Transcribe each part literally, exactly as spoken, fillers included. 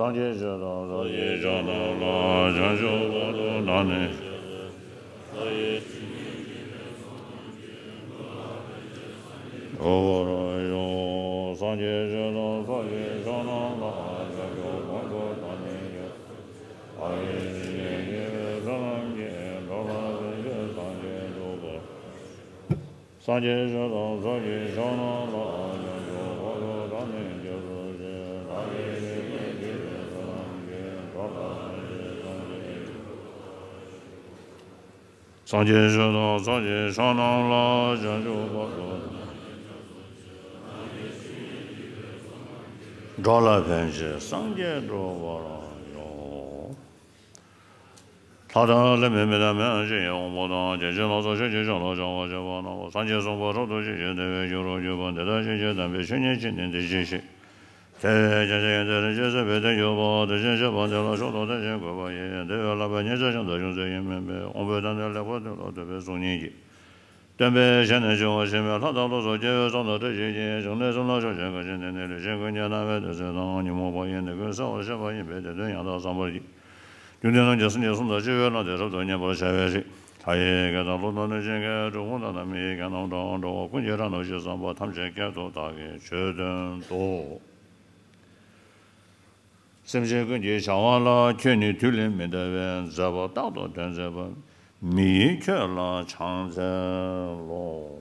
སངས་རྒྱས་ཆོས་དང་ས་གཞི་ཕྱོགས་རྣམས་ལ། བྱང་ཆུབ་བར་དུ་བདག་ནི། འགྲོ་བར་ཤོག་སངས་རྒྱས་ཆོས་དང་ས་གཞི་ཕྱོགས་རྣམས་ལ། བྱང་ཆུབ་བར་དུ་བདག་ནི་འགྲོ། བདག་གིས་བྱིན་གྱིས་བརླབ་པའི་བསོད་ནམས་ཀྱིས། འགྲོ་ལ་ཕན་ཕྱིར་སངས་རྒྱས་འགྲུབ་པར། སངས་རྒྱས་ཆོས་དང་ས་གཞི་ཕྱོགས་རྣམས་ལ། བྱང་ཆུབ་བར་དུ་བདག་ནི་སྐྱབས་སུ་མཆི། བདག་གིས་བྱིན་གྱིས་བརླབ་པའི་བསོད་ནམས་ཀྱིས། འགྲོ་ལ་ཕན་ཕྱིར་སངས་རྒྱས་འགྲུབ་པར་ཤོག་སངས་རྒྱས་ཆོས་དང་ས་གཞི་ཕྱོགས་རྣམས་ལ། བྱང་ཆུབ་བར་དུ་འགྲོ་ལ་ཕན་ཕྱིར་སངས་རྒྱས་འགྲུབ་པར་ཤོག་ལྷ་དང་ལྷ་མིན་མི་དང་མི་འམ་ཅིག་དབང་པོ་དང་། སྐྱེ་མཆེད་ལ་སོགས་ཆོས་ཀྱི་མཆོག་ལ་སྦྱོར་བར་བྱེད་པ་རྣམས། སངས་རྒྱས་གསུངས་པ་རབ་ཏུ་ཤེས་ཤིང་དེ་བས་རྒྱུད་དུ་གྱུར་པ། འདི་ལྟར་ཤེས་བྱའི་དམ་པའི་ཆོས་ཉིད་ཀྱིས་ནི་འདི་སྐྱེ་ཞིང་། དེ་བས་ཀྱང་གཞན་ཡང་དེ་ལ་སྐྱེ་ཚུལ་བས་དེ་འགྱུར་བ། དེ་བཞིན་གཤེགས་པ་འདི་ལ་མཆོག་ཏུ་དད་ཅིང་གུས་པ་ཡིས། དེ་བས་ལྷག་པའི་ཉེར་སྤྱོད་ཀྱང་དག་ཅུང་ཟད་ཡིན་མིན་པས། དབང་པོའི་དོན་དེ་ལེགས་པར་སྟོན་ལ་འདོད་པའི་གསུང་ཉིད་ཀྱིས། སྟོན་པས་ཞལ་ནས་ཕྱུང་བ་ཞེས་པས། ལྷ་དང་ཀླུ་སོགས་སྐྱེ་བོའི་ཚོགས་དང་བྲལ་ཞིང་གཤེགས་ཤིང་། འབྲིང་ལས་གསུམ་ལ་ཕྱོགས་ཆོས་འགའ་ཞིག་ནི། ནི་ལུས་ཅན་ཀུན་གྱི་རྣམ་པར་ཐོས་ཚུལ་དང་། ཉོན་མོངས་པ་ཡི་ནི་ཀུན་སེལ་བར་བཤད་པ་ཡིན་པས། དེ་དོན་ཡང་དག་བསམ་པར་བགྱི། རྒྱུ་འདི་རྣམས་ཀྱང་སངས་རྒྱས་གསུམ་དང་སྤྱོད་པའི་བློ་འདི་རབ་ཏུ་མཉེས་པར་བྱ་བའི་ཕྱིར། ལྷ་ཡི་སྐད་དང་ཀླུ་དང་གནོད་སྦྱིན་སྐད། འགྲོ་ཀུན་དག་དང་མི་ཡི་སྐད་རྣམས་དང་། འགྲོ་བ་ཀུན་གྱི་སྒྲ་རྣམས་ཇི་ཙམ་པ། ཐམས་ཅད་སྐད་དུ་བདག་གིས་ཆོས་བསྟན་ཏོ། སེམས་ཅན་ཀུན་གྱི་བྱ་བ་ལ། ཁྱོད་ནི་དུས་ལས་མི་འདའ་བས། མཛད་པ་རྟག་ཏུ་སྟོན་མཛད་པ། མི་ཡིས་ཁྱོད་ལ་ཕྱག་འཚལ་ལོ།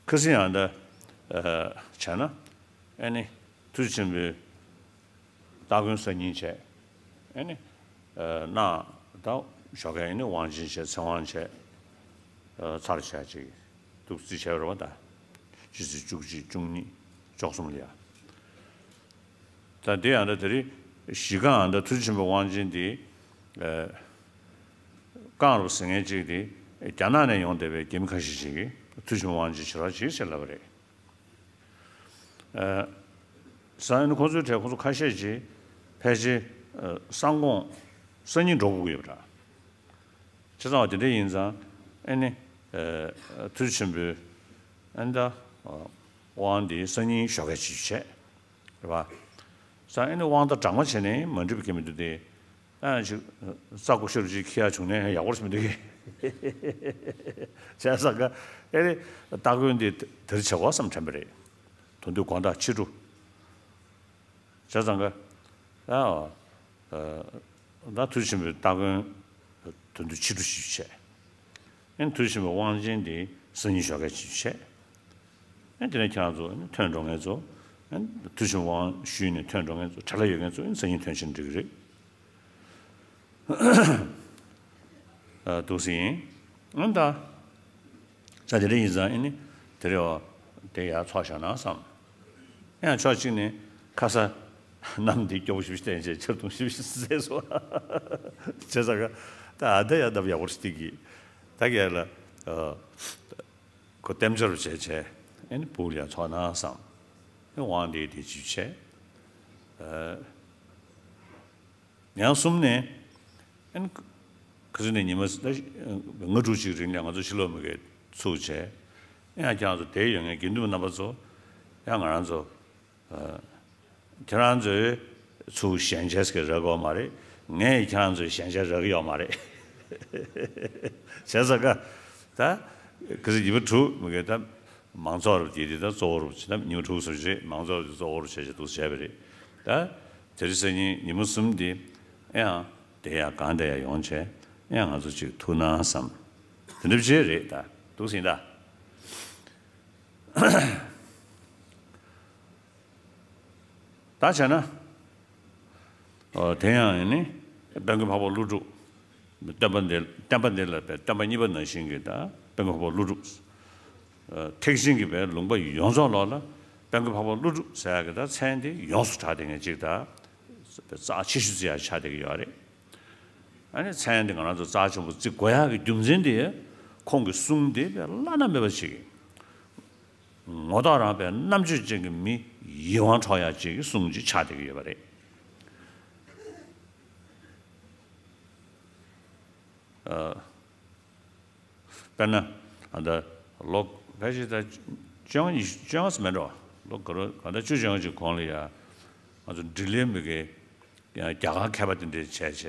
ཁ་སང་ཡང་འདི་བྱས་ན། ཨེ་ནི་མཐུ་ཆེན་པོའི་སྟ་གོན་གསར་རྙིང་བྱས། ཨེ་ནི་ཨ་ནི་ད་ཞོགས་ཀས་ཨེ་ནི་དབང་ཆེན་བྱས། ཚེ་དབང་བྱས། ཚར་བྱས་ཅིག་འདུག་རྩིས་བྱས་པ་རེད་པ། ད་ཕྱི་ཚེས་བཅུ་གཅིག་བཅུ་གཉིས་བཅུ་གསུམ་ལ་ཡ། ད་འདི་ཡང་ད་དེ་རིང་གཞི་རྐང་ད་མཐུ་ཆེན་པོའི་དབང་ཆེན་འདི། ཨ་རྐང་རུ་ཟེར་མཁན་གཅིག་དེ་རྒྱ་ནག་ནས་ཡོང་བསྡད་པའི་རྒྱ་མི་ཁ་ཤས་ཤིག་གིས་མཐུ་ཆེན་པོའི་དབང་ཆེན་ཞེ་དྲག་ཅིག་ཟེར་ལབ་པ་རེད། ཨ་ས་ཨ་ནི་ཁོང་ཚོའི་གྲས་ཁོང་ཚོ་ཁ་ཤས་ཀྱིས་ཕལ་ཆེར་ཨ་གསང་དགོངས་གསར་རྙིང་འགྲོ་དགོས་ཀྱི་ཡོད་པ་འདྲ། བྱས་ཙང་བ་དེ་འདྲ་ཡིན་ཙང་ཨ་ནི་ཨ་མཐུ་ཆེན་པོའི་ཨ་ནི་ད་དབང་འདི་གསར་རྙིང་ཞོགས་ཀས་ཅིག་བྱས། རེད་པ། ས་ཨ་ནི་དབང་ད་སྦྲགས་མ་བྱས་ནས་མ་འགྲིག་པ་གང་ཡང་མི་འདུག་སྟེ། ཨ་ཅིག་རྩ་ཀུ་ཤུ་རུ་ཅིག་ཁྱེར་ཡ་བྱུང་ནས་ཡག་པོ་ཞིག་མི་འདུག་གས། བྱས་ཙང་ཀ་ཨེ་རེད། སྟ་གོན་འདི་དེར་བྱེད་དགོས་བསམ་དྲན་པ་རེད། དོན་དུ་དགོང་དག་ཕྱི་དྲོ། བྱས་ཙང་ཀ་ཨ་ད་མཐུ་ཆེན་པོའི་སྟ་གོན་དོན་དུ་ཕྱི་དྲོ་ཞིག་བྱས། ཨེ་མཐུ་ཆེན་པོའི་དབང་ཆེན་འདི་སང་ཉིན་ཞོགས་ཀས་ཅིག་བྱས། ཨེ་དེ་ནས་ཁྱེད་རང་ཚོ་ཐོན་འགྲོ་མཁན་ཚོ། ཨེ་མཐུ་ཆེན་པོའི་དབང་ཞུས་ནས་ཐོན་འགྲོ་མཁན་ཚོ། བྲེལ་བ་ཡོད་མཁན་ཚོ་ཨེ་སང་ཉིན་ཐོན་ཕྱིན་འགྲིག་གི་རེད། ཨ་འདུག་སེ་ཡིན། ཨ་ད་ས་དེ་འདྲ་ཡིན་ཙང་ཨེ་ནི་དེ་རེད་བ། དེ་ཡར་ཚོགས་བཞག་ན་བསམ། ཡང་ཕྱོགས་གཅིག་ནས་ཁ་ས་གནམ་འདི་སྐྱོ་པོ་ཞེ་པོ་བསྟན་བྱས། ཆར་གདུང་ཞེ་པོ་ཞིག་བཟས་སོང་། བྱས་ཙང་ཀ་ད་ཨ་ད་ཡ་ད་ཡག་པོ་ཞིག་སྟེར་གི། ད་གས་ལ་ཨ་ཁོ་ལྟེམ་ཆར་བྱས་བྱས་ཨེ་ནི་ཕུག་ལ་ཡར་ཚོགས་ན་བསམ། ཨེ་དབང་འདི་དེ་ཅིག་བྱས། ཨ་ཉིན་གསུམ་ནས། ཨ་ནི་ཁ་སང་ནས་ཉི་མ་ལྔ་དྲུག་ཅིག་རིང་ལ་ང་ཚོ་ཕྱི་ལོགས་མི་སྒེར་ཚུགས་བྱས། ཨ་ཡང་ཁྱེད་རང་ཚོ་དེར་ཡོད་མཁན་དགེ་འདུན་པ་རྣམ་པ་ཚོ། ཡང་ང་རང་ཚོ་ཨ་ཁྱེད་རང་ཚོས་ཚུར་ཞལ་མཇལ་ཟེར་རག་གི་ཡོད་མ་རེད། ངས་ཁྱེད་རང་ཚོའི་ཞལ་མཇལ་རག་གི་ཡོད་མ་རེད། བྱས་ཙང་ཀ་ད་ཁ་སང་ཉི་མ་དྲུག་མི་སྒེར་ད། མང་ཚོགས་རུ་དེ་དེ་ད་གཙོ་བོ་རུ་བྱེད་ན་ཉི་མ་དྲུག་སུ་བྱེད། མང་ཚོགས་དེ་གཙོ་བོ་རུ་བྱེད་བྱེད་འདུག་བྱས་པ་རེད། ད་དེ་རིང་སང་ཉིན་ཉི་མ་གསུམ་དེ་ཡང་དེ་ཡ་གང་དེ་ཡ་ཡོང་བྱས། ཡང་ང་ཚོ་ཅིག་ཐུག་ན་བསམ། དེ་འདྲ་བྱས་རེད། ད་འདུག་སེ་ཡིན་ད། ད་བྱས་ན། ཨོ་དེ་ཡང་ཡིན་ནི། དཔལ་མགོན་འཕགས་པ་ཀླུ་སྒྲུབ། སྟོན་པ་འདི་སྟོན་པ་འདི་ལ་པའི་སྟོན་པ་གཉིས་པ་ནང་བཞིན་གྱི་ད་དཔལ་མགོན་འཕགས་པ་ཀླུ་སྒྲུབ། ཨ་ཐེག་ཆེན་གྱི་པའི་ལུང་པ་ཡོངས་རྫོགས་ལོག་ལ་དཔལ་མགོན་འཕགས་པ་ཀླུ་སྒྲུབ་ཟེར་ཡག་གི་ད་མཚན་དེ་ཡོངས་སུ་གྲགས་བསྡད་མཁན་ཅིག་ད་རྩ་ཆེ་ཤོས་བརྩི་ཡག་ཆགས་བསྡད་ཀྱི་ཡོད་རེད། ཨ་ནི་མཚན་དེ་ང་རང་ཚོ་རྩ་ཆེན་པོ་བརྩི་དགོས་ཡག་གི་རྒྱུ་མཚན་དེ། ཁོང་གི་གསུང་དེ་པའི་བླ་ན་མེད་པ་ཅིག་ངོ་ཐོག་རང་པའི་རྣམ་དཔྱོད་ཅན་གྱི་མི་ཡིད་དབང་འཕྲོག་ཡག་ཅིག་གི་གསུང་ཅིག་ཆགས་བསྡད་ཀྱི་ཡོད་པ་རེད། དཔེར་ན་ཨ་ད་ལོ་ཕལ་ཆེར་ད་བཅོ་ལྔ་ཉི་ཤུ་བཅོ་ལྔ་ཙམ་མེད་འགྲོ། ལོ་ག་རེ་ག་ད་བཅུ་བཅོ་ལྔ་ཅིག་གོང་ལ་ཡ་ང་ཚོ་འབྲི་ལེན་མི་གི་ཡང་རྒྱ་གར་མཁས་པ་དེ་འདྲས་བྱས་བྱས་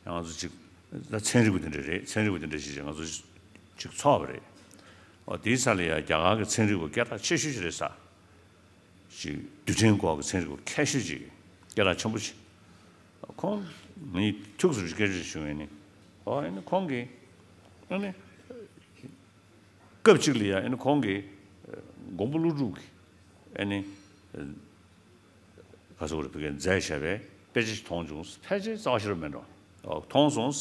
ཡང་ང་ཚོ་ཅིག་ད་ཚན་རིག་པ་དེ་འདྲས་རེད། ཚན་རིག་པ་དེ་འདྲས་ཞིག་བྱས་ང་ཚོ་ཅིག་ཚོགས་པ་རེད། ཨོ་དེའི་ས་ལ་ཡ་རྒྱ་གར་གི་ཚན་རིག་པ་སྐད་གྲགས་ཆེ་ཤོས་ཅིག་རེད་ས། ཅིག་རྡུལ་ཕྲན་སྐོར་གྱི་ཚན་རིག་པ་མཁས་ཤོས་ཅིག་སྐད་གྲགས་ཆེན་པོ་ཅིག་ཁོང་ངས་ཐུགས་སུ་སྐད་ཆ་ཞུ་ཡིན་ནི། ཨོ་ཨ་ནི་ཁོང་གིས་ཨ་ནི་སྐབས་གཅིག་ལ་ཡ་ཨ་ནི་ཁོང་གིས་མགོན་པོ་ཀླུ་སྒྲུབ་ཀྱི་ཨ་ནི་ག་ཟེར་དགོས་རེད། བོད་སྐད་མཛད་བཞག་པའི་དཔེ་ཆ་ཞིག་མཐོང་བྱུང་། ཕལ་ཆེར་རྩ་བ་ཤེས་རབ་མེད་འགྲོ། ཨོ་མཐོང་སོང་།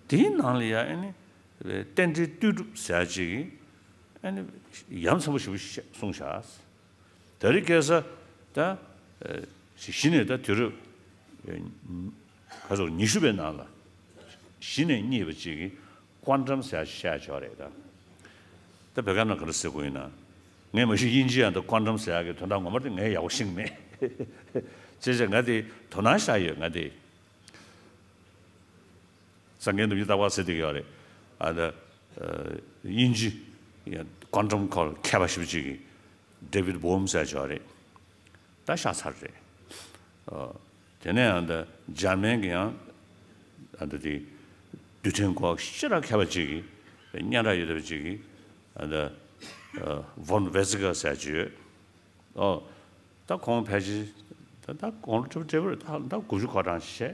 དེའི་ནང་ལ་ཡ་ཨ་ནི་རྟེན་འབྲེལ་ལྟོས་གྲུབ་ཟེར་ཡ་ཅིག་གིས་ཨ་ནི་ཡ་མཚན་པོ་ཞེ་པོ་ཞིག་གསུངས་བཞག་དེ་རིང་ཁ་སང་ད་གཞི་ནས་ད་དུས་རབས་ག་ཚོད་ཉི་ཤུ་པའི་ནང་ལ་གཞི་ནས་རྙེད་པ་ཅིག་གིས་ཀོན་ཊམ་ཟེར་ཡ་ཞིག་བཤད་ཆོག་རེད་ད། ད་བོད་སྐད་ནང་ག་རེ་ཟེར་དགོས་ཡིན་ན། ངས་མ་གཞི་དབྱིན་ཇི་ཡང་ད་ཀོན་ཊམ་ཟེར་ཡ་གི་དོན་དག་ངོ་མ་དེ་ངས་ཡག་པོ་ཤེས་ཀྱི་མེད། བྱས་ཙང་ང་དེ་དོ་སྣང་བཞག་ཡོད། ང་དེ་སངས་རྒྱས་ནུབ་ཀྱི་རྟག་པར་ཟེར་བསྡད་ཀྱི་ཡོད་རེད། ཨ་ད་དབྱིན་ཇི་ཀོན་ཊམ་སྐོར་མཁས་པ་ཞེ་པོ་ཅིག་གིས་ཌེ་བིད་བྷོམ་ཟེར་ཡ་ཅིག་ཡོད་རེད། ད་ཤ་ཚ་རེད། ཨོ། དེ་ནས་ཨ་ད་འཇར་མན་གྱི་ཡང་ཨ་ད་དེ་རྡུལ་ཕྲན་སྐོར་ཞེ་དྲག་མཁས་པ་ཅིག་གིས་སྙན་གྲགས་ཡོད་པ་ཅིག་གིས་ཨ་ད་ཨ་ཝོན་ཝེ་ཛི་ཀར་ཟེར་ཡ་ཅིག་ཡོད། ཨོ། ད་ཁོང་ཕལ་ཆེར་ད་ད་གོང་ལོ་བགྲེས་པོ་བགྲེས་པོ་རེད། ད་ད་དགུ་བཅུ་འཁོར་གྲངས་ཤིག་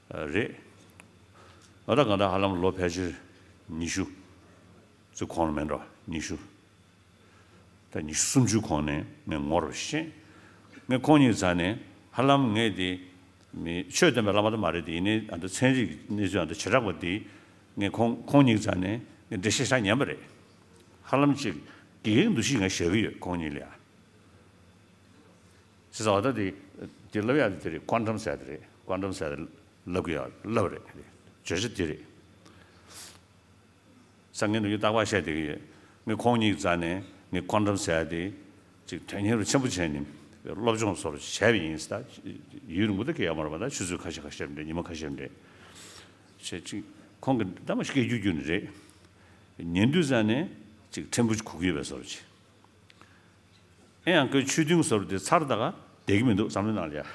བྱས་རེད། ཨ་ད་གང་ལྟར་ཧ་ལམ་ལོ་ཕལ་ཆེར་ཉི་ཤུ་ཙམ་གོང་ལ་མེད་འགྲོ། ཉི་ཤུ། ད་ཉི་ཤུ་སུམ་ཅུ་གོང་ནས་ངས་ངོ་མ་ཤེས། ངས་ཁོང་ཉིད་རྩ་ནས་ཧ་ལམ་ངས་དེ་མི་ཆོས་སྟོན་པའི་བླ་མ་དེ་མ་རེད་དེ། ཡིན་ནའི་ཨ་ད་ཚན་རིག་གནས་ཚུལ་ཨ་ད་བྱེ་བྲག་པ་དེ་ངས་ཁོང་ཁོང་ཉིད་རྩ་ནས་ངས་འགྲེལ་བཤད་ཤ་ཉན་པ་རེད། ཧ་ལམ་ཅིག་དགེ་རྒན་འདུ་ཤེས་ང་བཞག་གི་ཡོད་ཁོང་ཉིད་ལ་ཡ། ཟེར་ཙང་ད་དེ་དེ་ལབ་ཡག་དེ་དེ་རེད། ཀོན་ཊམ་ཟེར་དེ་རེད། ཀོན་ཊམ་ཟེར་དེ་ལབ་གི་ཡོད། ལབ་རེད། བརྗོད་བྱ་དེ་རེད། སང་ཉིན་དུ་ཡི་རྟག་པར་བཤད་བསྡད་ཀྱི་ཡོད། ངས་ཁོང་ཉིད་རྩ་ནས་ངས་ཀོན་ཊམ་ཟེར་ཡག་དེ་ཅིག་དོན་གཉེར་ཆེན་པོ་བྱས་ནས་སློབ་སྦྱོང་སོགས་བྱས་པ་ཡིན་ཟེར། ད་ཡུན་རིང་པོ་ད་གི་ཡོད་མ་རེད་པ། ད་ཆུ་ཚོད་ཁ་ཤས་ཁ་ཤས་རེད། ཉི་མ་ཁ་ཤས་རེད། བྱས་ཅིག་ཁོང་གི་ད་མ་སྐད་རྒྱུ་རྒྱུ་ནི་རེད། ཉན་དུས་རྩ་ནས་ཅིག་ཕྲན་བུ་ཅིག་གོ་གི་ཡོད་པའི་བཟོ་འདྲ་ཅིག་ཨེ་ཡང་ཁོའི་ཆོས་མཐུན་ཟེར་བ་དེ་ཚར་ད་ག་བསྡད་ཀྱི་མི་འདུག་བསམ་བློའི་ནང་ལ་ཡ།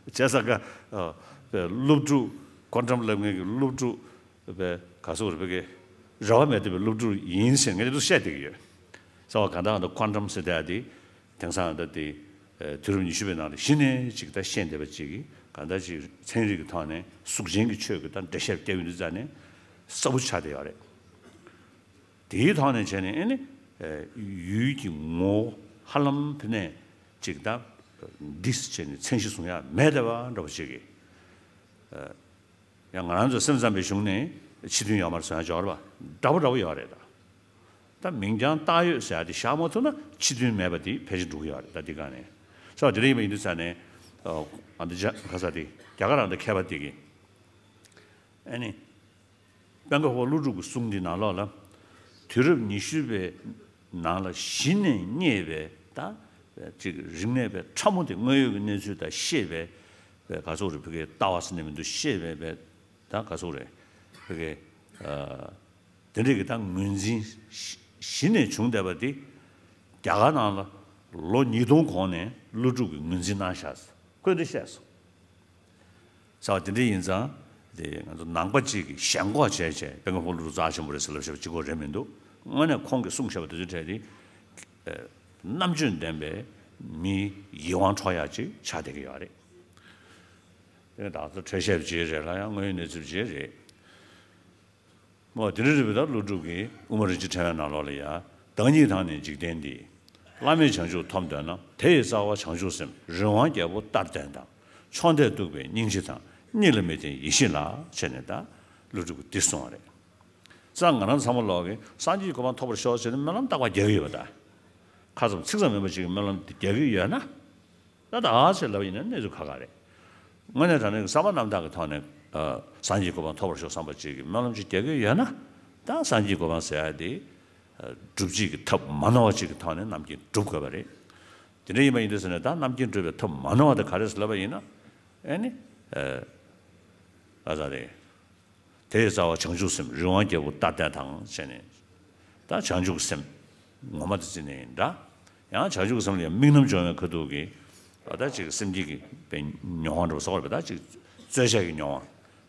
བྱས་ཙང་ཀ་ཨ་སློབ་ཕྲུག་ཀོན་ཊམ་སློབ་མཁན་གྱི་སློབ་ཕྲུག་པའི་ག་ཟེར་དགོས་རེད། བོད་སྐད་རེ་བ་མེད་བསྡད་པའི་སློབ་ཕྲུག་ཡིན་ཟེར་ངས་འདི་ཚོ་བཤད་བསྡད་ཀྱི་ཡོད། ཟེར་བ་ག་ད་ད་ཀོན་ཊམ་ཟེར་བསྡད་ཡ་དེ་དེང་སང་ད་དེ་དུས་རབས་ཉི་ཤུ་པའི་ནང་ལ་གཞི་ནས་ཅིག་ད་ཤེས་བསྡད་པ་ཅིག་གིས་ག་ད་ཅིག་ཚན་རིག་གི་ཐོག་ནས་གཟུགས་ཅན་གྱི་ཆོས་ཀྱི་ད་འགྲེལ་བཤད་བརྒྱབ་ཡོང་དུས་རྩ་ནས་གསལ་པོ་ཆགས་བསྡད་ཡོད་རེད། དེའི་ཐོག་ནས་བྱས་ནས་ཨེ་ནི་ཡུལ་གྱི་ངོ་བོ་ཧ་ལམ་ཕི་ནས་ཅིག་ད་ཌིས་བྱས་ནས་མཚན་གཞི་བཟུང་ཡ་མེད་བསྡད་པ་འདྲ་པོ་ཅིག་གིས། ཡང་ང་རང་ཚོ་སེམས་ཙམ་པའི་གཞུང་ནས་ཕྱི་དོན་ཡོད་མ་རེད་བཟོ་ཡ་འབྱོར་བ་འདྲ་པོ་འདྲ་པོ་ཡོད་རེད་ད། ད་མིང་རྐྱང་བཏགས་ཡོད་ཟེར་ཡ་དེ་བཞག་མ་ཐུབ་ན་ཕྱི་དོན་མེད་པ་དེ་ཕལ་ཆེར་འགྲོ་གི་ཡོད་རེད་ད། འདི་ག་ནས་ས་བ་དེ་འདྲ་ཡིན་པ་ཡིན་དུས་ས་ནས་ཨ་འདི་ཇ་ག་ས་དེ་རྒྱ་གར་རང་ད་མཁས་པ་དེ་གིས་ཨེ་ནི། དཔལ་མགོན་འཕགས་པ་ཀླུ་སྒྲུབ་ཀྱི་གསུང་འདི་ནང་ལོགས་ལ། དུས་རབས་ཉི་ཤུ་པའི་ནང་ལ་གཞི་ནས་རྙེད་པའི་ད་ཅིག་རིག་གནས་པའི་ཕྲ་མོ་དེ་དངོས་ཡོད་ཀྱི་གནས་ཚུལ་དང་ཤེས་པའི་པའི་ག་ཚོད་རེད། བོད་སྐད་ལྟ་བ་ཟེར་ནས་མི་འདུག་ཤེས་པའི་པའི་ད་ག་ཚོད་རེད། བོད་སྐད་ཨ་དེ་འདྲས་ཀྱི་ད་ངོས་འཛིན་གཞི་ནས་བྱུང་བསྡད་པ་དེ་རྒྱ་གར་ནང་ལ་ལོ་ཉིས་སྟོང་གོང་ནས་ཀླུ་སྒྲུབ་ཀྱིས་ངོས་འཛིན་གནང་བཞག་ཁོས་འདི་བཤད་སོང་། ཟེར་བ་དེ་འདྲ་ཡིན་ཙང་དེ་ང་ཚོ་ནང་པ་གཅིག་གིས་ཞེན་ཁོག་བྱས་བྱས་དཔལ་མགོན་འཕགས་པ་ཀླུ་སྒྲུབ་རྩ་ཆེན་པོ་རེད་ཟེར་ལབ་བཞག་པ་གཅིག་པོ་རེད་མི་འདུག་དངོས་གནས་ཁོང་གིས་གསུངས་བཞག་པ་དེ་ཚོའི་གྲས་དེ་རྣམ་དཔྱོད་ལྡན་པའི་མིའི་ཡིད་དབང་འཕྲོག་ཡག་ཅིག་ཆགས་བསྡད་ཀྱི་ཡོད་རེད། དེ་ནས་ད་ཚོ་འཕྲེལ་བཤད་བྱེད་རེད་ལ་ཡང་དངོས་ཡོད་གནས་ཚུལ་བྱེད་རེད། མོ་དེ་འདྲ་རེད་པས། ད་ཀླུ་སྒྲུབ་ཀྱིས་དབུ་མ་རིན་ཆེན་ཕྲེང་བའི་ནང་ལོགས་ལ་ཡ། བདག་ཉིད་དང་ནི་འཇིག་རྟེན་འདི། བླ་མེད་བྱང་ཆུབ་ཐོབ་འདོད་ན། དེ་ཡི་རྩ་བ་བྱང་ཆུབ་སེམས། རི་དབང་རྒྱལ་པོ་ལྟར་ལྡན་དང་། མཆོག་འདས་གཏུགས་པའི་སྙིང་རྗེ་དང་། གཉིས་ལ་མི་བརྟེན་ཡེ་ཤེས་ལ། བྱས་ནས་ད་ཀླུ་སྒྲུབ་ཀྱིས་འདི་གསུངས་པ་རེད། ཙང་ང་རང་ཚང་མ་ལོག་གིས་སངས་རྒྱས་ཀྱི་གོ་འཕང་ཐོབ་པར་ཤོག་ཟེར་ནས་སྨོན་ལམ་རྟག་པར་རྒྱག་གི་ཡོད་པ་ད། ཁ་ཙམ་ཚིག་ཙམ་མིན་པ་ཅིག་གི་སྨོན་ལམ་དེ་རྒྱག་གི་ཡོད་ན། ད་ད་ཨ་ཟེར་ལབ་ཡིན་ན་གནས་ཚུལ་ཁག་ཁག་རེད། དངོས་གནས་དྲང་གནས་ཀྱི་བསམ་པ་རྣམ་དག་གི་ཐོག་ནས་ཨ་སངས་རྒྱས་གོ་འཕང་ཐོབ་པར་ཤོག་བསམ་པ་ཅིག་གི་སྨོན་ལམ་ཅིག་རྒྱག་གི་ཡོད་ན། ད་སངས་རྒྱས་གོ་འཕང་ཟེར་ཡ་དེ་ཨ་སྒྲུབ་བྱེད་ཀྱི་ཐབས་མ་ནོར་བ་ཅིག་གི་ཐོག་ནས་རྣམ་མཁྱེན་སྒྲུབ་དགོས་པ་རེད། དེ་འདྲ་ཡིན་པ་ཡིན་དུས་ཟེར་ནས་ད་རྣམ་མཁྱེན་སྒྲུབ་པའི་ཐབས་མ་ནོར་བ་དེ་ག་རེ་ཟེར་ལབ་པ་ཡིན་ན། ཨེ་ནི་ཨ་ ཨ་ཙ་རེད། དེ་ཡི་རྩ་བ་བྱང་ཆུབ་སེམས་རི་དབང་རྒྱལ་པོ་ལྟར་ལྡན་དང་བྱས་ནས། ད་བྱང་ཆུབ་ཀྱི་སེམས་ངོ་མ་དེ་བརྩིས་ནས་ཡིན་འདྲ། ཡང་བྱང་ཆུབ་ཀྱི་སེམས་ལ་ཡང་དམིགས་རྣམ་སྦྱོང་བའི་ཁ་ཐུག་གི། ད་ཅིག་སེམས་བསྐྱེད་ཀྱི་དཔེ་མྱོང་བ་འདྲ་བོ་ཟེར་བ་རེད་པ། ད་ཅིག་རྩོལ་བཅས་ཀྱི་མྱོང་བ།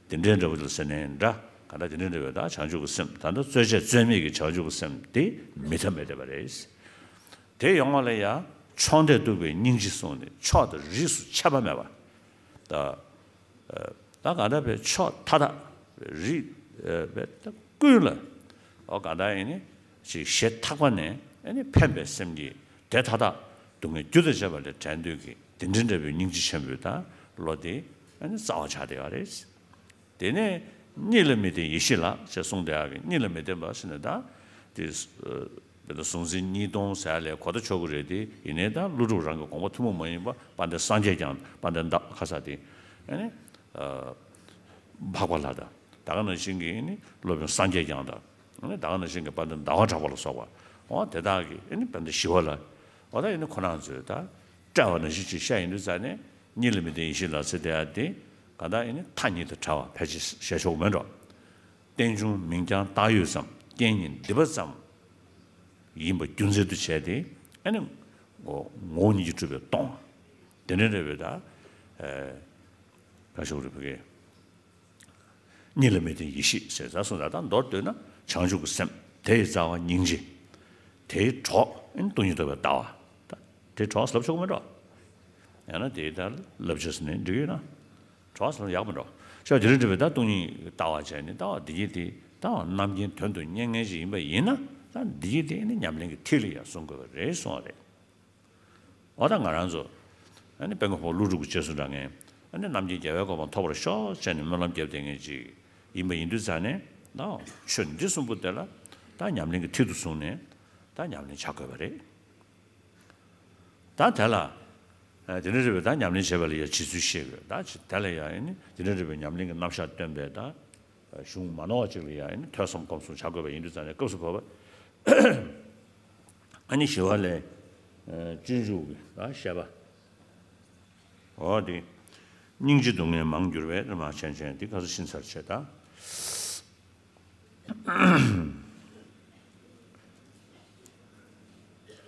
དེ་འདྲའི་འདྲ་བོ་ལ་ཟེར་ནས་འདྲ། ག་འདྲ་དེ་འདྲའི་འདྲ་བའི་ད་བྱང་ཆུབ་ཀྱི་སེམས། ད་ལྟ་རྩོལ་བཅས་རྩོལ་མེད་ཀྱི་བྱང་ཆུབ་ཀྱི་སེམས་དེ་མི་ཐ་མལ་བསྡད་པ་རེད། དེ་ཡོང་བ་ལ་ཡང་ཕྱོགས་འདས་རྟོགས་པའི་སྙིང་རྗེ་གསུངས་ནས། ཕྱོགས་དང་རིས་སུ་ཆད་པ་མེད་པ། ད་ད་ག་འདྲ་བའི་ཕྱོགས་མཐའ་དག་རིས་བའི་ད་ཀུན་ལ། ཨོ་ག་འདྲ་ཡིན་ནི་ཅིག་ཞེ་ཐག་པ་ནས་ཨ་ནི་ཕན་པའི་སེམས་ཀྱིས་དེ་མཐའ་དག་སྡུག་བསྔལ་རྒྱུ་དང་བཅས་པ་ལས་བྲལ་འདོད་ཀྱི་དེ་འདྲའི་འདྲ་བའི་སྙིང་རྗེ་ཆེན་པོའི་ད་བློ་དེ་ཨ་ནི་རྩ་བ་ཆགས་བསྡད་ཡོད་རེད། དེ་ནས་གཉིས་ལ་མི་ལྡན་ཡེ་ཤེས་ལ་ཞེས་གསུངས་བསྡད་ཡག་གི། གཉིས་ལ་མི་ལྡན་པ་ཟེར་ནས་ད་དེ། དཔེར་ན་གཟུང་འཛིན་གཉིས་སྟོང་ཟེར་ཡག་ལས་གོ་བརྡ་ཆོད་ཀྱི་རེད་དེ། ཡིན་ནའི་ད་ཀླུ་སྒྲུབ་རང་གི་དགོངས་པ་ཐུན་མོང་མ་ཡིན་པ་དཔལ་ལྡན་སངས་རྒྱས་བསྐྱངས། དཔལ་ལྡན་ཟླ་ཁ་ས་དེ་ཨ་ནི་འཕགས་པ་ལྷ་དང་། ད་ག་ནང་བཞིན་གྱི་ཨ་ནི་སློབ་དཔོན་སངས་རྒྱས་བསྐྱངས་དང་། ཨ་ནི་ད་ག་ནང་བཞིན་གྱི་དཔལ་ལྡན་ཟླ་བ་གྲགས་པ་ལ་སོགས་པ། འོ་དེ་དག་གི་ཨ་ནི་དཔལ་ལྡན་ཞི་བ་ལྷ། འོ་ད་ཡིན་ནའི་ཁོ་རང་ཚོས་ད་བཀྲལ་བ་ནང་བཞིན་ཅིག་བཤད་ཡིན་དུས་ཙང་ནས། གཉིས་ལ་མི་ལྡན་ཡེ་ཤེས་ལ་ཟེར་དེ་ཡ་དེ་ག་འདྲ་ཡིན་ནའི་མཐའ་གཉིས་དང་བྲལ་བ་ཕལ་ཆེར་བཞེད་ཆོག་གི་མེད་འགྲོ། རྟེན་འབྱུང་མིང་རྐྱང་བཏགས་ཡོད་ཙམ། རྐྱེན་ཉིད་འདི་པ་ཙམ་ཡིན་པ་རྒྱུ་མཚན་དུ་བྱས་ཏེ། ཨ་ནི་ངོ་ངོ་བོ་ཉིད་ཀྱིས་གྲུབ་པའི་སྟོང་། དེ་འདྲ་འདྲ་བའི་ད་ག་ཞུ་རེད་བུ་གེ། གཉིས་ལ་མི་ལྡན་ཡེ་ཤེས་ཟེར་ས་སོང་ཙང་། ད་མདོར་བསྡུས་ན་བྱང་ཆུབ་ཀྱི་སེམས། དེ་ཡི་རྩ་བ་སྙིང་རྗེ། དེའི་གྲོགས་ཨ་ནི་སྟོང་ཉིད་རྟོགས་པའི་ལྟ་བ། ད་དེ་གྲོགས་ལབ་ཆོག་གི་མེད་འགྲོ། ཡང་ན་དེའི་ད་བསླབ་བྱ་ཟེར་ནས་འགྲིག་ཡོད་ན། གྲོགས་ལབ་ན་ཡག་པོ་འགྲོ། ཤོག་དེ་རིང་འདྲ་བའི་ད་སྟོང་ཉིད་ཀྱི་ལྟ་བ་བྱས་ནས། ལྟ་བ་འདི་གྱིས་དེ་ལྟ་བ་རྣམ་མཁྱེན་དོན་དུ་གཉེར་མཁན་ཞིག་ཡིན་པ་ཡིན་ན། ད་འདི་གྱིས་དེ་ནི་ཉམས་ལེན་གྱི་ཐིག་ལེ་ཡར་སོང་དགོས་པ་རེད་གསུངས་པ་རེད། འོ་ད་ང་རང་ཚོ་ཨ་ནི་དཔལ་མགོན་འཕགས་པ་ཀླུ་སྒྲུབ་ཀྱི་རྗེས་སུ་འབྲང་མཁན། ཨ་ནི་རྣམ་མཁྱེན་རྒྱལ་བའི་གོ་འཕང་ཐོབ་པར་ཤོག་ཅེས་ནས་སྨོན་ལམ་བརྒྱབ་བསྡད་མཁན་ཅིག་ཡིན་པ་ཡིན་དུས་ཙང་ནས། ད་ཆོས་འདི་གསུམ་པོ་དེ་ལ་ད་ཉམས་ལེན་གྱི་ཐིག་ཏུ་བཟུང་ནས་ད་ཉམས་ལེན་བྱ་དགོས་པ་རེད། ད་དེ་ལ། ཨ། དེ་འདྲ་རེད་པས། ད་ཉམས་ལེན་བྱེད་པ་ལ་ཡང་བྱེད་ཚུལ་ཤེས་དགོས། ད་ཅི་དེ་ལ་ཡང་ཨ་ནི་དེ་འདྲ་རེད་པས། ཉམས་ལེན་གྱི་རྣམ་གཞག་སྟོན་པའི་ད་གཞུང་མ་ནོར་བ་ཅིག་ལ་ཡང་ཨ་ནི་ཐོས་བསམ་སྒོམ་གསུམ་བྱ་དགོས་པ་ཡིན་དུས་ཙང་ནས། སྐབས་སུ་བབ་པ་ཨ་ནི་ཞི་བ་ལྷའི་སྤྱོད་འཇུག་གི་ད་བཤད་པ། འོ་དེ། སྙིང་རྗེ་སྡུག་བསྔལ་མང་འགྱུར་བས། མ་ཆེན་ཆེན་དེ་ག་ཚོད་ཕྱིན་ཚར་བྱས་ད།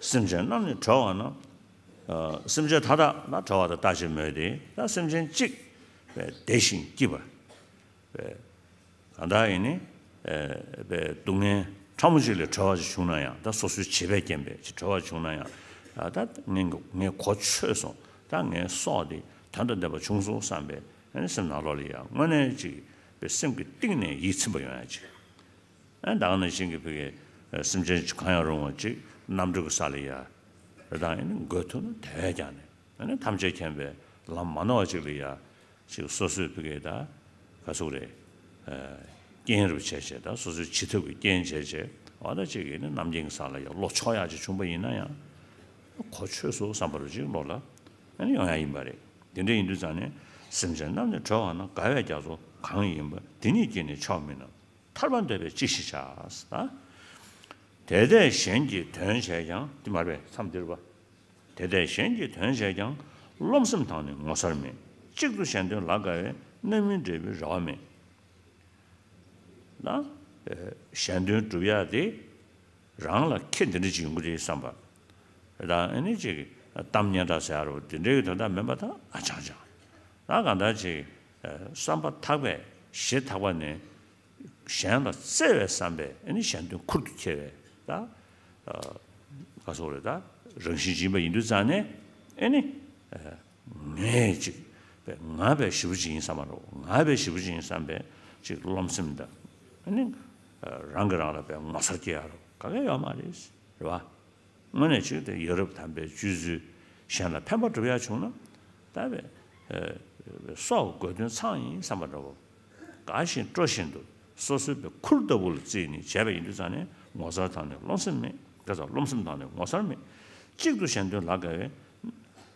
སེམས་ཅན་རྣམས་ནི་གྲོལ་བ་ན། ཨ། སེམས་ཅན་མཐའ་དག་ལ་གྲོལ་བ་དང་ལྟ་ཅི་སྨོས་ཏེ། ད་སེམས་ཅན་གཅིག་བདེ་ཞིང་སྐྱིད་པ། གང་དག་ཡིན་ནི། ཨ། སྡུག་བསྔལ་ཕྲ་མོ་ཅིག་ལས་གྲོལ་བ་ཞིག་བྱུང་ན་ཡང་། ད་སོ་སོའི་བྱིས་པའི་རྐྱེན་པས་ཅིག་གྲོལ་བ་བྱུང་ན་ཡང་། ཨ། ད་ངས་ངས་གོ་ཆོད་སོང་། ད་ངའི་སྲོག་འདི་དོན་དང་ལྡན་པ་བྱུང་སོང་བསམ་པའི་ཨ་ནི་སེམས་ནང་ལོགས་ལ་ཡང་དངོས་གནས་ཅིག་པའི་སེམས་ཀྱི་གཏིང་ནས་ཡིད་ཚིམ་པ་ཡོང་ཡ་ཅིག་ཨ། ད་ག་ནང་བཞིན་གྱི་བུ་གའི་སེམས་ཅན་གང་ཡང་རུང་བ་ཅིག་རྣམ་གྲོལ་གྱི་ས་ལ་ཡ་རེ་དང་ཨ་ནི་འགོད་ཐུབ་ན། དེ་བས་ཀྱང་ནས་ཨ་ནི་ཐམས་ཅད་མཁྱེན་པའི་ལམ་མ་ནོར་བ་ཅིག་ལ་ཡ་ཅིག་སོ་སོའི་བུ་གའི་ད་ག་ཟེར་དགོས་རེད། ཨ། རྐྱེན་རུ་བྱས་བྱས། ད་སོ་སོའི་བྱིས་ཐབས་ཀྱི་རྐྱེན་བྱས་བྱས། འོ་ད་ཅིག་གིས་ནི་རྣམ་མཁྱེན་གྱི་ས་ལ་ཡ་བློ་ཕྱོགས་ཡག་ཅིག་བྱུང་པ་ཡིན་ན་ཡང་། གོ་ཆོད་སོང་བསམ་པ་རུ་ཅིག་བློ་ལ་ཨ་ནི་ཡོང་ཡ་ཡིན་པ་རེད། དེ་འདྲ་ཡིན་དུས་ཙང་ནས། སེམས་ཅན་རྣམས་ནི་གྲོལ་བ་ན། དགའ་བའི་རྒྱ་མཚོ་གང་ཡིན་པ། དེ་ཉིད་ཀྱིས་ནི་ཆོག་མིན་ནམ། ཐར་པ་འདོད་པས་ཅི་ཞིག་བྱ། ད་དེ་ལྟས་གཞན་གྱི་དོན་བྱས་ཀྱང་། དེ་མ་རེད་པས། མཚམས་འདིར་བ། དེ་ལྟས་གཞན་གྱི་དོན་བྱས་ཀྱང་། རློམ་སེམས་དང་ནི་ངོ་མཚར་མེད། གཅིག་ཏུ་གཞན་དོན་ལ་དགའ་བས། རྣམ་སྨིན་འབྲས་བུའི་རེ་བ་མེད། ན། ཨེ། གཞན་དོན་སྒྲུབ་ཡ་དེ་རང་ལ་ཁེ་འདི་འདྲ་ཅིག་ཡོང་གི་རེད་བསམ་པ། ད་ཨ་ནི་ཅིག་གཏམ་སྙན་གྲགས་ཟེར་ཡ་རུ་དེ་འདྲའི་དོན་དག་མིན་པ། ད་ཨ་ཅང་ཅང་། ད་གང་ལྟར་ཅིག་ཨེ། བསམ་པ་ཐག་པས་གཞི་ཐག་པ་ནས་གཞན་ལ་བརྩེ་བའི་བསམ་པས་ཨ་ནི་གཞན་དོན་ཁུར་དུ་འཁྱེར་བའི་ད། ཨ། ག་ཟེར་དགོས་རེད། ད་རང་བཞིན་ཅིག་ཡིན་པ་ཡིན་དུས་ཙང་ནས་ཨ་ནི། ཨ། ངས་ཅིག་པས་ང་པས་ཞེ་པོ་ཅིག་ཡིན་བསམ་པ་རེད། ང་པས་ཞེ་པོ་ཅིག་ཡིན་བསམ་པའི་ཅིག་རློམ་སེམས་དང་། ཨ་ནི། ཨ། རང་གིས་རང་ལ་པས་ངོ་མཚར་སྐྱེ་ཡ་རུ་ག་གེ་ཡོད་མ་རེད། རེད་བ། དངོས་གནས་ཅིག་དེ་ཡ་རབས་དམ་པའི་སྤྱོད་ཚུལ་གཞན་ལ་ཕན་པ་སྒྲུབ་ཡ་བྱུང་ན། ད་པས། ཨ། སྲོག་དགོས་དོན་ཚང་ཡིན་བསམ་པ་འདྲ་བོ། དགའ་བཞིན་སྤྲོ་བཞིན་དུ་སོ་སོའི་པའི་ཁུར་ལྟ་བུ་ལ་བརྩིས་ནས་བྱས་པ་ཡིན་དུས་ཙང་ནས། ངོ་མཚར་དང་ནི་རློམ་སེམས་མེད། དགའ་ཚོར་རློམ་སེམས་དང་ནི་ངོ་མཚར་མེད། གཅིག་ཏུ་གཞན་དོན་ལ་དགའ་བས།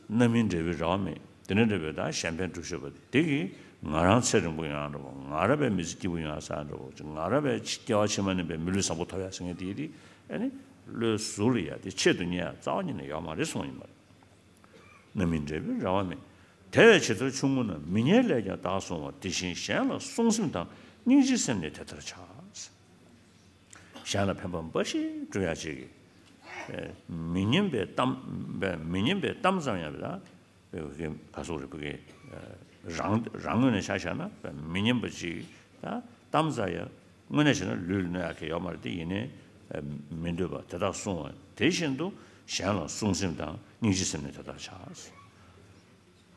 རྣམ་སྨིན་འབྲས་བུའི་རེ་བ་མེད། དེ་ནས་འབྲས་བུ་ད་གཞན་ཕན་སྒྲུབ་ཤོག་པ་དེ་གིས་ང་རང་ཚེ་རིང་པོ་ཡོང་ཡ་འདྲ་བོ། ང་རང་པའི་མི་ཚེ་སྐྱིད་པོ་ཡོང་ཡ་ཟེར་ཡ་འདྲ་བོ། ང་རང་པའི་སྐྱེ་བ་ཕྱི་མ་ནས་པའི་མི་ལུས་བཟང་པོ་ཐོབ་ཡ་ཟེར་མཁན་དེ་དེ། ཨ་ནི་བློའི་གཟུགས་ལ་ཡ་དེ་ཆེད་དུ་གཉེར་ཡ་རྩ་བ་ཉིད་ནས་ཡོད་མ་རེད་གསུངས་ཡིན་པ་རེད། རྣམ་སྨིན་འབྲས་བུའི་རེ་བ་མེད། དེ་བས་ཇི་ལྟར་ཆུང་ངུ་ན། མི་སྙན་ལས་ཀྱང་བདག་བསྲུང་བ། དེ་བཞིན་གཞན་ལ་བསྲུང་སེམས་དང་། སྙིང་རྗེའི་སེམས་ནི་དེ་ལྟར་བྱ། གཞན་ལ་ཕན་པ་འབའ་ཞིག་བསྐྲུན་ཡ་ཅིག་གི། མི་སྙན་པའི་གཏམ། མི་སྙན་པའི་གཏམ་ཙམ་ཡང་ད་ག་སོག་རེ་བུ་གི་རང་རང་ངོས་ནས་ཆ་བཞག་ན་མི་སྙན་པ་ཅིག་ད་གཏམ་ཙམ་ཡང་དངོས་གནས་བྱས་ན་ལུས་ལ་གནོད་ཡ་གི་ཡོད་མ་རེད་དེ། ཡིན་ནའི་མི་འདོད་པ་དེ་དག་བསྲུང་བ་དེ་བཞིན་དུ་གཞན་ལ་བསྲུང་སེམས་དང་སྙིང་རྗེའི་སེམས་ནི་དེ་དག་བྱ།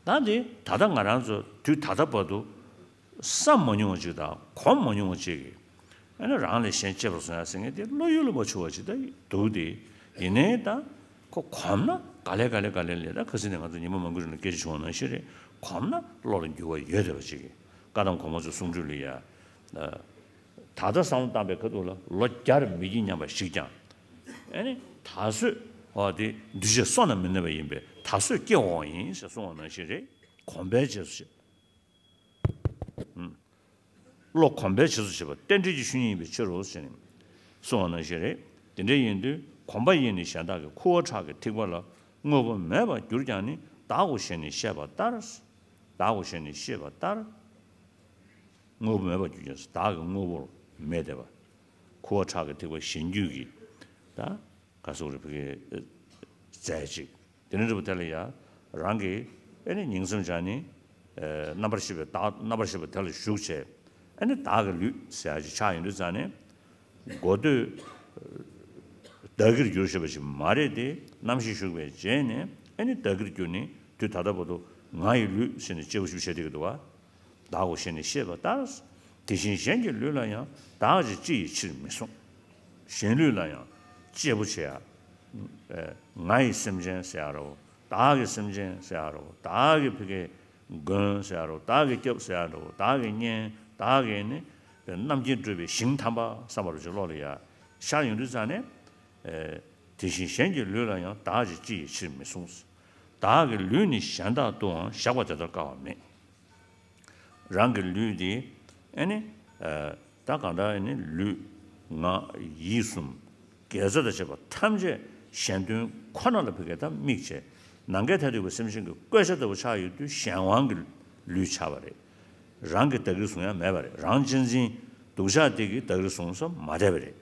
ད་འདི་ད་ལྟ་ང་རང་ཚོ་དུས་ད་ལྟ་བར་དུ་བསམ་མ་མྱོང་བ་ཅིག་དང་གོམས་མ་མྱོང་བ་ཅིག་གིས་ཨ་ནི་རང་ལས་གཞན་གཅེས་པར་བཟུང་ཡ་ཟེར་མཁན་དེ་བློ་ཡུལ་ལ་མ་ཆུད་པ་ཅིག་ད་འདུག་སྟེ། ཡིན་ནའི་ད་ཁོ་གོམས་ན་ག་ལེ་ག་ལེ་ག་ལེ་ལས། ད་ཁ་སང་ནས་ང་ཚོ་ཉི་མ་མང་པོ་རིང་ལ་སྐད་ཆ་བྱུང་བ་ནང་བཞིན་རེད། གོམས་ན་བློ་ལ་འགྱུར་བ་ཡོད་བསྡད་པ་ཅིག་གིས། བཀའ་གདམས་གོང་མ་ཚོ་གསུང་སྒྲོས་ལ་ཡ། ད་ལྟ་བསམ་བློ་བཏང་པའི་ཁ་ཐུག་ལ་ལོ་བརྒྱར་མི་སྐྱེ་སྙམ་པ་ཞིག་ཀྱང་། ཨེ་ནི་ད་གཟོད་འོ་དེ་འདུས་བྱས་སྲོག་ན་མི་གནས་པ་ཡིན་པས་ད་གཟོད་སྐྱེ་འོང་ཡིན་ཞེས་གསུངས་པ་ནང་བཞིན་རེད། གོམས་པའི་རྗེས་སུ་བྱེད། བློ་གོམས་པའི་རྗེས་སུ་བྱེད་པ་རྟེན་འབྲེལ་གྱི་ཆོས་ཉིད་ཡིན་པའི་ཕྱིར་རོ་ཞེས་ནས་གསུངས་པ་ནང་བཞིན་རེད། དེ་འདྲ་ཡིན་དུས་གོམས་པ་ཡིས་ནི་གཞན་དག་གི། ཁུ་བ་ཁྲག་གི་ཐིགས་པ་ལ། དངོས་པོ་མེད་པར་གྱུར་ཀྱང་ནི། བདག་གོ་ཞེས་ནི་ཤེས་པ་ལྟར། བདག་གོ་ཞེས་ནི་ཤེས་པ་ལྟར། དངོས་པོ་མེད་པར་གྱུར་ཀྱང་བདག་གི་དངོས་པོར་མེད་བསྡད་པ། ཁུ་བ་ཁྲག་གི་ཐིགས་པ་གཞན་རྒྱུད་ཀྱི་ད་ག་སོག་རེ་བུ་གི་རྫས་ཅིག་དེ་ནི་འདྲ་པོ་དེ་ལ་ཡ་རང་གི་ཨེ་ནི་ཉིང་མཚམས་སྦྱར་ནི་རྣམ་པར་ཤེས་པའི་བདག་རྣམ་པར་ཤེས་པ་དེ་ལ་ཞུགས་བྱས། ཨེ་ནི་བདག་གི་ལུས་ཟེར་ཡ་ཅིག་ཆགས་ཡོང་དུས་ཙང་ནས་གོ་ཐོས་བདག་གིར་གྱུར་ཞེས་པ་ཅིག་མ་རེད་དེ། རྣམ་ཤེས་ཞུགས་པའི་རྗེས་ནས་ཨེ་ནི་བདག་གིར་གྱུར་ནས་དུས་ད་ལྟ་བར་དུ་ང་ཡི་ལུས་ཟེར་ནས་གཅེར་བུ་ཞུགས་བྱས་བསྡད་ཀྱི་འདུག་བ། བདག་གོ་ཞེས་ནི་ཤེས་པ་ལྟར། དེ་བཞིན་གཞན་གྱི་ལུས་ལ་ཡང་། བདག་གིས་ཅི་ཡི་ཕྱིར་མི་བསྲུང་། གཞན་ལུས་ལ་ཡང་གཅེར་བུ་བྱེད་ཡ། ང་ཡི་སེམས་ཅན་ཟེར་ཡ་རོ། བདག་གི་སེམས་ཅན་ཟེར་ཡ་རོ། བདག་གི་ཕ་གི་མགོན་ཟེར་ཡ་རོ། བདག་གི་སྐྱབས་ཟེར་ཡ་རོ། བདག་གི་གཉེན། བདག་གི་ནི་རྣམ་མཁྱེན་སྤྲུལ་པའི་ཞིང་དམ་པ་བསམ་པ་རོ་ཅིག་བློ་ལ་ཡ་ཤར་ཡོང་དུས་ཙང་ནས། དེ་བཞིན་གཞན་གྱི་ལུས་ལ་ཡང་། བདག་གིས་ཅི་ཡི་ཕྱིར་མི་བསྲུང་། བདག་གི་ལུས་ནི་གཞན་དག་ཏུའང་། བཞག་པ་དེ་ལྟར་དཀའ་བ་མེད། རང་གི་ལུས་དེ་ཨེ་ནི་ད་གང་ལྟར་ཨེ་ནི་ལུས་ངག་ཡིད་གསུམ་དགེ་རྩ་དང་བཅས་པ་ཐམས་ཅད་གཞན་དོན་ཁོ་ན་ལ་ཕ་གི་ད་དམིགས་བྱས། ནམ་མཁའི་མཐས་གཏུགས་པའི་སེམས་ཅན་གྱི་བཀོད་ཆ་ལྟ་བུ་ཆགས་ཡོད་དུས་གཞན་དབང་གི་ལུས་ཆགས་པ་རེད། རང་གིས་བདག་གིར་བཟུང་ཡ་མེད་པ་རེད། རང་གཅེས་འཛིན་སྡུག་ཅག་དེ་གིས་བདག་གིར་བཟུང་བཟོ་མ་བསྡད་པ་རེད།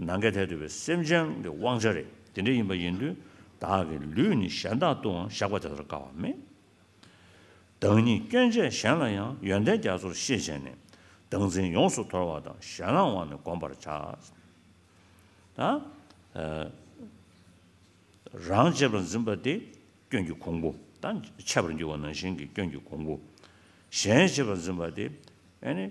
ནམ་མཁའི་མཐས་གཏུགས་པའི་སེམས་ཅན་གྱི་དབང་ཆ་རེད། དེ་འདྲ་ཡིན་པ་ཡིན་དུས་བདག་གི་ལུས་ནི་གཞན་དག་ཏུའང་། བཞག་པ་དེ་ལྟར་དཀའ་བ་མེད། བདག་ཉིད་སྐྱོན་བྱས་གཞན་ལ་ཡང་། ཡོན་ཏན་རྒྱ་མཚོར་ཤེས་བྱས་ནས། བདག་འཛིན་ཡོངས་སུ་དོར་བ་དང་། གཞན་བླང་བ་ནི་བསྒོམ་པར་བྱ། ད་རང་གཅེས་པར་འཛིན་པ་དེ་སྐྱོན་གྱི་གོང་བུ་དང་འཆད་པར་འགྱུར་བ་ནང་བཞིན་གྱི་སྐྱོན་གྱི་གོང་བུ། གཞན་གཅེས་པར་འཛིན་པ་དེ་ཨེ་ནི་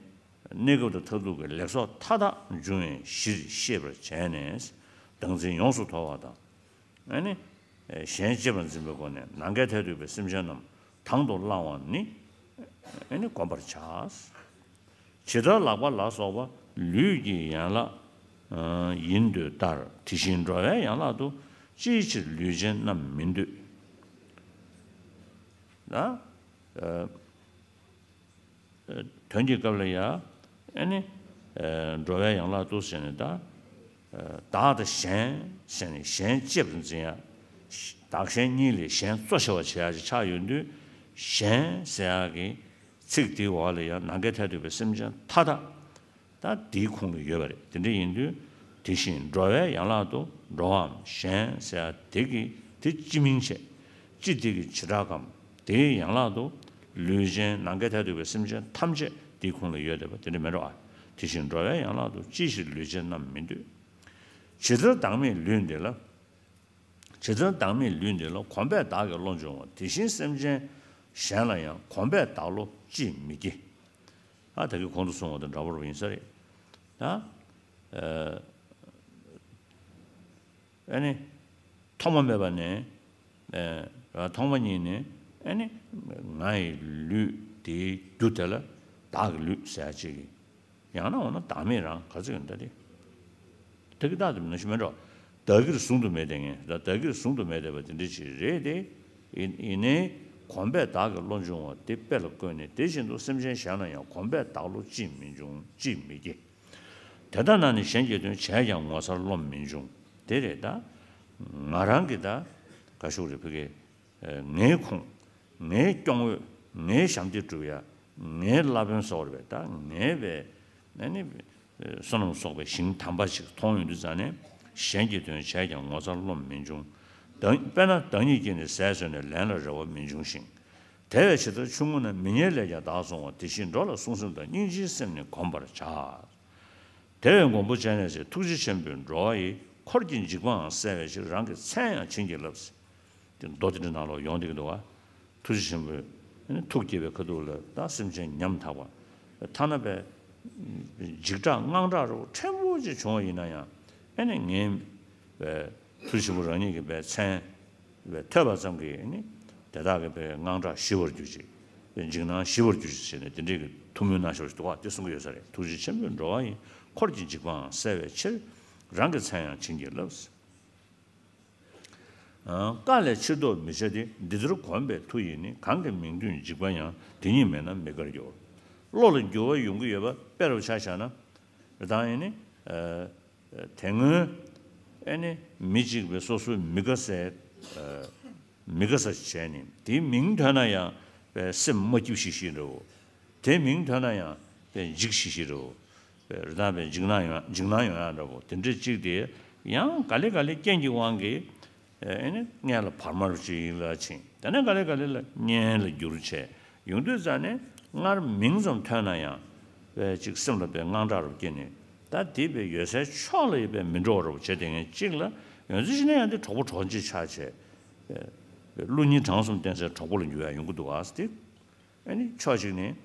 གནས་སྐབས་དང་མཐར་ཐུག་གི་ལེགས་ཚོགས་མཐའ་དག་འབྱུང་བའི་གཞིར་ཤེས་པར་བྱས་ནས། བདག་འཛིན་ཡོངས་སུ་དོར་བ་དང་། ཨེ་ནི་གཞན་གཅེས་པར་འཛིན་པའི་སྒོ་ནས་ནམ་མཁའི་མཐས་གཏུགས་པའི་སེམས་ཅན་རྣམས་དང་དུ་བླང་བ་ནི་ཨེ་ནི་བསྒོམ་པར་བྱ། ཇི་ལྟར་ལག་པ་ལ་སོགས་པ་ལུས་ཀྱི་ཡན་ལག་ཡིན་འདོད་ལྟར། དེ་བཞིན་འགྲོ་བའི་ཡན་ལག་ཏུ། ཅིའི་ཕྱིར་ལུས་ཅན་རྣམས་མི་འདོད། ན། དོན་གྱི་སྐབས་ལ་ཡ། ཨེ་ནི། འགྲོ་བའི་ཡན་ལག་ཏུ་ཟེར་ནས་ད། བདག་དང་གཞན་ཟེར་ནས་གཞན་གཅེས་པར་འཛིན་ཡ། བདག་གཞན་གཉིས་ལས་གཞན་གཙོ་ཆེ་བ་བྱེད་ཡ་ཅིག་ཆགས་ཡོང་དུས། གཞན་ཟེར་ཡ་གི་ཚིག་དེའི་འོག་ལ་ཡང་ནམ་མཁའི་མཐས་གཏུགས་པའི་སེམས་ཅན་མཐའ་དག་ད་དེའི་ཁོངས་ལ་ཡོད་པ་རེད། དེ་འདྲ་ཡིན་དུས་དེ་བཞིན་འགྲོ་བའི་ཡན་ལག་ཏུ། འགྲོ་བའམ་གཞན་ཟེར་ཡ་དེ་གི་དེ་སྤྱི་མིང་བྱས། སྤྱི་དེ་གི་བྱེ་བྲག་གམ་དེའི་ཡན་ལག་ཏུ་ལུས་ཅན་ནམ་མཁའི་མཐས་གཏུགས་པའི་སེམས་ཅན་ཐམས་ཅད་དེའི་ཁོངས་ལ་ཡོད་བསྡད་པ་དེ་འདྲ་མེད་འགྲོ་ཨ། དེ་བཞིན་འགྲོ་བའི་ཡན་ལག་ཏུ། ཅིའི་ཕྱིར་ལུས་ཅན་རྣམས་མི་འདོད། ཇི་ལྟར་བདག་མེད་ལུས་འདི་ལ། ཇི་ལྟར་བདག་མེད་ལུས་འདི་ལ། གོམས་པས་བདག་གི་བློ་འབྱུང་བ། དེ་བཞིན་སེམས་ཅན་གཞན་ལ་ཡང་། གོམས་པས་བདག་བློ་ཅིས་མི་སྐྱེ། ཨ་ད་གིན་གོང་དུ་སོང་བ་དང་འདྲ་པོ་རུ་ཡིན་ས་རེད། ད། ཨ་ནི། ཐོག་མ་མེད་པ་ནས། ཨ་ཐོག་མ་ཉིད་ནས་ཨ་ནི། ང་ཡི་ལུས་དེའི་རྒྱུ་དེ་ལ་བདག་གི་ལུས་ཟེར་ཡ་ཅིག་གི་ཡང་ན་འོ་ན་བདག་མེད་རང་ག་ཚོད་ཡོད་ད་དེ། ད་གི་བདག་དེ་མིན་ན་ཤི་མེད་འགྲོ། བདག་གིར་བཟུང་དུ་མེད་དེ་ངས་ད་བདག་གིར་བཟུང་དུ་མེད་དེ་བ་དེ་འདྲ་ཅིག་རེད་དེ། ཡིན་ཡིན་ནའི་གོམས་པས་བདག་གི་བློ་འབྱུང་བ་དེ་དཔེ་ལ་བཀོད་ནས། དེ་བཞིན་དུ་སེམས་ཅན་གཞན་ལ་ཡང་། གོམས་པས་བདག་བློ་ཅིས་མི་འབྱུང་ཅིས་མི་སྐྱེ། དེ་ལྟ་ན་ནི་གཞན་གྱི་དོན་བྱས་ཀྱང་ངོ་མཚར་རློམ་མི་འབྱུང་། དེ་རེད་ད། ང་རང་གི་ད་ག་ཤུག་རེད་ཕ་གི། ངའི་ཁུངས། ངའི་སྐྱོང་འོས། ངའི་ཞབས་འདེགས་སྒྲུབ་ཡ། ངའི་བླ་དཔོན་སོགས་རེད་པས། ད་ངའི་བས་ཨ་ནི་བསོད་ནམས་གསོག་པའི་ཞིང་དམ་པ་ཞིག་མཐོང་ཡོང་དུས་ཙང་ནས། གཞན་གྱི་དོན་བྱས་ཀྱང་ངོ་མཚར་རློམ་མི་འབྱུང་། བདག་དཔེར་ན་བདག་ཉིད་ཀྱིས་ནི་ཟས་ཟོས་ནས་ལན་ལ་རེ་བ་མི་འབྱུང་ཞིང་། དེ་བས་ཇི་ལྟར་ཆུང་ངུ་ན། མི་སྙན་ལས་ཀྱང་བདག་བསྲུང་བ། དེ་བཞིན་འགྲོ་ལ་བསྲུང་སེམས་དང་། སྙིང་རྗེའི་སེམས་ནི་བསྒོམ་པར་བྱ། དེ་བས་མགོན་པོ་སྤྱན་རས་གཟིགས་ཐུགས་རྗེ་ཆེན་པོས་འགྲོ་བ་ཡི། འཁོར་གྱི་འཇིགས་པའང་བསལ་བའི་ཕྱིར། རང་གི་མཚན་ཡང་བྱིན་གྱིས་བརླབས། དེ་མདོ་དེ་འདྲ་ནང་ལོགས་ཡོང་བསྡད་ཀྱི་འདུག་བ། ཐུགས་རྗེ་ཆེན་པོས་ཨ་ནི་ཐུགས་དགྱེས་པའི་ཁ་ཐུག་ལ། ད་སེམས་ཅན་ཉམ་ཐག་པ། ཐ་ན་པའི་འཇིགས་སྐྲག་དངངས་སྐྲག་རོ་ཕྲན་བུ་ཅིག་བྱུང་བ་ཡིན་ན་ཡང་། ཨ་ནི་ངའི་པའི་ཐུགས་རྗེ་ཆེན་པོ་རང་ཉིད་ཀྱི་པའི་མཚན་པའི་ཐོས་པ་ཙམ་གྱིས་ཨ་ནི་དེ་དག་གི་པའི་དངངས་སྐྲག་ཞི་བར་གྱུར་ཅིག། པའི་འཇིགས་སྣང་ཞི་བར་གྱུར་ཅིག་ཟེར་ནས། དེ་འདྲའི་གི་ཐུགས་སྨོན་གནང་ཤོར་ཞིག་འདུག་བ། དེ་གསུང་གི་ཡོད་ས་རེད། ཐུགས་རྗེ་ཆེན་པོས་འགྲོ་བ་ཡི། འཁོར་གྱི་འཇིགས་པའང་བསལ་བའི་ཕྱིར། རང་གི་མཚན་ཡང་བྱིན་གྱིས་བརླབས། བཀའ་ལས་ཕྱིར་ལྡོག་མི་བྱ་སྟེ། འདི་ལྟར་གོམས་པའི་མཐུ་ཡིས་ནི། གང་གི་མིང་དོན་འཇིག་པ་ཡང་། དེ་ཉིད་མེད་ན་མི་དགར་འགྱུར། བློ་ལ་འགྱུར་བ་ཡོང་གི་ཡོད་པ་དཔེ་རུ་ཆ་བཞག་ན། རེད་དང་ཡིན་ནི། དེ་སྔོན་ཨེ་ནི་མི་གཅིག་པའི་སོ་སོའི་མི་དགའ་སའི་མི་དགའ་ས་ཞིག་བྱས་ནས། དེའི་མིང་ཐོས་ན་ཡང་པའི་སེམས་མ་སྐྱིད་ཤིག་ཤིག་འདྲ་བོ། དེའི་མིང་ཐོས་ན་ཡང་པའི་འཇིགས་ཤིག་ཤིག་འདྲ་བོ། པའི་རི་དྭགས་པའི་འཇིགས་སྣང་ཡོང་འཇིགས་སྣང་ཡོང་ཡ་འདྲ་བོ། དེ་འདྲའི་གཅིག་དེ་ཡང་ག་ལེ་ག་ལེ་རྐྱེན་གྱི་དབང་གིས། ཨེ་ནི་སྔན་ལ་བར་མར་ཅིག་ལ་ཕྱིན། དེ་ནས་ག་ལེ་ག་ལེ་ལ་གཉེན་ལ་འགྱུར་བྱས་ཡོང་དུས་ཙང་ནས། སྔར་མིང་ཙམ་ཐོས་ན་ཡང་པའི་ཅིག་སེམས་ལ་པའི་དངངས་སྐྲག་རུ་སྐྱེས་ནས། ད་དེ་པའི་ཡོད་སའི་ཕྱོགས་ལ་ཡོད་པའི་མི་འགྲོ་བ་རུ་བྱེད་དེ་ངས་གཅིག་ལ་ཡོང་ཚུལ་ཞིག་ན་ཡང་དེ་གྲོགས་པོ་གྲོགས་མཆེད་ཆགས་བྱས། བློ་གཉིས་བྲང་གསུམ་བསྟེན་སའི་གྲོགས་པོ་ལ་འགྱུར་ཡ་ཡོང་གི་འདུག་ཨ་ཟེར་ཏེ། ཨ་ནི་ཕྱོགས་གཅིག་ནས་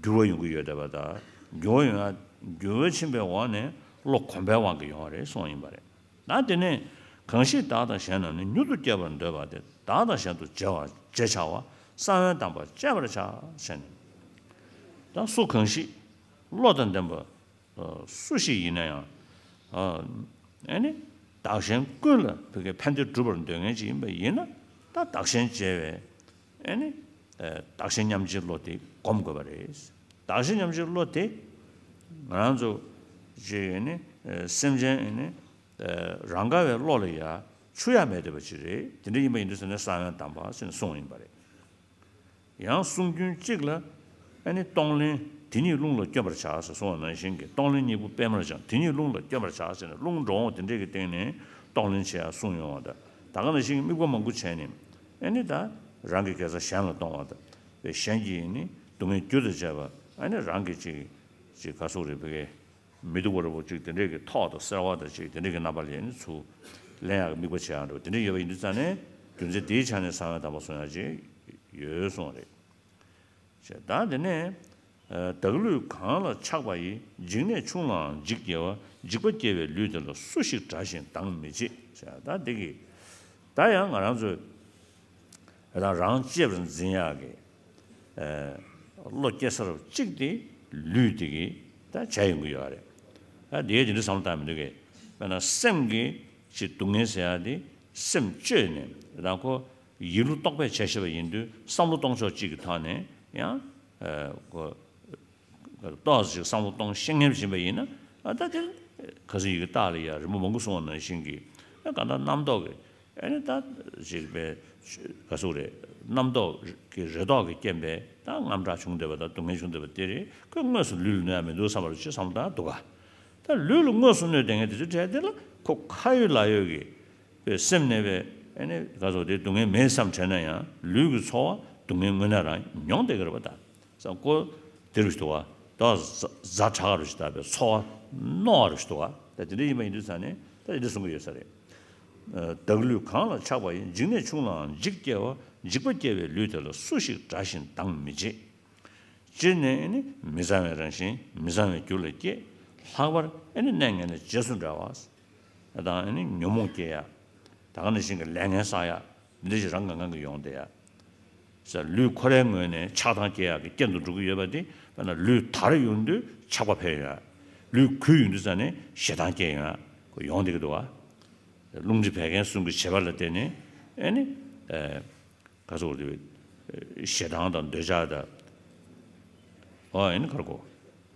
འགྱུར་བ་ཡོང་གི་ཡོད་བསྡད་པ་དང་། འགྱུར་བ་ཡོང་ཡ། འགྱུར་བ་ཕྱིན་པའི་འོག་ནས་བློ་གོམས་པའི་དབང་གིས་ཡོང་བ་རེད་གསུངས་ཡིན་པ་རེད། ད་དེ་ནས་གང་ཞིག་བདག་དང་གཞན་རྣམས་ནི། མྱུར་དུ་སྐྱེ་བར་འདོད་པ་དེས། བདག་དང་གཞན་དུ་བརྗེ་བར་བརྗེ་བྱ་བ། གསང་བའི་དམ་པ་སྤྱད་པར་བྱ་ཞེས་ནས། ད་སུ་གང་ཞིག་བློ་དང་ལྡན་པ་སུ་ཞིག་ཡིན་ན་ཡང་། ཨ་ནི་བདག་གཞན་ཀུན་ལ་བོད་ཀྱི་ཕན་བདེ་སྒྲུབ་པར་འདོད་མཁན་ཅིག་ཡིན་པ་ཡིན་ན། ད་བདག་གཞན་བརྗེ་བའི་ཨ་ནི་བདག་གཞན་མཉམ་བརྗེའི་བློ་དེ་སྒོམ་དགོས་པ་རེད། བདག་གཞན་མཉམ་བརྗེའི་བློ་དེ་ང་རང་ཚོ་ཅིག་ཨ་ནི་སེམས་ཅན་ཨ་ནི་རང་དགའ་བའི་བློ་ལ་ཡ་འཆུ་ཡ་མེད་བསྡད་པ་ཅིག་རེད། དེ་འདྲ་ཡིན་པ་ཡིན་དུས་ཙང་ནས་གསང་བའི་དམ་པ་ཟེར་ནས་གསུངས་ཡིན་པ་རེད། ཡང་གསུང་རྒྱུན་གཅིག་ལ་ཨ་ནི་གཏོང་ལེན་དེ་ཉིད་རླུང་ལ་བསྐྱོན་པར་བྱ་ཟེར་གསུངས་པ་ནང་བཞིན་གྱི། གཏོང་ལེན་གཉིས་པོ་སྤེལ་མར་སྦྱངས། དེ་ཉིད་རླུང་ལ་བསྐྱོན་པར་བྱ་ཟེར་ནས། རླུང་འགྲོ་འོང་དེ་འདྲས་ཀྱི་སྟེང་ནས་གཏོང་ལེན་བྱེད་ཡ་གསུངས་ཡོང་བ་དང་། ད་ག་ནང་བཞིན་དམིགས་པ་མང་པོ་བྱས་ནས་ཨ་ནི་ད་རང་གི་དགེ་རྩ་གཞན་ལ་གཏོང་བ་དང་། གཞན་གྱི་ནི་སྡུག་བསྔལ་རྒྱུ་དང་བཅས་པ་ཨ་ནི་རང་གི་ཅིག་ཅིག་ག་སོགས་རེད་བོད་སྐད། མི་སྡུག་པ་རུ་བོ་ཅིག་དེ་འདྲས་ཀྱི་ཐོག་དང་སེར་བ་དང་ཅིག་དེ་འདྲས་ཀྱི་རྣམ་པ་ལ་ནི་ཚུར་ལེན་ཡག་གི་དམིགས་པ་བྱེད་ཡག་འགྲོ། དེ་འདྲས་ཡོད་པ་ཡིན་དུས་ཙང་ནས་རྒྱུ་མཚན་དེའི་ཆ་ནས་གསང་བའི་དམ་པ་གསུང་ཡག་ཅིག་ཡོད་གསུངས་རེད། ད་དེ་ནས་བདག་ལུས་གང་ལ་ཆགས་པ་ཡི། འཇིགས་གནས་ཆུང་ལའང་འཇིགས་སྐྱེ་བ། འཇིགས་པ་སྐྱེ་བའི་ལུས་དེ་ལ་སུ་ཞིག་དགྲ་བཞིན་སྡང་མི་བྱེད། ད་འདི་གི་ད་ཡང་ང་རང་ཚོས་ད་རང་གཅེས་པར་འཛིན་ཡག་གི་བློ་སྐྱེ་ས་རུ་གཅིག་དེ་ལུས་དེ་གིས་ད་བྱས་ཡོང་གི་ཡོད་རེད། ད་དེའི་དེ་འདྲ་བསམ་བློ་བཏང་མི་འདུག་གས། དཔེར་ན་སེམས་ཀྱི་ཅིག་སྡུག་བསྔལ་ཟེར་ཡག་དེ་སེམས་བཅོས་ནས་ད་ཁོ་ཡིད་བློ་རྟོག་པས་བྱས་ཤེས་པ་ཡིན་དུས་བསམ་བློ་གཏོང་ཕྱོགས་གཅིག་གི་ཐོག་ནས་ཡང་ཁོ་ཏོག་ཙམ་ཅིག་བསམ་བློ་གཏོང་ཤེས་མཁན་ཞིག་ཡིན་པ་ཡིན་ན། ད་དེ་ཁ་སང་ཡི་གེ་རྟགས་ལ་ཡ་རི་མོ་མང་པོ་གསུངས་པ་ནང་བཞིན་གྱི་གང་ལྟར་རྣམ་རྟོག་གི་ཨ་ནི་ད་ཅིག་པའི་ག་ཟེར་རེད། རྣམ་རྟོག་གི་རེ་དོགས་ཀྱི་རྐྱེན་པས་ད་དངངས་སྐྲག་བྱུང་བསྡད་པ་དང་སྡུག་བསྔལ་བྱུང་བསྡད་པ་དེ་རེད། ཁོས་དངོས་སུ་ལུས་ལ་གནོད་ཡ་མི་འདུག་བསམ་པ་རུ་ཅིག་བསམ་བློ་བཏང་འདུག་ག། ད་ལུས་ལ་དངོས་སུ་གནོད་བསྡད་མཁན་དེ་ཚོའི་གྲས་དེ་ལ་ཁོ་ཁ་ཡོད་ལག་ཡོད་ཀྱི་པའི་སེམས་ནས་པའི་ཨ་ནི་ག་ཟེར་དེ་སྡུག་བསྔལ་མེད་བསམ་དྲན་ན་ཡང་ལུས་ཀྱི་ཚོར་བ་སྡུག་བསྔལ་དངོས་གནས་རང་མྱོང་བསྡད་ཀྱི་རེད་པ། ད་བསམ་ཀོ་དེ་རུ་ཞིག་འདུག་བ། ད་ཛ་དྲག་རུ་ཞིག་ད་པའི་ཚོར་བ་རྣོ་བ་རུ་ཞིག་འདུག་བ། ད་དེ་འདྲ་ཡིན་པ་ཡིན་དུས་ཙང་ནས་ད་དེ་འདྲ་གསུང་གི་ཡོད་ས་རེད། བདག་ལུས་གང་ལ་ཆགས་པ་ཡི། འཇིགས་གནས་ཆུང་ལའང་འཇིགས་སྐྱེ་བ། འཇིགས་པ་སྐྱེ་བའི་ལུས་དེ་ལ་སུ་ཞིག་དགྲ་བཞིན་སྡང་མི་བྱེད། སྤྱིར་ནི་ནི་མི་གཙང་བའི་རང་བཞིན་མི་གཙང་བའི་རྒྱུ་ལ་སྐྱེ། ལྷག་པར་ཨེ་ནི་གནས་ངན་ལས་རྗེས་སུ་འབྲང་བ་དང་ཨེ་ནི་ཉོན་མོངས་སྐྱེ་ཡ། ད་ག་ནང་བཞིན་གྱི་ལས་ངན་བསགས་ཡ། འདི་འདྲ་ཞིག་རང་གང་གང་གི་ཡོང་བསྡད་ཡ། ས་ལུས་ཁོ་རའི་ངོས་ནས་ཆགས་སྡང་སྐྱེ་ཡག་གི་རྐྱེན་དུ་འགྲོ་གི་ཡོད་པ་དེ། དཔེར་ན་ལུས་དར་ཡོང་དུས་ཆགས་པ་འཕེལ་ཡོང་ཡ། ལུས་གུད་ཡོང་དུས་ཙ་ནས་ཞེ་སྡང་སྐྱེ་ཡོང་ཡ་ཡོང་བསྡད་ཀྱི་འདུག་བ། རླུང་མཁྲིས་བད་ཀན་གསུམ་གྱི་བྱེད་པ་ལ་བརྟེན་ནས་ཨེ་ནི། ག་ཚོད་དེ། ཞེ་སྡང་དང་འདོད་ཆགས་དང་། ཨོ་ཨེ་ནི་གར་གོ།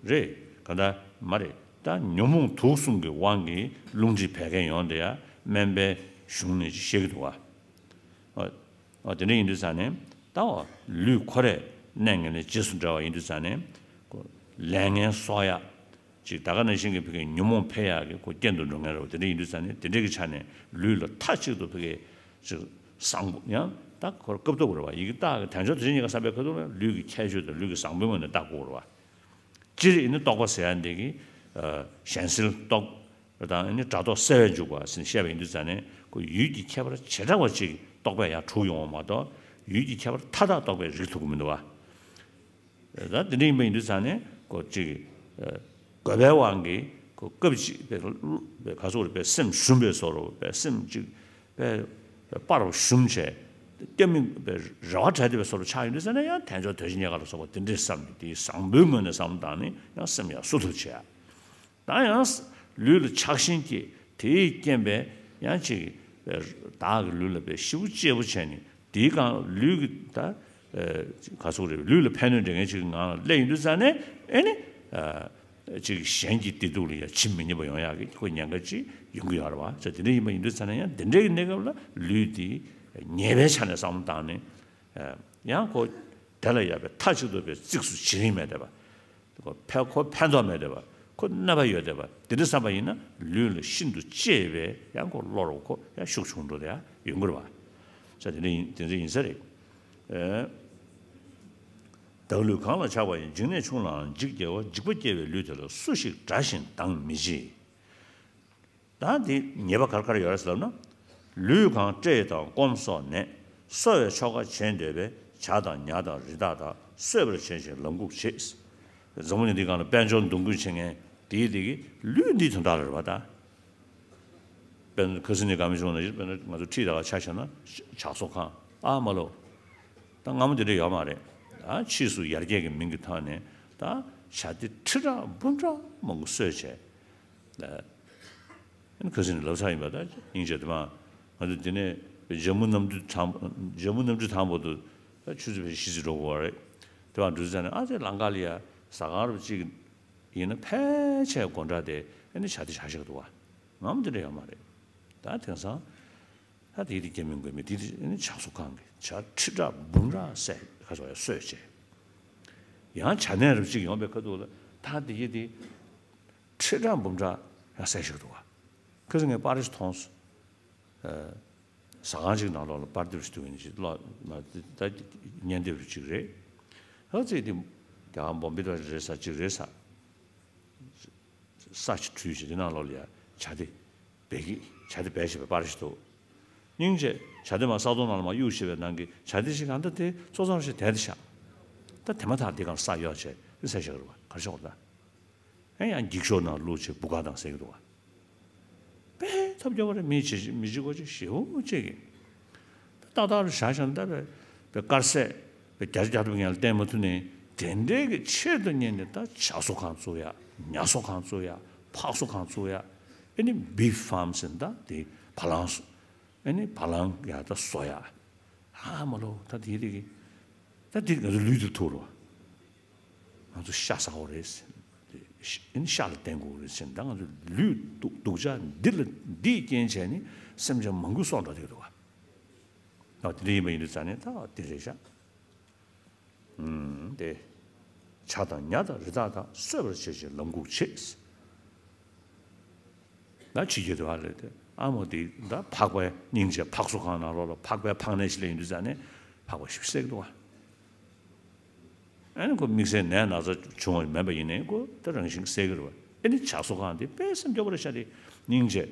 རེད། ག་ད་མ་རེད། ད་ཉོན་མོངས་དུག་གསུམ་གྱི་དབང་གིས་རླུང་མཁྲིས་བད་ཀན་ཡོང་དེ་ཡ་སྨན་པའི་གཞུང་ནས་བཤད་ཀྱི་འདུག་བ། ཨོ་ཨོ་དེ་འདྲ་ཡིན་དུས་ཙ་ནས། ད་བ་ལུས་ཁོ་རས་གནས་ངན་ལས་རྗེས་སུ་འབྲེལ་བ་ཡིན་དུས་ཙང་ནས་ཁོ་ལས་ངན་གསོག་ཡག་ཅིག་ད་ག་ནང་བཞིན་གྱི་ཕ་གི་ཉོན་མོངས་འཕེལ་ཡག་གི་ཁོ་རྐྱེན་དུ་འགྲོ་མཁན་རེད་བ། དེ་འདྲ་ཡིན་དུས་ཙང་ནས་དེ་འདྲའི་གི་ཆ་ནས་ལུས་ལ་མཐའ་གཅིག་ཏུ་ཕ་གི་ཅིག་བཟང་པོ་ཡང་ད་ཁོར་སྐབས་ཐོབ་རེད་བ། ཡི་གེ་རྟགས་ཀྱི་དལ་འབྱོར་དེ་བཞིན་ཉེན་ཁ་བསམ་པའི་ཁ་ཐུག་ལ་ལུས་ཀྱི་ཁྱད་ཆོས་དང་ལུས་ཀྱི་བཟང་པོའི་ངོས་ནས་བལྟ་དགོས་རེད་བ། སྤྱིར་ཡིན་ན་རྟོག་པ་ཟེར་ཡ་འདི་གི་གཞན་སེལ་རྟོག་དང་ནི་སྒྲ་རྟོག་སེལ་བས་འཇུག་པ་ཟེར་ནས་བཤད་པ་ཡིན་དུས་ཙང་ནས་ཁོ་ཡུལ་གྱི་ཁྱད་པར་བྱེ་བྲག་པ་ཅིག་རྟོག་པས་ཡང་གྲུབ་ཡོང་བ་མ་གཏོགས་ཡུལ་གྱི་ཁྱད་པར་མཐའ་དག་རྟོག་པས་རིག་ཐུབ་ཀྱི་མི་འདུག་བ། ད་དེ་འདྲ་ཡིན་པ་ཡིན་དུས་ཙང་ནས་ཁོ་ཅིག་དགོས་པའི་དབང་གིས་ཁོ་སྐབས་ཅིག་པའི་ག་ཚོད་རེད་པའི་སེམས་ཞུམ་པའི་བཟོ་འདྲ་པའི་སེམས་ཅིག་པའི་པར་ཞུམ་བྱས་སྐྱབས་མེད་པའི་རེ་བ་བྲལ་བསྡད་པའི་བཟོ་འདྲ་ཆགས་ཡོང་དུས་ཙང་ནས་ཡང་དལ་འབྱོར་དོན་གཅིག་རྙེད་དཀའ་ལ་སོགས་པ་དེ་འདྲའི་བསམ་ནས་དེའི་བཟང་པོའི་ངོས་ནས་བསམ་བློ་བཏང་ནས་ཡང་སེམས་ཡང་སུ་ཐུབ་བྱས། ད་ཡང་ལུས་ལ་ཆགས་ཞེན་སྐྱེས། དེའི་རྐྱེན་པས་ཡང་ཅིག་བདག་གི་ལུས་ལ་པའི་ཤི་བོ་གཅེས་པོ་བྱས་ནས་དེའི་སྒང་ལུས་ཀྱི་ད་ག་ཚོད་རེད། ལུས་ལ་ཕན་གནོད་འདྲེན་མཁན་ཅིག་གི་ངང་ལ་སླེབས་ཡོང་དུས་ཙང་ནས་ཨེ་ནི་ཅིག་གཞན་གྱི་བདེ་སྡུག་ལ་ཡང་ཇི་མི་སྙམ་པ་ཡོང་ཡག་གི་ཁོ་ཉེན་ཁ་ཅིག་ཡོང་གི་ཡོད་རེད་བ། ཙང་དེ་འདྲ་ཡིན་པ་ཡིན་དུས་ཙང་ནས་ཡང་དེ་འདྲའི་གི་གནས་སྐབས་ལ་ལུས་དེ་ཉེས་པའི་ཆ་ནས་བསམ་བློ་བཏང་ནས། ཡང་ཁོ་དེ་ལ་ཡང་པའི་མཐའ་གཅིག་ཏུ་པའི་གཙིགས་སུ་བྱེད་རིན་མེད་བསྡད་པ། ཁོ་ཕན་ཁོ་ཕན་ཐོགས་མེད་བསྡད་པ། ཁོ་གནོད་པ་ཡོད་བསྡད་པ། དེ་འདྲ་བསམ་པ་ཡིན་ན་ལུས་ལ་ཤིན་ཏུ་གཅེས་པའི་ཡང་ཁོ་བློ་རུ་ཁོ་ཡང་ཤུགས་ཆུང་འགྲོ་དེ་ཡང་ཡོང་གི་རེད་བ། ས་དེ་འདྲ་ཡིན་དེ་འདྲ་ཡིན་ས་རེད། ཨེ། བདག་ལུས་གང་ལ་ཆགས་པ་ཡིན། འཇིགས་གནས་ཆུང་ལའང་འཇིགས་སྐྱེ་བ། འཇིགས་པ་སྐྱེ་བའི་ལུས་དེ་ལ་སུ་ཞིག་དགྲ་བཞིན་སྡང་མི་བྱེད། ད་འདི་ཉེས་པ་ག་རེ་ག་རེ་ཡོད་རེད་ཟེར་ལབ་ན། ལུས་གང་བཀྲེས་དང་སྐོམ་སོགས་ནད། གསོ་བའི་ཆོ་ག་བྱེད་འདོད་པས། བྱ་དང་ཉ་དང་རི་དྭགས་དག་གསོད་པར་བྱེད་ཅིང་ལམ་འགུགས་བྱེད། འཛམ་བུ་གླིང་འདིའི་སྒང་ལ་དཔལ་འབྱོར་འདུ་འགོད་བྱེད་མཁན་དེའི་དེ་གི་ལུས་འདིའི་དོན་དག་ལ་རེད་བ་ད། དཔེར་ན་ཁ་སང་ནས་བཀའ་མོལ་བྱུང་ན་དཔེར་ན་ང་ཚོ་ཁྲིད་དང་ཆ་བཞག་ན་ཇ་གསོ་ཁང་ཨ་མ་ལོ། ད་སྔ་མོ་དེ་འདྲ་ཡོད་མ་རེད། ད་ཕྱིས་སུ་ཡར་རྒྱས་ཀྱི་མིང་གི་ཐོག་ནས་ད་ཇ་དེ་ཁྲི་ཕྲག་འབུམ་ཕྲག་མང་པོ་གསོས་བྱས། ཨ་ནི་ཁ་སང་ནས་ལབ་ཚར་ཡིན་པ། ད་སྙིང་རྗེ་དེ་མ་ང་ཚོ་འདི་ནས་ཇམ་མུ་གནམ་གྲུ་དང་ཇམ་མུ་གནམ་གྲུ་དང་པོ་དུ་ཆུ་ཚོད་ཕལ་ཆེར་བཞི་ཙམ་འགྲོ་དགོས་པ་རེད། དེ་བ་འགྲོ་ཚར་ནས་ཨ་ཙི་ལམ་ཁ་ལ་ཡ་ཟ་ཁང་རུ་གཅིག་ཡིན་ན་ཕལ་ཆེར་སྒོ་འགྲམ་དེ་ཨ་ནི་ཇ་དེ་ཇ་བཞག་འདུག་བ། སྔ་མོ་དེ་འདྲ་ཡོད་མ་རེད། ད་དེང་སང་ད་དེ་དེ་སྐྱེ་མི་དགོས་མི་དེ་དེ་ཨ་ནི་ཇ་གསོ་ཁང་གི་ཇ་ཁྲི་ཕྲག་འབུམ་ཕྲག་བསད་ཁ་སོ་ཡ་གསོས་བྱས། ཡང་ཇ་ནད་རབས་གཅིག་ཡོང་པའི་ཁ་ཐུག་ལ་ད་དེ་ཡི་དེ་ཁྲི་ཕྲག་འབུམ་ཕྲག་ཡང་བསད་བཞག་འདུག་བ། ཁ་སང་ངས་པར་ཞིག་མཐོང་སོང་། ཟ་ཁང་ཅིག་ནང་ལོགས་ལ་པར་དེབ་ཞིག་འདུག་ཡིན་ཅིག་ཀློག་ན་ད་བརྙན་དེབ་ཅིག་རེད། ཧ་ཙི་དེ་རྒྱ་གར་བོམ་བེ་ད་རེད་ས་ཅིག་རེད་ས། ས་ཅིག་བྲུས་ཤིག་དེ་ནང་ལོགས་ལ་ཡ་ཇ་དེ་བེད་ཀྱི་ཇ་དེ་བེད་ཞེས་པའི་པར་ཞིག་འདུག་སྙིང་རྗེ་ཇ་དེ་མ་ས་དོང་ནང་ལ་མ་གཡུག་ཞེས་པའི་ནང་གི་ཇ་དེ་ཞིག་གང་ལྟར་དེ་ཙོག་ཙོག་ཞིག་དེད་དེ་ཤག་ད་དེ་མ་ཐག་དེ་གང་ས་གཡོག་བྱས་དེ་ས་ཞིག་རུ་བ་གར་ཤོག་ད། ཨེ་ཡང་འགྱིག་ཤོག་ནང་བླུགས་བྱས་བུ་ག་དང་ཟེར་གྱི་འདུག་བ། དཔེ་ཐབས་སྐྱོ་བ་རེད། མི་བྱེད་མི་བྱེད་གོ་ཅིག་ཞེ་པོ་ཅིག་གིས་ཏག་ཏག་རུ་བཞག་བཞག་ན་ད་དཔེ་དཔེ་དཀར་ཟས་དཔེ་བརྒྱ་ཆ་བརྒྱ་ཐོབ་ངན་ལ་བསྟན་མ་ཐུབ་ནས་དེ་འདྲའི་གི་ཆེད་དུ་གཉེར་ནས་ད་ཇ་གསོ་ཁང་བཙུགས་ཡ། ཉ་གསོ་ཁང་བཙུགས་ཡ། ཕག་གསོ་ཁང་བཙུགས་ཡ། ཨེ་ནི་བི་ཕཱམ་ཟེར་ན་ད་དེ་བ་ལང་གསོ། ཨེ་ནི་བ་ལང་ཡ་ད་གསོ་ཡ། ཨ་མ་ལོ་ད་དེ་རིགས་ཀྱི་ད་དེ་ང་ཚོ་ལུས་དེ་ཐུག་རོ། ང་ཚོ་ཤ་ཟ་འོ་རེད། ཤ་ལ་བརྟེན་དགོས་རེད་ཟེར་ད་ང་ཚོ་ལུས་སྡུག་སྡུག་ཅག་འདི་ལ་འདིས་རྐྱེན་བྱས་ནས་སེམས་ཅན་མང་པོ་སྲོག་འགྲོ་བསྡད་འདུག་བ། ཨ་དེ་འདྲ་ཡིན་པ་ཡིན་དུས་ཙང་ནས་ད་དེ་རེད་ཤག་ཨུམ་དེ། བྱ་དང་ཉ་དང་རི་དྭགས་དག་གསོད་པར་བྱེད་ཅིང་ལམ་འགུགས་བྱེད། ད་ཕྱི་རྒྱལ་དུ་བ་ལས་དེ་ཨ་མོ་དེ་ད་ཕག་པའི་སྙིང་རྗེ་ཕག་གསོ་ཁང་ནང་ལོགས་ལ་ཕག་པའི་ཕག་ནད་ཞིག་སླེབས་ཡོང་དུས་ཙང་ནས་ཕག་པ་ཞིག་བསད་ཀྱི་འདུག་བ། ཨ་ནི་ཁོ་དམིགས་བསལ་ནད་ན་ཚ་བྱུང་བ་མེད་པ་ཡིན་ནའི་ཁོ་ད་རང་བཞིན་གྱིས་བསད་ཀྱི་རེད་བ། ཨ་ནི་ཇ་གསོ་ཁང་དེ་དཔེ་སེམས་སྐྱོ་པོ་རེད་ཤག་དེ་སྙིང་རྗེ།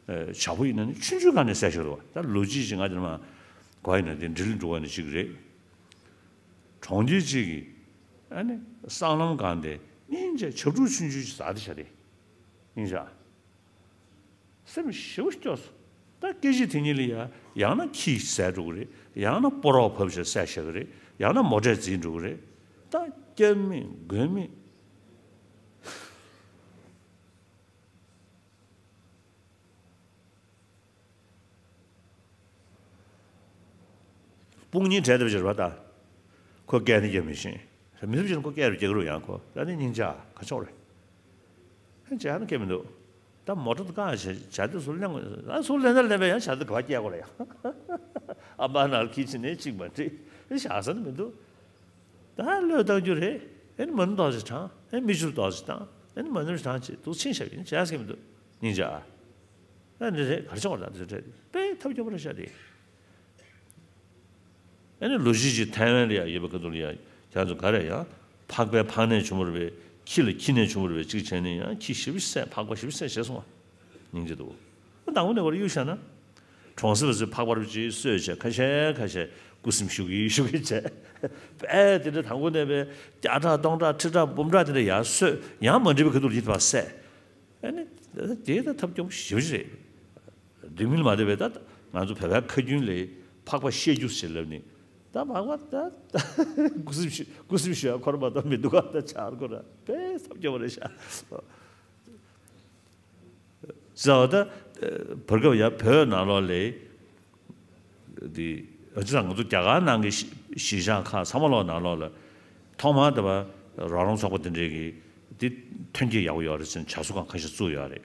ཨ་བྱ་ཕོ་ཡིན་ན་ནི་ཆུང་ཆུང་སྒང་ནས་བསད་ཤག་རེད་བ། ད་ལོ་རྒྱུས་ཅིག་ང་དེ་ནས་མ་གོ་ཡིན་ན་དེ་འདྲི་ལ་འགྲོ་བ་ནི་ཅིག་རེད། གྲོང་ཁྱེར་གཅིག་གི་ཨ་ནི་སྲང་ལམ་སྒང་དེ་སྙིང་རྗེ་བྱ་ཕྲུག་ཆུང་ཆུང་ཞིག་ཟ་བསྡད་ཤག་དེ། སྙིང་རྗེ། སེམས་ཞེ་པོ་སྐྱོ་སོང་། ད་སྐད་ཅིག་དེ་གཉིས་ལ་ཡ་ཡང་ན་ཁྱི་བསད་འགྲོ་གི་རེད། ཡང་ན་སྤོ་རོགས་བབས་ཤག་བསད་བཞག་གི་རེད། ཡང་ན་མོ་ཊས་འཛིང་འགྲོ་གི་རེད། ད་སྐྱབས་མེད་མགོན་མེད། དཔུང་གཉེན་བྲལ་བསྡད་པ་ཅིག་རེད་པ་ད། ཁོ་སྐད་ནི་རྒྱག་མི་ཤེས། མི་ཐུབ་ཅིག་ཁོ་སྐད་རུ་རྒྱག་རུ་ཡང་ཁོ་ད་ནི་སྙིང་རྗེ་ཁ་ཕྱོགས་རེད། ཧན་ཅི་ཧ་ན་སྐད་མི་འདུག་ད་མོ་ཊ་དུ་བཀག་བྱ་བྱ་དེ་ཚུར་ལེན་དགོས། ཨ་ཚུར་ལེན་ད་ལེན་པས་ཡང་བྱ་དེ་ག་པར་སྐྱེལ་དགོས་རེད་ཡང་། ཨ་མ་ནང་ཁྱི་ཕྱི་ནས་གཅིག་མ་འགྲིག་ཨེ་བཞག་ས་ནི་མི་འདུག་ད་བློས་བཏང་རྒྱུ་རེད། ཨེ་ནི་མ་ཎི་ཏོག་ཙམ་བགྲང་། ཨེ་ནི་མིག་ཆུ་ཏོག་ཙམ་བཏང་། ཨེ་ནི་མ་ཎི་བགྲང་བྱས་འདུག་ཕྱིན་བཞག་ཡིན་བྱས་ཟེར་མི་འདུག་སྙིང་རྗེ་ཨ། ཨ་ནི་རེད་ག་རེ་བྱུང་བ་རེད་ད་འདི་ཚོ་འཕྲད་དེ་དཔེ་ཐབས་སྐྱོ་པོ་རེད་ཤག་དེ། ཨ་ནི་ལོ་རྒྱུས་ཅིག་ཐའེ་ཝན་ལ་ཡང་ཡོད་པའི་ཁ་ཐུག་ལ་ཡང་ཁྱེད་ཚོ་ག་རེ་ཡང་འཕགས་པའི་འཕགས་ནས་བྱུང་བ་རེད་པས། ཁྱི་ལ་ཁྱི་ནས་བྱུང་བ་རེད་པས་གཅིག་བྱས་ནས་ཡང་ཁྱི་ཞེ་པོ་བསད། འཕགས་པ་ཞེ་པོ་བསད་བྱས་སོང་བ། སྙིང་རྗེ་འདུག་དང་པོ་ནས་བར་གཡུག་བཞག་ན། གྲོང་གསེབ་ཚོས་འཕགས་པར་ཅིག་གསོད་བྱས་ཁ་ཤས་ཁ་ཤས་སྐུ་སེམས་ཤུགས་ཀྱིས་ཤུགས་ཀྱིས་བྱས། དཔེ་དེ་འདྲ་དང་པོ་ནས་པའི་བརྒྱ་ཕྲག་སྟོང་ཕྲག་ཁྲི་ཕྲག་འབུམ་ཕྲག་དེ་འདྲ་ཡར་གསོད་ཡང་མ་འགྲིག་པའི་ཁ་ཐུག་ལ་ཡིད་པ་བསད། ཨ་ནི། དེ་ད་ཐབས་སྐྱོ་པོ་ཞེ་པོ་ཅིག་རེད། སྡུག་མིན་མ་བདེ་བས་ད་ང་ཚོ་བོད་པའི་ཁ་རྒྱུན་ལས་འཕགས་པ་བཤད་རྒྱུ་ཞེས་ལབ་ནི། ད་འཕགས་པ་ད་ད་སྐུ་སེམས་ཞུ་སྐུ་སེམས་ཞུ་ཡ་ཁོ་ར་མ་གཏོགས་མི་འདུག་ག་ད་ཆགས་ཁོ་ར་དཔེ་ཐབས་སྐྱོ་པོ་རེད་ཤག་ཟེར་བ་ད། བར་སྐབས་ཡ་བོད་ནང་ལོགས་ལས། འདི། ཨ་ཅི་ད་ང་ཚོ་རྒྱ་གར་ནང་གི་གཞིས་གཞིས་ཆགས་ཁག་ཚང་མ་ལོག་ནང་ལོགས་ལ། ཐོག་མར་དེ་བ་རོགས་རམ་ཚོགས་པ་དེ་འདྲས་ཀྱིས་འདི་ཐོན་སྐྱེད་ཡག་པོ་ཡོད་རེད་ཟེར་ནས་བྱ་གསོ་ཁང་ཁ་ཤས་བཙུགས་ཡོད་རེད།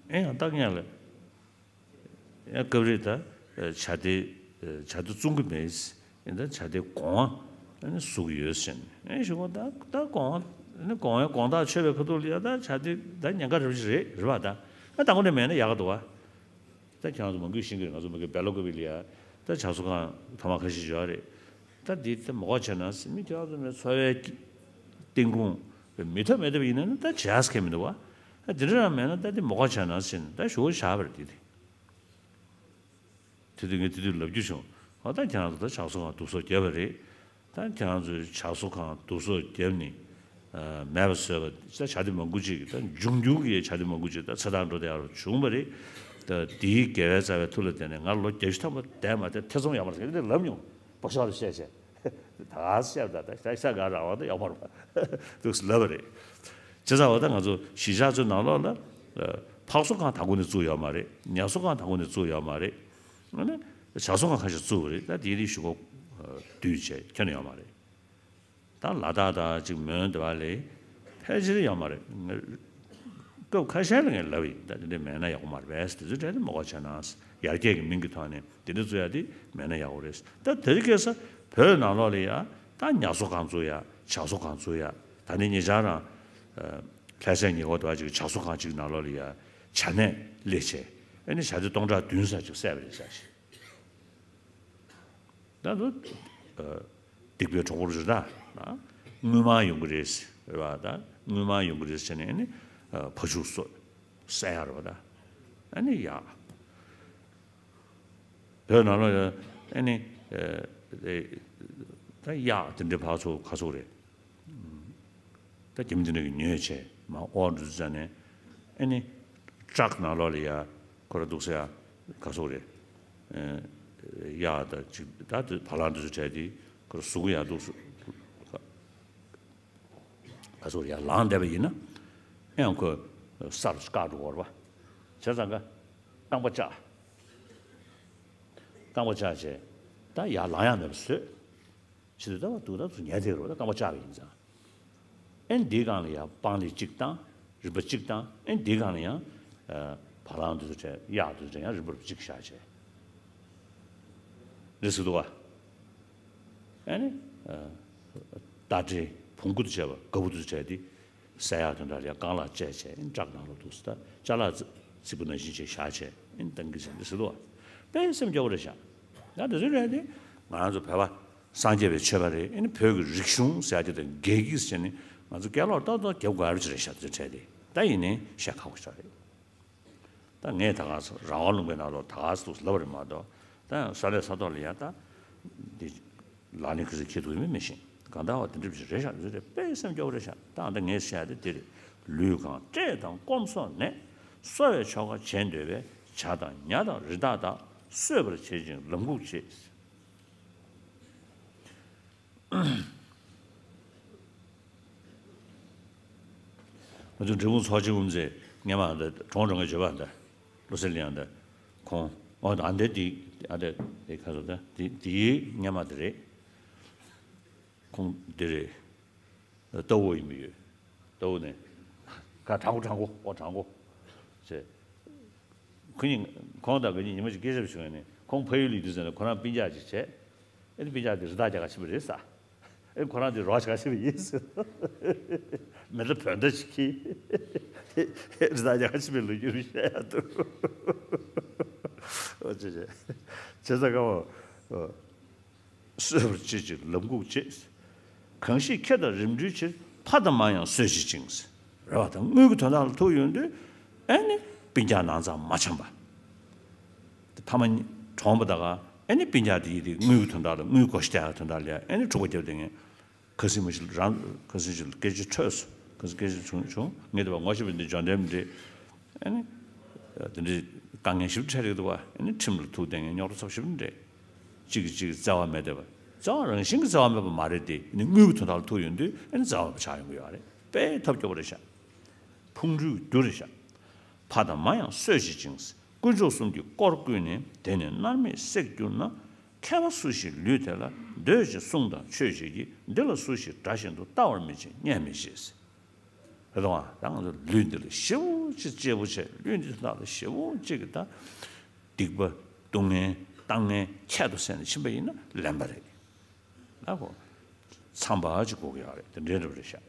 ཨེ་ཡང་ལྟ་མཁན་ལ། ཡང་སྐབས་རེ་ད་བྱ་དེ་བྱ་དེ་བཙོང་གི་མེད། ཡིན་ད་བྱ་དེ་གོང་བ་ནི་བཟོ་གི་ཡོད་ཟེར་ནས། ཨེ་ཞུ་གོ་ད་ད་གོང་བ་ནི་གོང་བའི་དགོང་དག་མཆོད་པའི་ཁ་ཐུག་ལ་ཡ་ད་བྱ་དེ་ད་ཉེན་ཁ་རེ་བ་ཞིག་རེད་རེད་བ་ད། ཨ་ད་དགོང་དེ་མེད་ན་ཡག་ག་འདུག་བ། ད་ཁྱེད་རང་ཚོ་མང་པོས་ཤེས་ཀྱི་རེད། ང་ཚོ་མ་གི་སྦེལ་ཀོབ་ལ་ཡ་ད་བྱ་གསོ་ཁང་ཐ་མག་ཁ་ཤས་ཡོད་རེད། ད་འདི་ད་མོ་ཁ་བྱས་ན་ཟེར་མི་ཁྱེད་རང་ཚོ་མའི་འཚོ་བའི་གཏིང་ཁུངས་མི་ཐོབ་མི་ཐོབ་ཡིན་ན་ནི་ད་བྱས་ཁེ་མི་འདུག་བ། ད་འདི་འདྲ་རང་མེད་ན་ད་འདི་མོ་ཁ་བྱས་ན་ཟེར་ནས་ད་ཞུ་བ་བཞག་པ་རེད་འདི་དེ། དེ་དུས་ངས་དེ་དུས་ལབ་རྒྱུ་བྱུང་། ཨ་ད་ཁྱེད་རང་ཚོ་ད་བྱ་གསོ་ཁང་བསྡུ་གསོག་བརྒྱབ་པ་རེད། ད་ཁྱེད་རང་ཚོས་བྱ་གསོ་ཁང་བསྡུ་གསོག་བརྒྱབ་ནས་མེད་པ་བཟོས་པ་ད་བྱ་དེ་མང་པོ་ཅིག་ད་འབྱུང་འགྱུར་གྱི་བྱ་དེ་མང་པོ་ཅིག་ད་ཚེ་ཐར་འགྲོ་བསྡད་ཡག་བྱུང་བ་རེད། ད་དེའི་དགེ་བའི་རྩ་བའི་མཐུ་ལ་བརྟེན་ནས་ང་ལོ་བརྒྱད་ཅུ་ཐམ་པ་བསྡད་མ་བསྡད་ཐེ་ཚོམ་ཡོད་མ་རེད་ཟེར་གི་འདི་ལབ་མྱོང་། པོ་ཤོར་བཤད་བྱས། ད་ག་བཤད་ད་ད་ཤ་ཤ་ག་རང་དབང་ད་ཡག་པོ་རེད་པ། འདུག་སེ་ལབ་པ་རེད། བྱས་ཙང་བ་ད་ང་ཚོ་གཞིས་ཆགས་ཚོའི་ནང་ལོགས་ལ་ཕག་གསོ་ཁང་དང་པོ་ནས་བཙུགས་ཡོད་མ་རེད། ཉ་གསོ་ཁང་དང་པོ་ནས་བཙུགས་ཡོད་མ་རེད། ཨ་ནི་བྱ་གསོ་ཁང་ཁ་ཤས་བཙུགས་པ་རེད། ད་དེའི་རིགས་ཞུ་གོ་དུས་བྱས་ཁྱོན་ནས་ཡོད་མ་རེད། ད་ལ་དྭགས་དང་ཅིག་མོན་དེ་བ་ལས་ཕལ་ཆེར་ཡོད་མ་རེད། སྐབས་ཁ་ཤས་ལ་ངས་ལབ་ཡིན། ད་དེ་འདྲ་མེད་ན་ཡག་པོ་མ་རེད་པས། དེ་ཚོའི་གྲས་དེ་མ་གོ་བྱས་ན། ཡར་རྒྱས་ཀྱི་མིང་གི་ཐོག་ནས་དེ་འདྲ་བཙུགས་ཡ་དེ་མེད་ན་ཡག་པོ་རེད། ད་དེ་རིང་ཁ་སང་བོད་ནང་ལོགས་ལ་ཡ་ད་ཉ་གསོ་ཁང་བཙུགས་ཡ། བྱ་གསོ་ཁང་བཙུགས་ཡ། ད་ནི་ཉེ་ཆར་རང་ལྷ་སའི་ཉེ་འཁོར་དུ་བ་ཅིག་བྱ་གསོ་ཁང་ཅིག་ནང་ལོགས་ལ་ཡ་བྱ་ནད་སླེབས་བྱས། ཨ་ནི་བྱ་དེ་སྟོང་ཕྲག་བདུན་ཙམ་ཅིག་བསད་པ་རེད་ཟེར་ཞིག་ད་དུ་སྡིག་པའི་གྲོགས་པོ་རེད་ད། དངུལ་མང་ཡོང་གི་རེད་རེད་བ། ད་དངུལ་མང་ཡོང་གི་རེད་ཟེར་ནས་ཨ་ནི་ཕ་ཕྱུགས་གསོ་བསད་ཡ་རེད་བ་ད། ཨ་ནི་ཡ། བོད་ནང་ལོགས་ཡ་ཨ་ནི་ད་གཡག་དེ་འདྲའི་ཕར་ཚུར་ག་ཚུགས་རེད། ད་རྒྱ་མི་དེ་འདྲ་གིས་ཉོས་བྱས་མར་དབོར་འགྲོ་ཙ་ནས་ཨ་ནི་ཊག་ནང་ལོགས་ལ་ཡ་ཁོ་ར་འདུག་སེ་ཡ་ག་ཚུགས་རེད། གཡག་ད་ཅིག་ད་དེ་བ་ལང་དེ་ཚོ་བྲལ་ཏེ་ཁོ་ར་གཟུགས་ཡ་འདུག་སེ་ག་ཚུགས་རེད། ཡར་ལངས་བསྡད་པ་ཡིན་ན་ཨེ་ཡང་ཁོ་སར་བཀག་འགྲོ་གི་རེད་བ། བྱས་ཙང་ཀ་རྐང་པ་བཅག་རྐང་པ་བཅག་བྱས་ད་ཡར་ལངས་ཡག་མེད་པ་བཟོས། ཕྱི་དུ་ལྟ་བ་འདུག་ད་ཚུར་ཉལ་བསྡད་རོགས་ད་རྐང་པ་བཅག་པ་ཡིན་ཙང་། ཨེ་འདིའི་སྒང་ལ་ཡང་སྤང་ལེབ་གཅིག་བཏང་། རིམ་པ་གཅིག་བཏང་། ཨེ་འདིའི་སྒང་ལ་ཡང་བ་ལང་དུ་ཚུར་བྲལ། གཡག་དུ་ཚུར་བྲལ། ཡང་རིམ་པར་གཅིག་བཞག་བྱས། རེད་ཟེར་འདུག་བ། ཨེ་ནི་རྟ་དྲེལ་བོང་གུ་དང་བཅས་པ་ག་བུ་དང་བཅས་ཏེ་བསད་ཡག་དེ་འདྲ་ལ་རྐང་ལག་བཅད་བྱས་ཨེ་ནི་བྲག་ནང་ལ་འདུག་སེ་ད་ཅ་ལག་རྫི་རྫིག་པོ་ནང་བཞིན་བྱས་བཞག་བྱས་ཨེ་ནི་བཏང་གི་ཟེར་འདི་ཟེར་འདུག་བ། དཔེ་སེམས་སྐྱོ་བོ་རེད་ཤག་ཡང་དེ་ཚོའི་གྲས་དེ་ང་རང་ཚོ་བོད་པ་སངས་རྒྱས་པའི་ཆོས་པ་རེད། ཨེ་ནི་བོད་ཀྱི་རིག་གཞུང་ཟེར་ཡག་དེ་དང་འགལ་གྱི་ཟེར་ནས་ང་ཚོ་སྐད་ལོག་ཏག་ཏག་རྒྱབ་དགོས་ཡག་རེད་ཤག་དེ་ཚོའི་གྲས་དེ་ད་ཡིན་ནའི་བཤད་ཁག་པོ་ཞིག་རེད། ད་ངས་ད་ག་ས་རང་དབང་ལུང་པའི་ནང་ལོགས་ད་ག་ས་འདུག་ལབ་པ་རེད་མ་གཏོགས་ད་ས་ལས་ས་ཐོག་ལ་ཡ་ད་འདི་ལག་ལེན་ག་ཚོད་འཁེལ་འདུག་ཡིན་མིན་མི་ཤེས། གང་ལྟར་བ་དེ་འདྲ་ཞིག་རེད་ཤག་དེ་ཚོ་རེད། དཔེ་སེམས་སྐྱོ་བོ་རེད་ཤག་ད་ད་ངས་བཤད་ཡ་དེ་འདི་རེད། ལུས་གང་བཀྲེས་དང་སྐོམ་སོགས་ནད། གསོ་བའི་ཆོ་ག་བྱེད་འདོད་པས། བྱ་དང་ཉ་དང་རི་དྭགས་དག་གསོད་པར་བྱེད་ཅིང་ལམ་འགུགས་བྱེད། ང་ཚོ་འབྲས་སྤུངས་ཚོགས་ཆེན་དབུ་མཛད་སྔས་མ་འདི་གྲོངས་འགྲོ་མཁན་བརྗོད་པ་འདི་བློ་གསལ་གླིང་འདི་ཁོང་ཨོ་ཨ་འདི་འདི་ཨ་འདི་འདི་ཁ་སོ་ད་འདི་འདིའི་སྔས་མ་འདི་རེད། ཁོང་འདི་རེད། རྟ་བོ་ཡིན་པ་ཡོད། རྟ་བོ་ནས་ཁ་དྲང་པོ་དྲང་པོ་ཨོ་དྲང་པོ་ཟེར། ཁོ་གཉིས་ཁོང་དང་ཁོ་གཉིས་ཉི་མ་གཅིག་སྐད་ཆ་བྱུང་ནས་ ཁོང་ཕ་ཡུལ་ལ་ཡོད་དུས་ཙམ་ནས་ཁོ་རང་སྤུན་ཀྱག་ཅིག་བྱས། ཨེ་ནི་སྤུན་ཀྱག་དེ་རི་དྭགས་རྒྱག་ག་ཕྱིན་པ་རེད་ཟེར། ཨེ་ཁོ་རང་དེ་རོགས་རྒྱག་ག་ཕྱིན་པ་ཡིན་ཟེར། མེ་མདའ་བོད་མདའ་ཅིག་འཁྱེར། རི་དྭགས་རྒྱག་ག་ཕྱིན་པའི་ལོ་རྒྱུས་བཤད་ཡག་འདུག། ཨོ་ཅེ་ཅེ། བྱས་ཙང་ཀ་བ། གསོད་པར་བྱེད་ཅིང་ལམ་འགུགས་བྱེད། གང་ཞིག་ཁེ་དང་རིམ་གྲོའི་ཕྱིར། ཕ་དང་མ་ཡང་གསོད་བྱེད་ཅིང་། རེད་བ། ད་དངུལ་གྱི་དོན་དག་ལ་ཐུག་ཡོང་དུས་ཨེ་ནི་སྤུན་ཀྱག་ནང་ཚང་མ་འཆམ་པ། དེ་ཕ་མ་གྲོངས་པ་ད་ག་ཨེ་ནི་སྤུན་ཀྱག་དེ་ཡིས་དེ་དངུལ་གྱི་དོན་དག་ལ་དངུལ་བགོ་བཤའ་བཏང་ཡག་དོན་དག་ལ་ཡ་ཨེ་ནི་འཁྲུག་པ་བརྒྱབ་བསྡད་མཁན། ཁ་སང་མི་ཞིག་རང་ཁ་སང་ཞིག་ལ་སྐད་ཆ་འཕྲོས་སོང་། ཁ་སང་སྐད་ཆ་བྱུང་བྱུང་། ངས་དེ་བ་ངོ་ཤེས་པ་འདི་འཇོན་ཐང་མི་འདྲ། ཨ་ནི། དེ་འདྲའི་དཀའ་ངལ་ཞིབ་འཕྲད་རེད་འདུག་བ། ཨ་ནི་ཁྲིམས་ལ་ཐུག་བསྡད་མཁན་རྙོག་དྲ་ཚབས་ཞིབ་འདྲ། གཅིག་གིས་གཅིག་བརྩེ་བ་མེད་བསྡད་པ། བརྩེ་བ་རང་བཞིན་གྱི་བརྩེ་བ་མེད་པ་མ་རེད་དེ། ཨ་ནི་དངུལ་གྱི་དོན་དག་ལ་ཐུག་ཡོང་དུས་ཨ་ནི་བརྩེ་བ་མེད་པ་ཆགས་ཡོང་གི་ཡོད་རེད། དཔེ་ཐབས་སྐྱོ་པོ་རེད་ཤག། ཕུང་འགྲུལ་རྒྱུ་རེད་ཤག། ཕ་དང་མ་ཡང་གསོད་བྱེད་ཅིང་། དཀོན་མཆོག་གསུམ་གྱིས་དཀོར་བརྐུས་ནས། དེ་ནི་མནར་མེད་བསྲེགས་གྱུར་ན། མཁས་པ་སུ་ཞིག་ལུས་དེ་ལ། འདོད་ཅེས་གསུངས་དང་ཆོས་བྱེད་ཀྱི། འདི་ལ་སུ་ཞིག་དགྲ་བཞིན་དུ། ལྟ་བར་མི་བྱེད་བརྙས་མི་བྱེད། རེད་དོ། ད་ང་ཚོ་ལུས་འདི་ལ་ཞེ་པོ་ཅིག་གཅེས་པོ་བྱས། ལུས་འདི་དག་ལ་ཞེ་པོ་ཅིག་གི་ད་སྡིག་པ་སྡུག་བསྔལ་བཏང་མཁན་ཁྱད་དུ་བསད་ནས་ཕྱིན་པ་ཡིན་ན་ལན་པ་རེད། ལ་གོ། མཚམས་པ་ཅིག་དགོས་ཀྱི་ཡོད་རེད། དེ་འདྲའི་འདྲ་པོ་རེད་ཤག།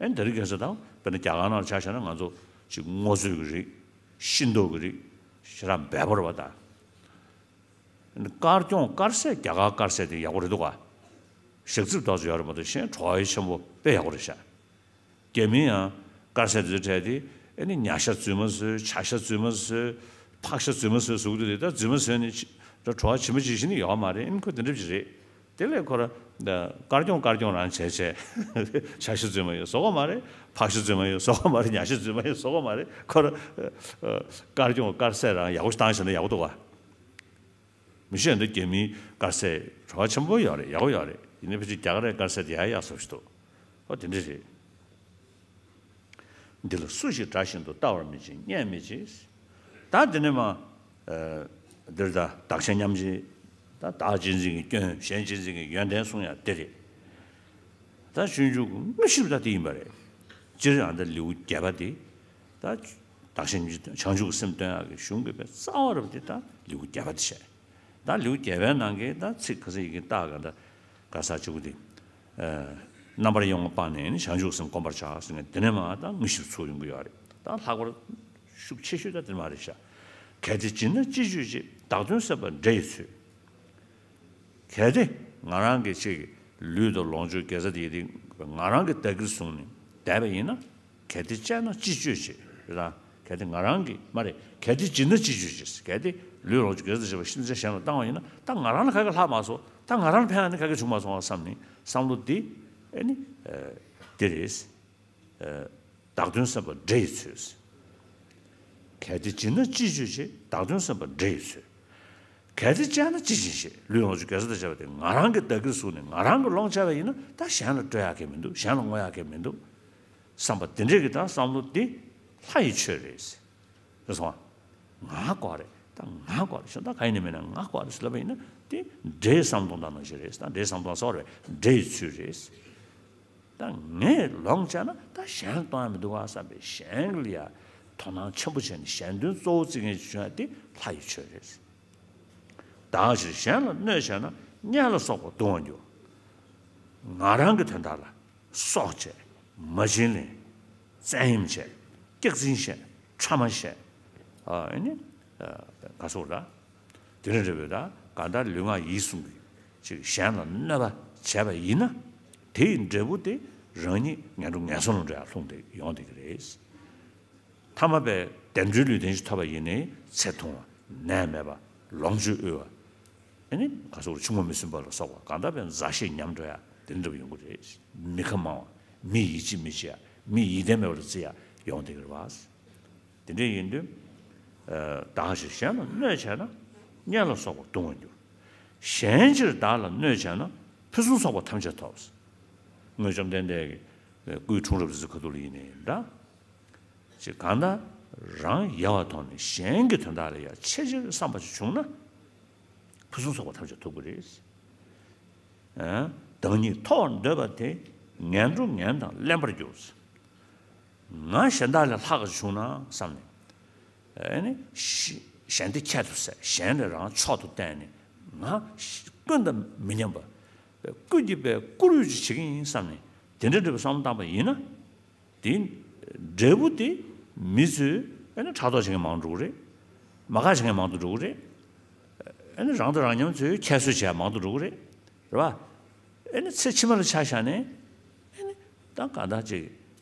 ཨེ་འདི་རིགས་ག་ས་དང་དཔེར་ན་རྒྱ་གར་ནང་ལ་ཆ་བཞག་ན་ང་ཚོ་ཅིག་ངོ་བསོད་ཀྱི་རིགས། ཤེས་རྟོགས་ཀྱི་རིགས་ཞེ་དྲག་འབེལ་པོ་རེད་པ་ད། དཀར་སྐྱོང་དཀར་ཟས། རྒྱ་གར་དཀར་ཟས་དེ་ཡག་པོ་རེད་འདུག་ག། ཞག་རྩིབ་ཏོག་ཙམ་ཡོད་རེད་མ་གཏོགས་གཞན་བྲོ་བ་ཆེན་པོ་དཔེ་ཡག་པོ་རེད་ཤག། རྒྱ་མི་ཡང་དཀར་ཟས་དེ་ཚོ་སྤྲད་དེ། ཨ་ནི་ཉ་ཤ་རྫུན་མ་བཟོས། བྱ་ཤ་རྫུན་མ་བཟོས། ཕག་ཤ་རྫུན་མ་བཟོས་ཟེར་གྱི་འདུག་དེ་ད་རྫུན་མ་བཟོས་ནས་ཕྱི་ད་བྲོ་བ་ཇི་མ་ཇི་བཞིན་ནི་ཡོད་མ་རེད། ཨ་ནི་ཁོ་དེ་འདྲ་ཅིག་རེད། དེ་ལས་ཁོ་ར་དཀར་སྐྱོང་དཀར་སྐྱོང་རང་བྱས་བྱས། བྱ་ཤ་རྫུན་མ་ཡོད་བཟོ་གི་མ་རེད། ཕག་ཤ་རྫུན་མ་ཡོད་བཟོ་གི་མ་རེད། ཉ་ཤ་རྫུན་མ་ཡོད་བཟོ་གི་མ་རེད། ཁོ་ར་དཀར་སྐྱོང་དཀར་ཟས་རང་ཡག་པོ་ཞིག་བཏང་བྱས་ན་ཡག་པོ་འདུག་ག། མི་ཤེས་འདུག། རྒྱ་མིའི་དཀར་ཟས་བྲོ་བ་ཆེན་པོ་ཡོད་རེད། ཡག་པོ་ཡོད་རེད། ཡིན་ནའི་ཕལ་ཆེར་རྒྱ་གར་རའི་དཀར་ཟས་དེ་ཡག་ཡག་བཟོ་ཞིག་འདུག། ཨོ་དེ་འདྲ་རེད། འདི་ལ་སུ་ཞིག་དགྲ་བཞིན་དུ། ལྟ་བར་མི་བྱེད་བརྙས་མི་བྱེད། ད་འདི་ནས་མ། ཨ། འདིར་ད་བདག་གཞན་མཉམ་བརྗེ། ད་བདག་གཅེས་འཛིན་གྱི་སྐྱོན། གཞན་གཅེས་འཛིན་གྱི་ཡོན་ཏན་གསུང་ཡག་འདི་རེད། ད་སྤྱོད་འཇུག་དངོས་གཞི་ད་དེ་ཡིན་པ་རེད། སྤྱིར་ཡང་ད་ལེའུ་བརྒྱད་པ་དེ། ད་བདག་གཞན་བྱང་ཆུབ་སེམས་སྟོན་ཡག་གི་གཞུང་གི་དཔེ་རྩ་བ་རུ་དེ་ད་ལེའུ་བརྒྱད་པ་དེ་བཤད། ད་ལེའུ་བརྒྱད་པའི་ནང་གི་ད་ཚིག་ག་ས་ཡི་གེ་རྟགས་ག་ད་ག་ས་གཅིག་པུ་དེ། ཨ། རྣམ་པར་གཡེང་བ་སྤངས་ནས་ནི། བྱང་ཆུབ་སེམས་བསྒོམ་པར་བྱ་ཟེར་ནས། དེ་ནས་མ་ད་དངོས་གཞིར་ཚུར་ཡོང་གི་ཡོད་རེད། ད་ལྷག་པར་ཤུགས་ཆེ་ཤོས་ད་དེ་མ་རེད་ཤག། གལ་ཏེ་བྱིན་ན་ཅི་སྤྱོད་བྱེད། བདག་དོན་སེམས་པ་འདྲེ་ཡིས་འཚོལ། གལ་ཏེ་ང་རང་གི་ཅིག་ལུས་དང་ལོངས་སྤྱོད་དགེ་རྩ་དེ་དེ་ང་རང་གི་བདག་གིར་བཟུང་ནས་བསྡད་པ་ཡིན་ན། གལ་ཏེ་སྤྱད་ན་ཅི་སྤྱོད་བྱེད་རེད་ད། གལ་ཏེ་ང་རང་གི་མ་རེད། གལ་ཏེ་བྱིན་ན་ཅི་སྤྱོད་བྱེད། གལ་ཏེ་ལུས་ལོངས་སྤྱོད་དགེ་རྩ་བྱེད་པ་ཤིན་ཏུ་བྱས་གཞན་ལ་བཏང་བ་ཡིན་ན། ད་ང་རང་ལ་ག་གེ་ལྷག་མ་སོང་། ད་ང་རང་ལ་ཕན་ཡག་ནི་ག་གེ་བྱུང་མ་སོང་བསམ་ནས་བསམ་བློ་འདི་ཨེ་ནི་འདི་རེད། བདག་དོན་སེམས་པ་འདྲེ་ཡིས་འཚོལ། གལ་ཏེ་བྱིན་ན་ཅི་སྤྱོད་བྱེད། བདག་དོན་སེམས་པ་འདྲེ་ཡིས་འཚོལ། གལ་ཏེ་སྤྱད་ན་ཅི་བྱེད་བྱེད། ལུས་ལོངས་སྤྱོད་དགེ་རྩ་དང་བཅས་པ་དེ་ང་རང་གི་བདག་གིར་བཟུང་ནས་ང་རང་གི་ལོངས་སྤྱད་པ་ཡིན་ན། ད་གཞན་ལ་སྤྲོད་ཡག་གི་མི་འདུག། གཞན་ལ་བསྔོ་ཡག་གི་མི་འདུག་བསམ་པ་དེ་འདྲས་ཀྱི་ད་བསམ་བློ་འདི་ལྷ་ཡི་ཆོས་རེད། རེད་སོང་ང་། ང་དགོས་རེད། ད་ང་དགོས་རེད། གཞན་དག་ག་ཡིན་ནའི་མིན་ནའི་ང་དགོས་རེད་ཟེར་ལབ་པ་ཡིན་ན། དེ་འདྲེའི་བསམ་བློ་དང་ནང་བཞིན་རེད། ད་འདྲེའི་བསམ་བློ་ཟེར་བ་རེད། འདྲེ་ཡི་ཚུལ་རེད། ད་ངས་ལོངས་སྤྱད་ན་ད་གཞན་ལ་གཏོང་ཡག་མི་འདུག་ག་བསམ་པའི་གཞན་ལ་ཡ་དོ་སྣང་ཆེན་པོ་བྱས་ནས་གཞན་དོན་གཙོ་བོ་བརྩི་མཁན་ཅིག་བྱུང་ཡ་དེ་ལྷ་ཡི་ཆོས་རེད། བདག་གཞན་ལ་གནོད་བྱས་ན། དམྱལ་ལ་སོགས་པ་ལྟུང་བར་འགྱུར། ང་རང་གི་དོན་དག་ལ་སྲོག་བཅད། མ་བྱིན་ལེན། བཙན་གཡེམ་བྱས། སྐྱག་རྫུན་བཤད། ཕྲ་མ་བཤད། ཨ་ནི་ག་ཟེར་དགོས་རེད། དེ་རིང་རེ་བའི་ད་གང་ལྟར་ལུས་ངག་ཡིད་གསུམ་གྱིས་ཅིག་གཞན་ལ་གནོད་པ་བྱས་པ་ཡིན་ན། དེ་ཡི་འབྲས་བུ་དེ་རང་ཉིད་ངན་འགྲོ་ངན་སོང་ལ་འགྲོ་ཡག་ལྷུང་སྟེ་ཡོང་བསྡད་ཀྱི་རེད། ཐ་མ་པའི་བདེ་འགྲོའི་ལུས་རྟེན་ཞིག་ཐོབ་པ་ཡིན་ནའི་ཚེ་ཐུང་བ། ནད་མེད་པ། ལོངས་སྤྱོད་དབུལ་བ། ཨ་ནི་ག་ཟེར་དགོས་རེད། ཆུ་མོ་མི་སྲུན་པ་ལ་སོགས་པ་གང་ལྟར་བའི་མཛའ་བཤེས་ཉམས་འགྲོ་ཡག་དེ་འདྲ་བ་ཡོང་གི་རེད། མི་ཁ་མང་བ། མི་ཡིད་ཆེས་མི་བྱེད་ཡག། མི་ཡིད་བརྟན་མེད་པ་ལ་བརྩི་ཡག་ཡོང་བསྡད་ཀྱི་རེད་པ། དེ་འདྲ་ཡིན་དུས། ཨ། བདག་གཞན་ལ་གནོད་བྱས་ན། དམྱལ་ལ་སོགས་པ་ལྟུང་བར་འགྱུར། གཞན་ཕྱིར་བདག་ལ་གནོད་བྱས་ན། ཕུན་སུམ་ཚོགས་པ་ཐམས་ཅད་ཐོབ། སྔོན་བཅོམ་ལྡན་འདས་ཀྱི་སྐུའི་འཁྲུངས་རབས་ཟེར་ཁ་ཐུག་ལ་ཡིན་ནའི་འདྲ། ཅེས་གང་ལྟར་རང་ཡལ་བར་མཐོང་ནས་གཞན་གྱི་དོན་དག་ལ་ཡང་ཆེས་ཆེར་བསམ་པ་ཞིག་བྱུང་ན། ཕུན་སུམ་ཚོགས་པ་ཐམས་ཅད་ཐོབ་ཀྱི་རེད། ཨ། བདག་ཉིད་མཐོ་བར་འདོད་པ་དེ། ངན་འགྲོ་ངན་དང་གླེན་པར་འགྱུར། ང་གཞན་དག་ལས་ལྷག་ག་བྱུང་ན་བསམ་ནས། ཨ་ནི་གཞན་ གཞན་སྡེ་ཁྱད་དུ་བསད། གཞན་ལས་རང་མཆོག་ཏུ་བསྟན་ནས། ང་ཀུན་དང་མི་མཉམ་པ། ཀུན་གྱིས་པའི་བཀུར་འོས་ཅིག་བྱེད་ཀྱི་ཡིན་བསམ་ནས་དེ་འདྲ་འདྲ་བའི་བསམ་བློ་བཏང་པ་ཡིན་ན། དེ་འབྲས་བུ་དེ་མི་ཚོས་ཨ་ནི་ཕྲག་དོག་བྱེད་མཁན་མང་དུ་འགྲོ་གི་རེད། མ་དགའ་བྱེད་མཁན་མང་དུ་འགྲོ་གི་རེད། ཨ་ནི་རང་དང་རང་མཉམ་ཚོས་ཁྱད་གསོད་བྱེད་ཡ་མང་དུ་འགྲོ་གི་རེད། རེད་པ། ཨ་ནི་ཚེ་ཕྱི་མ་ལ་ཆ་བཞག་ནས་ཨ་ནི་ད་གང་ལྟར་ཅིག་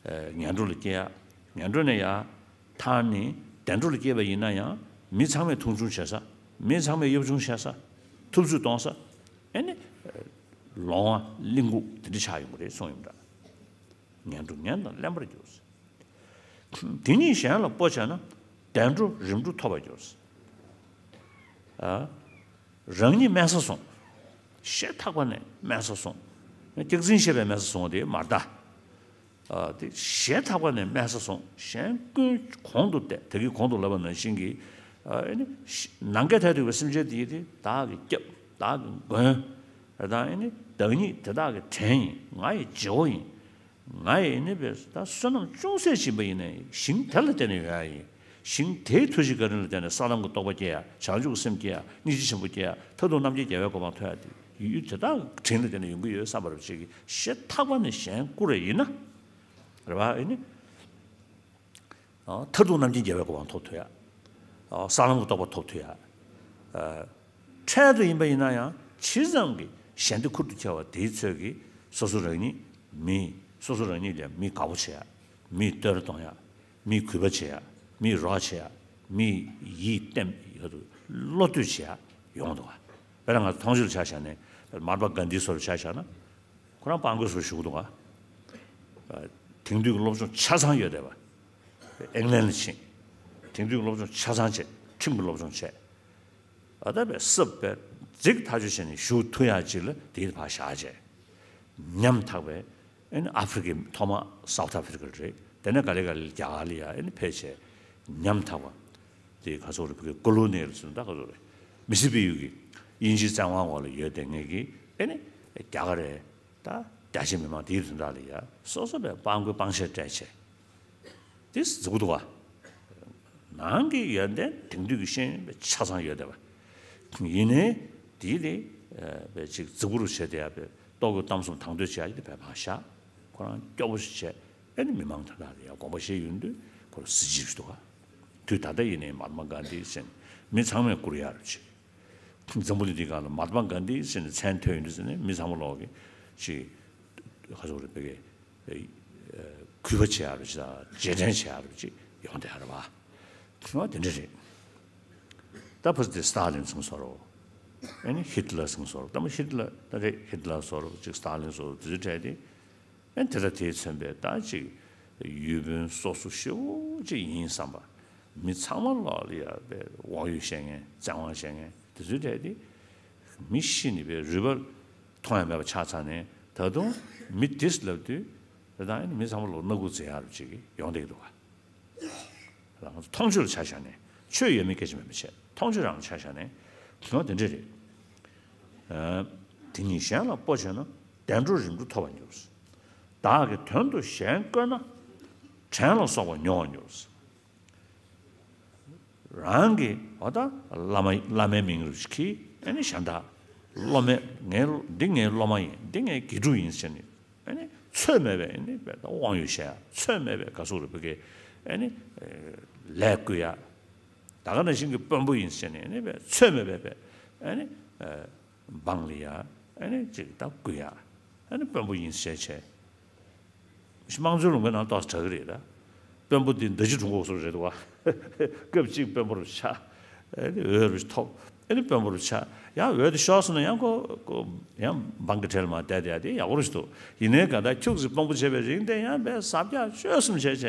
ངན་འགྲོ་ལ་སྐྱེ་ཡ། ངན་འགྲོ་ནས་ཡར་ཐར་ནས་བདེ་འགྲོ་ལ་སྐྱེས་པ་ཡིན་ན་ཡང་མི་ཚང་མས་མཐོང་ཆུང་བྱེད་ས། མི་ཚང་མས་གཡོ་སྦྱོང་བྱེད་ས། ཐུབ་ཚོད་གཏོང་ས། ཨ་ནི་ལོང་བ་གླེན་ལྐུགས་དེ་འདྲ་ཆགས་ཡོང་གི་རེད་གསུངས་ཡོང་འདྲ། ངན་འགྲོ་ངན་དང་ལེན་པར་འགྱུར། དེ་ཉིད་གཞན་ལ་སྤོ་བྱས་ན། བདེ་འགྲོ་རིམ་གྲོ་ཐོབ་པར་འགྱུར། ཨ། རང་ཉིད་དམན་ས་སོང་། ཞེ་ཐག་པ་ནས་དམན་ས་སོང་། སྐྱག་རྫུན་བཤད་པའི་དམན་ས་སོང་བ་དེ་མ་རེད་ད། ཨ། དེ་ཞེ་ཐག་པ་ནས་དམན་ས་སོང་། གཞན་ཀུན་གོང་དུ་བསྟེན། ད་གིན་གོང་དུ་ལབ་པ་ནང་བཞིན་གྱི། ཨ། ཨེ་ནི་ནམ་མཁའི་མཐས་གཏུགས་པའི་སེམས་ཅན་དེ་ཡིས་དེ་བདག་གི་སྐྱབས། བདག་གི་མགོན། ཨ། ད་ཨེ་ནི་བདག་ཉིད་དེ་དག་གི་བྲན་ཡིན། ང་ཡི་བརྗེ་བོ་ཡིན། ང་ཡི་ནི་བས་ད་བསོད་ནམས་ཅུང་ཟད་ཕྱིན་པ་ཡིན་ནའི་ཞིང་དེ་ལ་བརྟེན་ནས་ཡོད་ཡ་ཡིན། ཞིང་དེའི་མཐུ་བཞིའི་བཀའ་དྲིན་ལ་བརྟེན་ནས་ས་ལམ་གྱི་རྟོགས་པ་སྐྱེ་ཡ། བྱང་ཆུབ་ཀྱི་སེམས་སྐྱེ་ཡ། སྙིང་རྗེ་ཆེན་པོ་སྐྱེ་ཡ། མཐར་ཐུག་རྣམ་མཁྱེན་རྒྱལ་བའི་གོ་འཕང་ཐོབ་ཡ་དེ་ཡུལ་དེ་དག་གི་དྲིན་ལ་བརྟེན་ནས་ཡོང་གི་ཡོད་བསམ་པ་རེ་བྱེད་ཀྱི། ཞེ་ཐག་པ་ནས་གཞན་བཀུར་བ་ཡིན་ན། རེད་པ། ཨེ་ནི། ཨ། མཐར་ཐུག་རྣམ་མཁྱེན་རྒྱལ་བའི་གོ་འཕང་ཐོབ་ཐུབ་ཡ། ཨ། ས་ལམ་གྱི་རྟོགས་པ་ཐོབ་ཐུབ་ཡ། ཨ། འཕྲལ་དུ་ཡིན་པ་ཡིན་ན་ཡང་ཇི་ཙམ་གྱིས་གཞན་སྡེ་ཁུར་དུ་ཁྱེར་བ་དེའི་ཚོད་ཀྱིས་སོ་སོ་རང་ཉིད་མི། སོ་སོ་རང་ཉིད་ལས་མི་དགའ་པོ་བྱེད་ཡ། མི་བསྟོད་ར་གཏོང་ཡ། མི་གུས་པ་བྱེད་ཡ། མི་རོགས་བྱེད་ཡ། མི་ཡིད་བརྟན་ཡོད་དུ་བློ་གཏོད་བྱེད་ཡ་ཡོང་འདུག་བ། དཔེར་ན་ང་ཚོ་མཐོང་ཆོས་ལ་ཆ་བཞག་ནས་མ་ཧཱ་ཏ་མ་གྷན་དྷི་སོགས་ལ་ཆ་བཞག་ན། ཁོ་རང་དཔང་རྒོད་ཚོར་བཞུགས་འདུག་ག་དེང་དུས་ཀྱི་སློབ་སྦྱོང་ཆ་ཚང་ཡོད་བསྡད་པ། ཨིང་ལན་ལ་ཕྱིན། དེང་དུས་ཀྱི་སློབ་སྦྱོང་ཆ་ཚང་བྱས། ཁྲིམས་ཀྱི་སློབ་སྦྱོང་བྱས། ཨ། ད་བས་སྲབ་པས་རྫིག་ཐག་ཆོད་བྱས་ནས་བཞུགས་ཐུབ་ཡག་ཅིག་ལ་དེའི་ཕར་བཞག་བྱས། ཉམ་ཐག་པའི་ཨ་ནི་ཨ་ཧྥི་རི་ཀའི་ཐོག་མ་སའུ་ཐི་ཨ་ཧྥི་རི་ཀ་རེད། དེ་ནས་ག་ལེ་ག་ལེ་རྒྱ་གར་ལ་ཡ་ཨ་ནི་ཕེབས་བྱས། ཉམ་ཐག་པ། དེ་ག་ཚོད་རེད། བོད་སྐད་ཀོ་ལོ་ནི་ཡལ་ཟེར་ན་ད་ག་ཚོད་རེད། མི་སི་པི་ཡུལ་གྱི་དབྱིན་ཇིའི་བཙན་དབང་འོག་ལ་ཡོད་བསྡད་མཁན་གྱི་ཨེ་ནི་རྒྱ་གར་རེད། ད་རྒྱ་ཆེ་མི་མང་དེའི་དོན་དག་ལ་ཡ་སོ་སོ་བས་དཔང་རྒོད་དཔང་ཤེད་སྤྲད་བྱས། དེ་རྫིག་པོ་འདུག་ག་ནང་གི་ཡོན་ཏན་དེང་དུས་ཀྱི་ཤེས་ཡོན་པའི་ཆ་ཚང་ཡོད་བསྡད་པ། ཡིན་ནའི་དེའི་ལས་བས་ཅིག་རྫིག་པོ་རུ་བྱས་བསྡད་ཡ། བས་ལྟོ་གོས་གཏམ་གསུམ་དང་དོད་བྱེད་ཡ་དེ་བས་མ་བཞག་ཁོ་རང་སྐྱོ་པོ་ཞིག་བྱས། ཨེ་ནི་མི་མང་དེ་དག་ལ་ཡང་དགོངས་པ་བཞེས་ཡོང་དུས་ཁོ་ལ་གཟི་བརྗིད་ཞིག་འདུག་ག་དུས་ད་ལྟ་ཡིན་ནའི་མ་ཧཱ་ཏ་མ་གྷན་དྷི་ཟེར་ནས་མི་ཚང་མས་བཀུར་ཡག་རུ་བྱེད། འཛམ་བུ་གླིང་འདིའི་སྒང་ལ་མ་ཧཱ་ཏ་མ་གྷན་དྷི་ཟེར་ནས་མཚན་ཐོས་ཡོང་དུས་ཟེར་ནས་མི་ཚང་མ་ལོག་གི་ཅིག་ཁ་ཚུགས་རེ་བེ་གི་གུས་པ་བྱེད་ཡག་རུ་ཅིག་དང་རྗེས་དྲན་བྱེད་ཡག་རུ་ཅིག་ཡོང་བསྡད་རེད་བ། ཨོ་དེ་འདྲ་རེད། ད་ཕར་དེ་སི་ཏཱ་ལིན་ཚང་སོ་རོ། ཨེ་ནི་ཧི་ཏི་ལར་ཚང་སོ་རོ། ད་མ་ཧི་ཏི་ལར་ད་རེད། ཧི་ཏི་ལར་སོ་རོ་ཅིག་སི་ཏཱ་ལིན་སོ་རོ་དེ་ཚོའི་གྲས་དེ། ཨེ་དེ་ལ་དེས་མཚོན་པའི་ད་ཅིག་ཡུལ་དཔོན་སོ་སོ་ཞེ་པོ་ཅིག་ཡིན་བསམ་པ། མི་ཚང་མ་ལོག་ལ་ཡ་བའི་དབང་ཡོད་བཤད་མཁན་བཙན་དབང་བཤད་མཁན་དེ་ཚོའི་གྲས་དེ། མི་ཤི་ནི་བའི་རུས་པ་མཐོང་ཡ་མེད་པ་ཆགས་ཚར་ནས་ད་དུང་མི་དེས་ལབ་དུས་ད་ད་ཨེ་ནི་མི་ཚང་མ་ལོག་སྣ་ཁུག་འཛིན་ཡ་རུ་ཅིག་ཡོང་བསྡད་ཀྱི་འདུག་ག་ང་ཚོ་མཐོང་ཆོས་ལ་ཆ་བཞག་ནས་ཆོས་ཡོད་མེད་སྐད་ཆ་མེད་པ་བྱས། མཐོང་ཆོས་རང་ལ་ཆ་བཞག་ནས་ང་དེ་འདྲ་རེད། ཨ། དེ་ཉིད་གཞན་ལ་སྤོ་བྱས་ན། བདེ་འགྲོ་རིམ་གྲོ་ཐོབ་པར་འགྱུར། བདག་གི་དོན་དུ་གཞན་བཀོལ་ན། བྲན་ལ་སོགས་པ་མྱོང་བར་འགྱུར། རང་གི་འོ་ད་བླ་མ་བླ་མའི་མིང་རུ་ཞིག་གིས་ཨ་ནི་གཞན་དག་སློབ་མའི་ངའི་འདི་ངའི་སློབ་མ་ཡིན། འདི་ངའི་དགེ་ཕྲུག་ཡིན་ཟེར་ནས། ཨ་ནི་ཚོད་མེད་པའི་ཨ་ནི་དབང་ཡོད་བཤད་ཡ། ཚོད་མེད་པའི་ག་ཟུག་རེད་བོད་སྐད། ཨ་ནི་ལས་བསྐུལ་ཡ། ད་ག་ནང་བཞིན་གྱི་དཔོན་པོ་ཡིན་ཟེར་ནས་ཨ་ནི་ཚོད་མེད་པའི་ཨ་ནི་འབངས་ལ་ཡ་ཨ་ནི་ཅིག་ད་བསྐུལ་ཡ། ཨ་ནི་དཔོན་པོ་ཡིན་ཟེར་བྱས། དམངས་གཙོའི་ལུང་པའི་ནང་ཏོག་ཙམ་དྲག་གི་རེད་ད། དཔོན་པོ་འདི་མདའ་གཅིག་གྲུ་འགོ་སོགས་རེད་འདུག་བ། སྐབས་གཅིག་དཔོན་པོ་རུ་ཆགས། ཨེ་ནི་འོས་རུ་ཐོབ། ཨེ་ནི་དཔོན་པོ་རུ་ཆགས། ཡང་འོས་དེ་ཤོར་སོང་ན་ཡང་ཁོ་ཁོ་ཡང་འབངས་ཀྱི་གྲལ་མར་བསྡད་བསྡད་དེ་ཡག་པོ་རུ་ཞིག་འདུག་ཡིན་ནའི་ག་ད་ཁྱུག་ཙམ་དཔོན་པོ་བྱས་པའི་རིང་དེ་ཡང་བས་ཟབ་རྒྱ་ཆོད་གསུམ་བྱས་བྱས་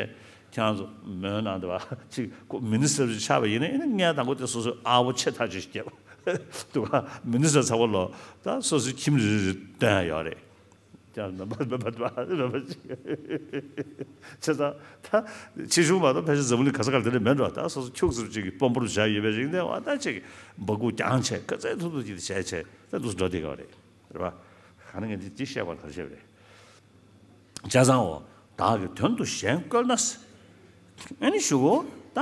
ཁྱེད་རང་ཚོ་མོན་ནང་དུ་བ་ཅིག་ཁོ་མི་ནི་སི་ཊར་ཅིག་ཆགས་པ་ཡིན་ན་ཨེ་ནི་ངས་དང་པོ་དེ་སོ་སོའི་ཨ་བོ་ཆེ་ཐག་ཆོད་ཞིག་བརྒྱབ་འདུག་ག་མི་ནི་སི་ཊར་ཚ་བོ་ལོ་ད་སོ་སོའི་ཁྱིམ་རེ་རེ་སྟོན་ཡ་ཡོད་རེད། ཀྱང་རྣམ་པ་མེད་པ་འདུག་རྣམ་པ་ཅིག་བྱས་ཙང་ད་ཕྱི་གཞུང་མ་གཏོགས་ཕལ་ཆེར་འཛམ་གླིང་ག་ས་ག་ལ་དེ་འདྲ་མེད་འགྲོ། ད་སོ་སོ་ཁྱུག་ཙམ་ཅིག་གི་དཔོན་པོར་བཞག་ཡོད་པའི་རིང་དེ་བ་ད་ཅིག་འབག་སྐུ་རྐྱང་བྱས་ག་ཚད་ཐུབ་ཐུབ་ཅིག་བྱས་བྱས་ད་འདུག་སེ་འགྲོ་བསྡད་ཀྱི་རེད། རེད་པ། གང་ན་ངས་འདི་ཅི་བཤད་པར་ག་རེ་བཤད་པ་རེད། བྱས་ཙང་འོ་བདག་གི་དོན་དུ་གཞན་བཀོལ་ན། ཨ་ནི་ཞུ་གོ་ད་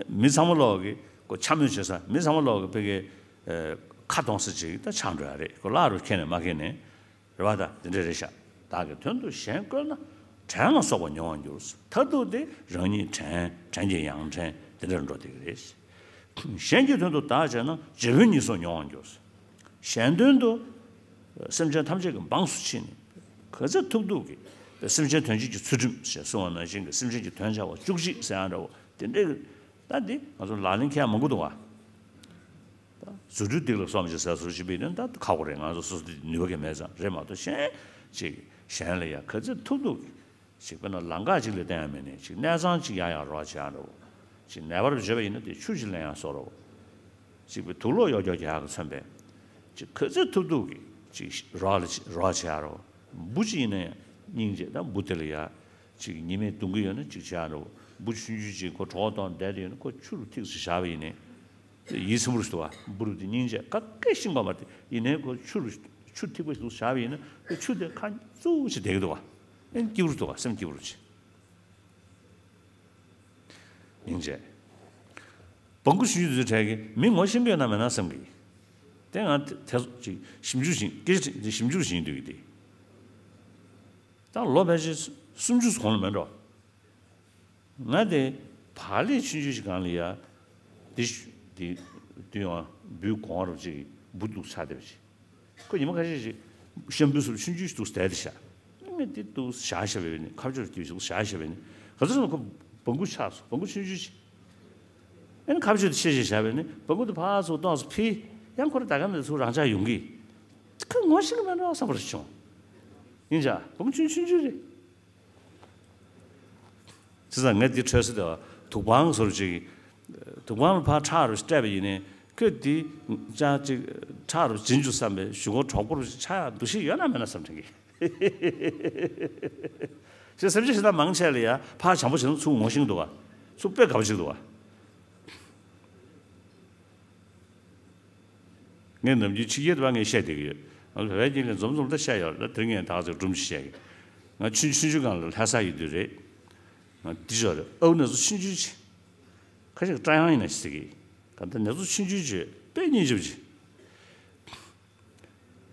མི་ཚང་མ་ལོག་གི་ ཁོ་འཕྱ་སྨོད་བྱེད་ས་མི་ཚང་མ་ལོག་གི་ཕ་གི་ཁ་གཏོང་ས་ཅིག་ད་ཆགས་འགྲོ་ཡ་རེད། ཁོ་བརླག་རུ་ཁྱེར་ནས་མ་ཁྱེར་ནས་རེད་བ། ད་དེ་འདྲ་རེད་ཤག་བདག་གི་དོན་དུ་གཞན་བཀོལ་ན། བྲན་ལ་སོགས་པ་མྱོང་བར་འགྱུར། མཐར་ཐུག་དེ་རང་ཉིད་བྲན་བྲན་གྱི་ཡང་བྲན་དེ་འདྲར་འགྲོ་བསྡད་ཀྱི་རེད། གཞན་གྱི་དོན་དུ་བདག་བྱས་ན། རྗེ་དཔོན་ཉིད་སོགས་མྱོང་བར་འགྱུར། གཞན་དོན་དུ་སེམས་ཅན་ཐམས་ཅད་ཀྱི་འབངས་སུ་ཕྱིན་ནས་ག་ཚོད་ཐུབ་ཐུབ་ཀྱིས་སེམས་ཅན་དོན་བྱེད་ཀྱི་ཚུལ་ཁྲིམས་ཞེས་གསུངས་པ་ནང་བཞིན་གྱི་སེམས་ཅན་གྱི་དོན་བྱ་བ་བཅུ་གཅིག་ཟེར་ཡང་འདྲ་བོ་དེ་འདྲའི་ད་འདི་ང་ཚོ་ལག་ལེན་འཁེལ་ཡ་མང་པོ་འདུག་བ། ད་རྫུ་འཕྲུལ་སྡིག་ལ་སོགས་པ་ཅིག་ཟེར་སོགས་ཞིག་བྱས་ན་ད་ཁག་པོ་རེད། ང་ཚོ་སོ་སོ་དེ་ནུས་པ་གང་མེད་ཙང་རེད་མ་གཏོགས། གཞན་ཅིག་གཞན་ལ་ཡ་ག་ཚོད་ཐུབ་ཐུབ་ཀྱིས་ཅིག་དཔེར་ན་ལམ་ཁ་ཅིག་ལ་བསྟན་ཡ་མེད་ནས་ཅིག་གནས་ཚང་ཅིག་ཡར་ཡར་རོགས་བྱེད་ཡ་འདྲ་བོ། ཅིག་ནད་པར་བྱོས་པ་ཡིན་ན་དེ་ཆུ་ཅིག་ལེན་ཡ་སོགས་རོགས། ཅིག་པའི་དུག་སློག་གཡོག་རྒྱུ་རྒྱག་གི་མཚོན་པས། ཅིག་ག་ཚོད་ཐུབ་ཐུབ་ཀྱིས་ཅིག་རོགས་ལ་ཅིག་རོགས་བྱེད་ཡ་རོགས། འབུ་ཅིག་ཡིན་ན་ཡང་སྙིང་རྗེ་དང་འབུ་དེ་ལ་ཡ་ཅིག་ཉི་མས་གདུང་གི་ཡོད་ན་ཅིག་བྱེད་ཡ་རོགས། འབུ་ཆུང་ཆུང་ཅིག་ཁོ་གྲོད་ཁོག་སྟོང་བསྡད་དེ་ཡོད་ན་ཁོ་ཆུ་རུ་ཐིགས་སུ་བཞག་པ་ཡིན་ནས། ཡིད་ཚིམ་པོ་ཞིག་འདུག་བ། འབུ་རུ་དེ་སྙིང་རྗེ་ག་གེ་ཤིང་པ་མ་དེ་ཡིན་ནའི་ཁོ་ཆུ་རུ་ཆུ་ཐིགས་པ་ཞིག་ཏུ་བཞག་པ་ཡིན་ན་ཁོ་ཆུ་དེ་ཁ་བཙུགས་ཤིག་བསྡད་ཀྱི་འདུག་བ། ཨེ་སྐྱིད་པོ་ཞིག་འདུག་བ། སེམས་སྐྱིད་པོ་ཞིག་སྙིང་རྗེ། སྦྲང་བུ་ཆུང་ཆུང་དེ་ཚོའི་གྲས་ཀྱི་མི་ངོ་ཤེས་ཀྱི་ཡོད་ན་མེད་ན་བསམ་གི། དེ་ང་དེ་དེ་ཚོ་ཅིག་ཞིབ་འཇུག་བྱེད་སྐད་ཆ་དེ་ཞིབ་འཇུག་བྱེད་ཀྱི་འདུག་གི་དེ། ད་ལོ་ཕལ་ཆེར་སུམ་ཅུ་གོང་ལ་མེད་འགྲོ། ང་དེ་བག་ལེབ་ཆུང་ཆུང་ཞིག་སྒང་ལ་ཡ། དེ་ཤུ་དེ་དུས་ཡང་འབུའི་གོང་རུ་ཅིག་འབུ་འདུག་ཆགས་བསྡད་པ་ཅིག་ཁོ་ཉི་མ་ཁ་ཤས་ཤིག་ཤམ་བུའི་སུབ་ཆུང་ཆུང་ཞིག་འདུག་བསྡད་དེ་ཤག་ངས་དེ་འདུག་བཞག་བཞག་པས་ནི་ཁ་ཕྱོགས་ཀྱི་ཞིག་བཞག་བཞག་པས་ནི་ག་ཚོད་སོང་ཁོ་སྦྲང་བུ་ཆགས་སོང་། སྦྲང་བུ་ཆུང་ཆུང་ཞིག་ཨེ་ནི་ཁ་ཕྱོགས་དེ་ཕྱེ་ཞིག་བཞག་པས་ནི་སྦྲང་བུ་དེ་ཕར་ཚུར་གཏོང་སོང་ཕི་ཡང་ཁོ་ར་ད་ག་ནས་ཚུར་རང་འཇགས་ཡོང་གི། ཁོ་ངོ་ཤེས་ཀྱི་མེད་འགྲོ་བསམ་པ་རེ་བྱུང་། ཡིན་ཅག་སྦྲང་བུ་ཆུང་ཆུང་ཆུང་རེད། བྱས་ཙང་ངས་འདི་འཕྲོས་སེ་དེ་དུག་སྦྲང་ཟེར་ཅིག་དུག་སྦྲང་ལ་ཕར་ཁྲག་རུ་སྤྲད་པ་ཡིན་ནའི་ཁོས་འདི་ཅག་ཅིག་ཁྲག་རུ་འབྱིན་རྒྱུ་བསམ་པའི་གཞུག་གུ་གྲོགས་པོ་རུ་ཆགས་ཡག་འདུ་ཤེས་ཡོད་ན་མེད་ན་བསམ་དྲན་གི། ཞེས་སེམས་ཅན་ཞེ་དྲག་མང་ཆེ་ལ་ཡ་ཕར་བྱམས་པོ་བྱས་ན་ཚུར་ངོ་ཤེས་འདུག་ག་ཚུར་དཔེ་དགའ་པོ་ཅིག་འདུག་ག་ངས་ནམ་རྒྱུན་ཕྱི་རྒྱལ་དུ་བ་ངས་བཤད་བསྡད་ཀྱི་ཡོད། ང་ཚོ་བོད་པའི་རྒྱུད་ལ་འཛོམས་འཛོམས་ད་བཤད་ཡོད་རེད། ད་དེ་རིང་ངས་ད་ག་ཚོད་སྒྲུང་ཅིག་བཤད་ཀྱི། ང་ཆུང་ཆུང་ཆུང་སྒང་ལ་ལྷ་ས་ཡོད་དུས་རེད། ང་འདི་ཞོར་རེད་ཨའུ་ན་ཚོ་ཆུང་ཆུང་ཅིག་ཁ་ཤས་ཀྱིས་སྐྲ་ཡང་ཡིན་ན་ཟེར་གི། ག་ད་ན་ཚོ་ཆུང་ཆུང་ཅིག་དཔེ་སྙིང་རྗེ་པོ་ཅིག་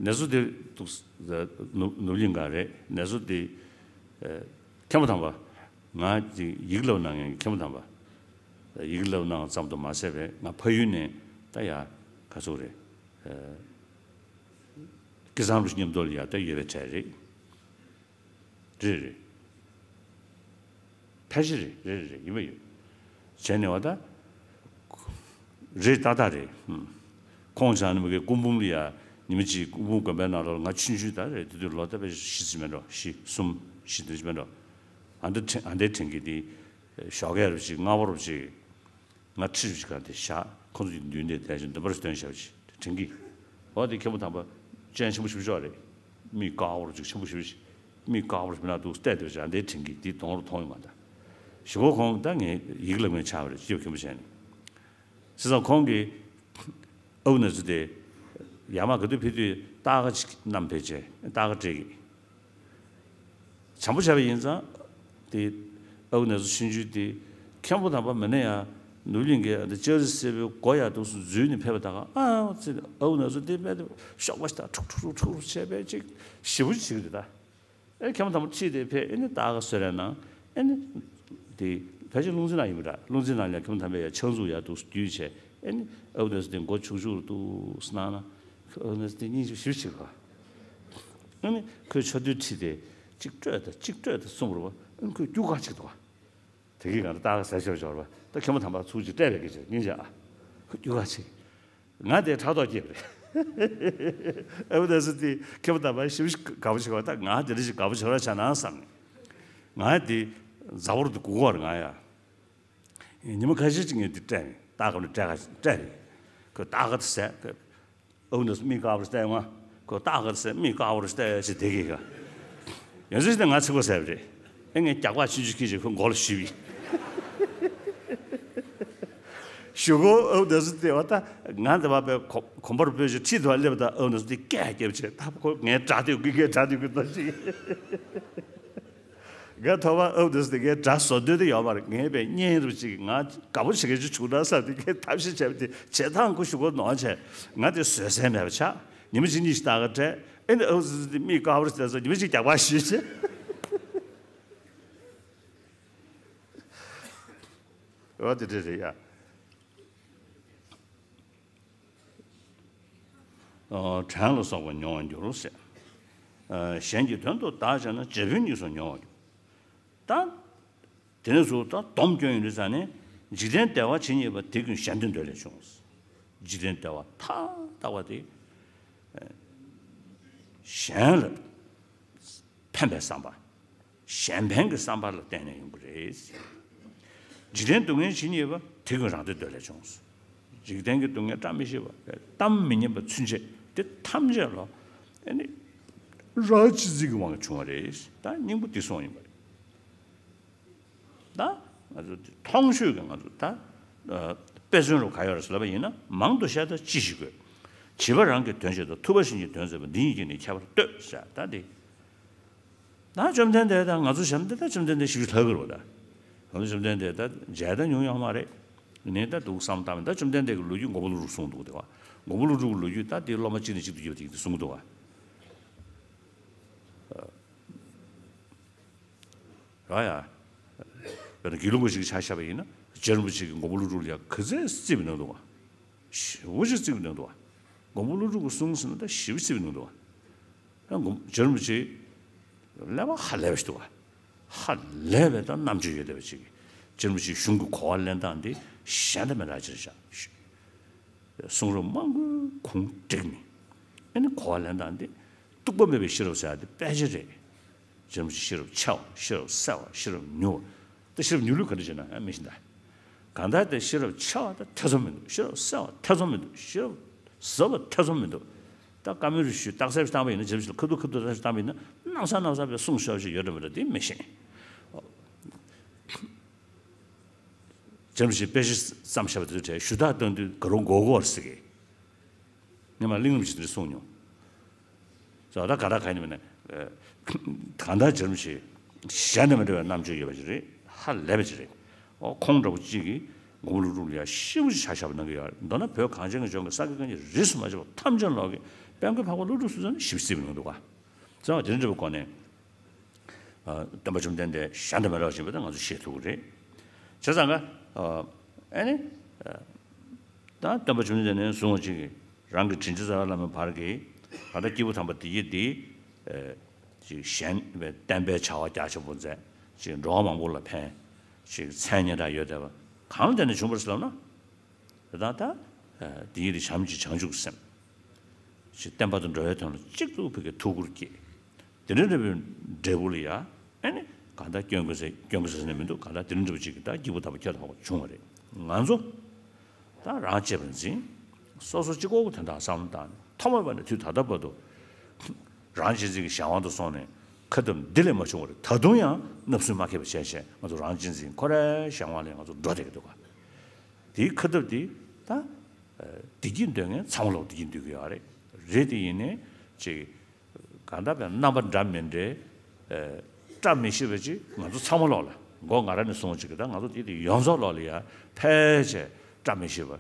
ནེ་ཙོ་དེ་འདུག་ནུབ་ནུབ་གླིང་ག་རེད། ནེ་ཙོ་དེ་ཨ་མཁན་པོ་དམ་པ། ང་ཅིག་ཡིག་བསླབ་གནང་མཁན་གྱི་མཁན་པོ་དམ་པ། ཡིག་བསླབ་གནང་ཙམ་དུ་མ་ཟད་པའི་ང་ཕ་ཡུལ་ནས་ད་ཡ་ག་ཚོད་རེད། ཨ་སྐལ་བཟང་རུ་མཉམ་དུ་ལ་ཡ་ད་ཡོད་པའི་གྲས་རེད། རེད་རེད། ཕལ་ཆེར་རེད་རེད་རེད་ཡིན་པ་ཡོད། བྱས་ནས་བ་ད། རེད་ཏག་ཏག་རེད། ཁོང་ཆ་ནི་མི་གའི་སྐུ་འབུམ་ལ་ཡ་ཉི་མ་གཅིག་སྐུ་འབུམ་དགོན་པའི་ནང་ལོགས་ང་ཆུང་ཆུང་ད་རེད་དེ་དུས་ལོ་ད་དཔེ་བཞི་ཙམ་མེད་འགྲོ་བཞི་གསུམ་བཞི་དེ་ཙམ་མེད་འགྲོ། ཨ་འདྲ་དྲན་ཨ་འདྲའི་དྲན་གི་དེ། ཞོགས་ཀས་རུ་ཅིག་སྔ་པོ་རུ་ཅིག་ང་ཁྲིད་རུ་ཅིག་ག་དེ་བཞག་ཁོང་ཚོ་ཡི་མདུན་དེ་དལ་ཅིག་འདོན་པར་སྟོན་བཞག་ཅིག་དྲན་གི། འོ་དེ་མཁན་པོ་དམ་པ་སྤྱན་ཆེན་པོ་ཞིག་ཤོག་རེད། མིག་དཀར་པོ་རུ་ཅིག་ཆེན་པོ་ཞིག་མིག་དཀར་པོ་རུ་མི་ན་འདུག་བལྟས་དེ་བཞག་འདྲའི་དྲན་གི་དེ་གདོང་རུ་མཐོང་ཡོང་མ་ད། ཞུ་གོ་ཁོང་ད་ངས་ཡིག་ལ་ངས་ཆགས་པ་རེད་སྐྱིད་པོ་མཁན་པོ་བྱས་ནས། བྱས་ཙང་ཁོང་གིས་ཨའུ་ན་ཚོ་དེ་ཡར་མར་ག་དུས་ཕེབས་དུས་སྟར་ཁ་ཅིག་བསྣམས་ཕེབས་བྱས་སྟར་ཁ་སྤྲད་གི། བྱམས་པོ་བྱས་པ་ཡིན་ཙང་དེ་ཨའུ་ན་ཚོ་ཆུང་ཆུང་དེ་མཁན་པོ་དམ་པ་མིན་ན་ཡང་ནུབ་གླིང་གི་ལྕགས་རི་སེར་པོའི་སྒོ་ཡར་འདུག་སེ་འཛུལ་ནས་ཕེབས་པ་ད་ག་ཨ་ཙི་ཨའུ་ན་ཚོ་དེ་དཔེ་དེ་གཤོག་པ་ཞིག་ད་ཁྲུག་ཁྲུག་ཁྲུག་ཁྲུག་བྱས་པས་ཅིག་ཞེ་པོ་ཅིག་བྱེད་ཀྱི་འདུག་ད། ཨེ་མཁན་པོ་དམ་པ་ཁྲིད་དེ་ཕེབས་ཨེ་ནི་སྟར་ཁ་གསོལ་རས་གནང་ཨེ་ནི། དེ་ཕལ་ཆེར་ལུང་ཚན་ནང་ཡིན་པ་འདྲ་ལུང་ཚན་ནང་ལ་མཁན་པོ་དམ་པས་ཡ་ཕྱག་མཛུབ་ཡར་འདུག་སེ་བརྒྱུད་བྱས་ཨེ་ནི་ཨའུ་ན་ཚོ་དེ་མགོ་ཆུག་ཆུག་རུ་འདུག་སེ་གནང་ན། ཨའུ་ན་ཚོ་དེ་སྙིང་རྗེ་ཞེ་པོ་ཅིག་ག་ཨེ་ནི་ཁོས་ཕྱག་མདུད་ཁྲིད་དེ་གཅིག་སྤྲོད་དང་གཅིག་སྤྲོད་དང་གསུངས་པ་རེད་པ། ཨེ་ནི་ཁོས་རྒྱུག་ཁ་ཅིག་འདུག་ག་དེ་གི་གང་ལྟར་སྟར་ཁ་ཟེར་ཆོག་ཆོག་རེད་པ། ད་མཁན་པོ་དམ་པ་ཚུར་ཅིག་སྤྲད་པའི་སྐད་ཆ་སྙིང་རྗེ་ཨ། ཁོས་རྒྱུག་ཁ་ཅིག་ང་དེ་ཕྲག་དོག་སྐྱེས་པ་རེད། ཨའུ་ན་ཚོ་དེ་མཁན་པོ་དམ་པ་ཞེ་པོ་ཅིག་དགའ་པོ་བྱེད་པ་ད་ང་དེ་འདྲ་ཞིག་དགའ་པོ་བྱེད་རོགས་བྱས་ན་བསམ་ནས། ང་དེ་རྫ་བོར་དུ་སྒུག་གོ་རེད་ང་ཡ། ཉི་མ་ཁ་ཤས་ཅིག་ངས་དེ་སྤྲད་ནས་སྟར་ཁ་ནས་སྤྲད་ཁ་སྤྲད་ནས། ཁོས་སྟར་ཁ་དེ་ཟས་ཁོས། ཨའུ་ན་ཚོ་མིག་དཀར་པོ་རུ་བལྟས་ང་། ཁོས་སྟར་ཁ་དེ་ཟས་མིག་དཀར་པོ་རུ་བལྟས་ཅིག་བསྡད་ཀྱི་ག་ཡང་ཚོད་ཅིག་ད་ང་ཚིག་པ་ཟས་པ་རེད། ཨེ་ངས་རྒྱག་པ་ཆུང་ཆུང་ཁྱེར་ཅིག་ཁོའི་མགོ་ལ་གཞུས་པ་ཡིན། གཞུག་གུ་ཨའུ་ན་ཚོ་དེ་བ་ད་ང་དེ་བ་པའི་གོམ་པ་རུ་སྤོས་ཅིག་ཁྲིད་དུ་བ་སླེབས་པ་ད་ཨའུ་ན་ཚོ་དེ་སྐད་རྒྱབ་བྱས་ད་ཁོ་ངའི་དགྲ་དེ་གི་ངའི་དགྲ་དེ་གི་ད་ཅིག་ངས་ཐོག་མར་ཨབ་དེ་ཟེར་དེ་ངས་དགྲ་བཟོ་འདོད་དེ་ཡོད་མ་རེད། ངས་པའི་གཉེན་རབ་ཅིག་ང་དགའ་པོ་བྱེད་མཁན་ཅིག་བྱུང་ན་བསམ་སྟེ་ངས་ཐབས་ཤེས་བྱས་པ་དེ་བྱེད་སྟངས་ཁོ་ཞུ་གོ་ནོར་བྱས། ང་དེ་བཟོད་བསྲན་མེད་པ་ཆགས། ཉི་མ་གཅིག་གཉིས་ཤིག་ལྟ་ག་སྤྲད། ཨེ་ནི་ཨབ་དེ་ཟེར་དེ་མིག་དཀར་པོ་རེད་ཟེར། ཉི་མ་གཅིག་རྒྱག་པ་ཞུས་བྱས། འོ་དེ་འདྲ་རེད་ཡ། ཨ། བྲན་ལ་སོགས་པ་མྱོང་བར་འགྱུར་ཟེར། ཨ། གཞན་གྱི་དོན་དུ་བདག་བྱས་ན་རྗེ་དཔོན་གཉིས་སུ་མྱོང་བར་འགྱུར། ད། དེ་ནས་ཚུར་ད་སྡོམ་སྐྱོན་ཡོང་དུས་ཙ་ནས། འཇིག་རྟེན་བདེ་བ་ཇི་སྙེད་པ། དེ་ཀུན་གཞན་དོན་འདོད་ལས་བྱུང་། འཇིག་རྟེན་བདེ་བ་མཐའ་དག་པ་དེ། ཨ། གཞན་ལ་ཕན་པའི་བསམ་པ། གཞན་ཕན་གྱི་བསམ་པ་ལ་བརྟེན་ནས་ཡོང་གི་རེད། འཇིག་རྟེན་སྡུག་བསྔལ་ཇི་སྙེད་པ། དེ་ཀུན་རང་དོན་འདོད་ལས་བྱུང་། འཇིག་རྟེན་གྱི་སྡུག་བསྔལ་བཀྲ་མི་ཤིས་པ། གཏམ་མི་སྙན་པ་ཚུན་ཆད་དེ་ཐམས་ཅད་ལ། ཨ་ནི། རང་གཅེས་འཛིན་གྱི་དབང་གིས་བྱུང་བ་རེད། ད་སྙིང་པོ་འདི་གསུངས་ཡིན་པ་རེད། ད་ང་ཚོ་མཐོང་ཆོས་ཀྱི་ང་ཚོ་ད། ཨ། དཔེ་མཚོན་རུ་ག་ཡོད་རེད་ཟེར་ལབ་པ་ཡིན་ན། མང་དུ་བཤད་ད་ཅི་ཞིག་དགོས། བྱིས་པ་རང་གི་དོན་བྱེད་དོ། ཐུབ་པ་གཞན་གྱི་དོན་མཛད་པ། འདི་གཉིས་ཀྱིས་ནི་ཁྱད་པར་ལྟོས་ཟེར། ད་འདི། ད་བཅོམ་ལྡན་འདས་དང་ང་ཚོ་བྱམས་བསྟན་ད་བཅོམ་ལྡན་འདས་ཞིབ་ཞིབ་ལྷག་གི་རེད་པ། ད་ང་ཚོ་བཅོམ་ལྡན་འདས་ད་མཇལ་ད་མྱོང་ཡོད་མ་རེད། ནས་ད་འདུག་བསམ་བཏང་བས། ད་བཅོམ་ལྡན་འདས་ཀྱི་ལོ་རྒྱུས་མགོན་པོ་ཀླུ་སྒྲུབ་གསུངས་འདུག་དེ་བ། མགོན་པོ་ཀླུ་སྒྲུབ་ཀྱི་ལོ་རྒྱུས་ད་དེ་སློབ་མ་གཅིག་ནས་གཅིག་ཏུ་བརྒྱུད་དེ་གསུངས་འདུག་བ། ར་ཡ། དཔེར་ན་དགེ་ལུགས་པ་ཞིག་ཆ་བཞག་པ་ཡིན་ན། རྗེ་རིན་པོ་ཆེ་གིས་མགོན་པོ་ཀླུ་སྒྲུབ་ལ་ཡ་ག་ཚད་བརྩིས་པའི་ནང་འདུག་བ། ཞེ་པོ་ཅིག་བརྩི་བའི་ནང་དུ་བ། མགོན་པོ་ཀླུ་སྒྲུབ་ཀྱིས་གསུངས་ཟིན་ན་ད་ཞེ་པོ་བརྩི་བའི་ནང་དུ་བ། ཡང་མགོན། རྗེ་རིན་པོ་ཆེ་ཀླད་པ་ཧ་ལས་པ་ཞིག་འདུག་བ། ཧ་ལས་པའི་ད་རྣམ་དཔྱོད་ཡོད་བསྡད་པ་ཅིག་གིས། རྗེ་རིན་པོ་ཆེའི་གཞུང་གི་གོ་བ་ལེན་སྟངས་འདི་གཞན་དང་མི་འདྲ་ཅིག་བཞག། གསུང་རབ་མང་པོའི་གུང་བསྒྲིགས་ནས། ཨ་ནི་གོ་བ་ལེན་སྟངས་འདི། གཏུགས་པ་མེད་པའི་ཤེས་རབ་ཟེར་ཡ་འདི་དཔེ་ཆ་རེད། རྗེ་རིན་པོ་ཆེ་ཤེས་རབ་ཆེ་བ། ཤེས་རབ་གསལ་བ། ཤེས་རབ་མྱུར་བ། ད་ཤེས་རབ་མྱུར་ལུགས་ག་འདྲ་བྱས་ན་ཨ་མི་ཤེས་ད། གང་ལྟར་དེ་ཤེས་རབ་ཆེ་བ་དང་ཐེ་ཚོམ་མི་འདུག། ཤེས་རབ་གསལ་བ་ཐེ་ཚོམ་མི་འདུག། ཤེས་རབ་ཟབ་པ་ཐེ་ཚོམ་མི་འདུག། ད་བཀའ་མོལ་རེ་ཞུས། རྟགས་གསལ་ཞིག་བཏང་པ་ཡིན་ན། རྗེ་རིན་པོ་ཆེ་ལ་ཁ་ཐུག་ཁ་ཐུག་རྟགས་གསལ་བཏང་པ་ཡིན་ན། གནམ་ས་གནམ་ས་བའི་གསུང་ཤོར་ཞིག་ཡོད་འགྲོ་མི་འགྲོ་དེ་མི་ཤེས། རྗེ་རིན་པོ་ཆེས་དཔེ་ཆ་བརྩམས་བཞག་པ་དེ་ཚོའི་གྲས་ཞུ་དག་བཏང་དུས་དགའ་རབ་མགོ་སྐོར་ཟེར་གི། ངས་མར་གླེང་རིམ་ཞིག་དེ་འདྲ་གསུངས་མྱོང་། ཟེར་བ་ད་ག་ད་ག་ཡིན་མིན་ན། གང་ལྟར་རྗེ་རིན་པོ་ཆེ་གཞན་དང་མི་འདྲ་བའི་རྣམ་དཔྱོད་ཡོད་པ་ཅིག་རེད། ཧ་ལས་པ་ཅིག་རེད། ཨོ་ཁོང་འདྲ་བོ་གཅིག་གིས་མགོན་པོ་ཀླུ་སྒྲུབ་ལ་ཡ་ཞེ་པོ་ཅིག་ཆ་བཞག་པ་གནང་གི་ཡོད་རེད། མདོར་ན་བོད་གངས་ཅན་གྱི་ལྗོངས་ཀྱི་ས་དགེ་བཀའ་རྙིང་རིས་སུ་མ་ཆད་པ་ཐམས་ཅད་ལོག་གི་དཔལ་མགོན་འཕགས་པ་ཀླུ་སྒྲུབ་ཚུལ་ཙམ་ཞིབ་རྩིས་པ་གནང་འདུག་ག། ཙང་དེ་འདྲ་བའི་སྒོ་ནས། ཨ། སྟོན་པ་བཅོམ་ལྡན་འདས་གཞན་དང་མི་འདྲ་བ་ཞིག་ཡིན་པ་དེ་ང་ཚོས་ཤེས་ཐུབ་ཀྱི་རེད། བྱས་ཙང་ཀ། ཨ། ཨ་ནི། ཨ། ད་སྟོན་པ་བཅོམ་ལྡན་འདས་ནས་བཟུང་བ་ཅིག་གིས་རང་གི་དྲིན་ཅན་རྩ་བའི་བླ་མའི་བར་གྱི་གང་ལྟར་སྐྱེས་བུ་དམ་པ་དེ་ཡི་དེ། ཨ། ཅིག་གཞན་བསྟན་པའི་བྱ་བ་རྒྱ་ཆེན་པོ་མཛད། ཅིག་འགྲོ་བ་མང་པོ་ལ་ཕན། ཅིག་མཚན་སྙན་གྲགས་ཡོད་བསྡད་པ་གང་ལ་བརྟེན་ནས་བྱུང་བ་རེད་ཟེར་ལབ་ན། དེ་དག་ད། དེ་ཉིད་དུ་བྱམས་ཀྱི་བྱང་ཆུབ་སེམས། ཞེས་བསྟན་པ་དང་འགྲོ་བའི་དོན་ལ་གཅིག་ཏུ་ཕ་གིའི་ཐུགས་ཁུར་བསྐྱེད། དེ་འདྲ་འདྲ་བའི་འབྲས་བུ་ལ་ཡ། ཨ་ནི། གང་ལྟར་སྐྱོན་ཀུན་ཟད། སྐྱོན་ཀུན་ཟད་ཟེར་ནས་མི་འདུག། གང་ལྟར་དེ་འདྲ་འདྲ་བ་ཅིག་གིས་ད་སྐྱེས་བུ་དམ་པ་ཁྱོད་དང་འཕགས་པ་བྱུང་བ་རེད། ང་ཚོ། ད་རང་གཅེས་པར་འཛིན། སོ་སོ་གཅིག་པོ་དོན་དག་བསམ་བློ་བཏང་ནས། ཐོག་མེད་པ་ནས་དུས་ད་ལྟ་བར་དུ། རང་གཅེས་འཛིན་གྱི་གཞན་དབང་དུ་སོང་ནས་ཁ་འཐབ་འདི་ལས་མ་བྱུང་བ་རེད། ད་དུང་ཡང་བརྣབ་སེམས་མ་ཁེལ་བ་བྱས་བྱས། ང་ཚོ་རང་གཅེས་འཛིན་ཁོ་རའི་གཞན་དབང་ལ་ང་ཚོ་འགྲོ་བསྡད་ཀྱི་འདུག་ག། དེའི་ཁ་འཐབ་དེ་ད། བདེ་སྐྱིད་འདོད་མཁན་ཚང་མ་ལོག་བདེ་སྐྱིད་འདོད་ཀྱི་ཡོད་རེད། རེད་དེ་ཡིན་ནའི་ཅིག་གང་ལྟར་བའི་རྣམ་པ་འདྲ་མི་འདྲའི་བཀྲ་མི་ཤིས་པ་ཅིག་ང་ཚོ་ཚང་མ་ལོག་ལ། མགོ་ང་རང་ནས་བཟུང་ཅིག་གི་ད་ང་ཚོ་དེ་དེ་ཡོངས་རྫོགས་ལོག་ལ་ཡ་ཕལ་ཆེར་བཀྲ་མི་ཤིས་པ་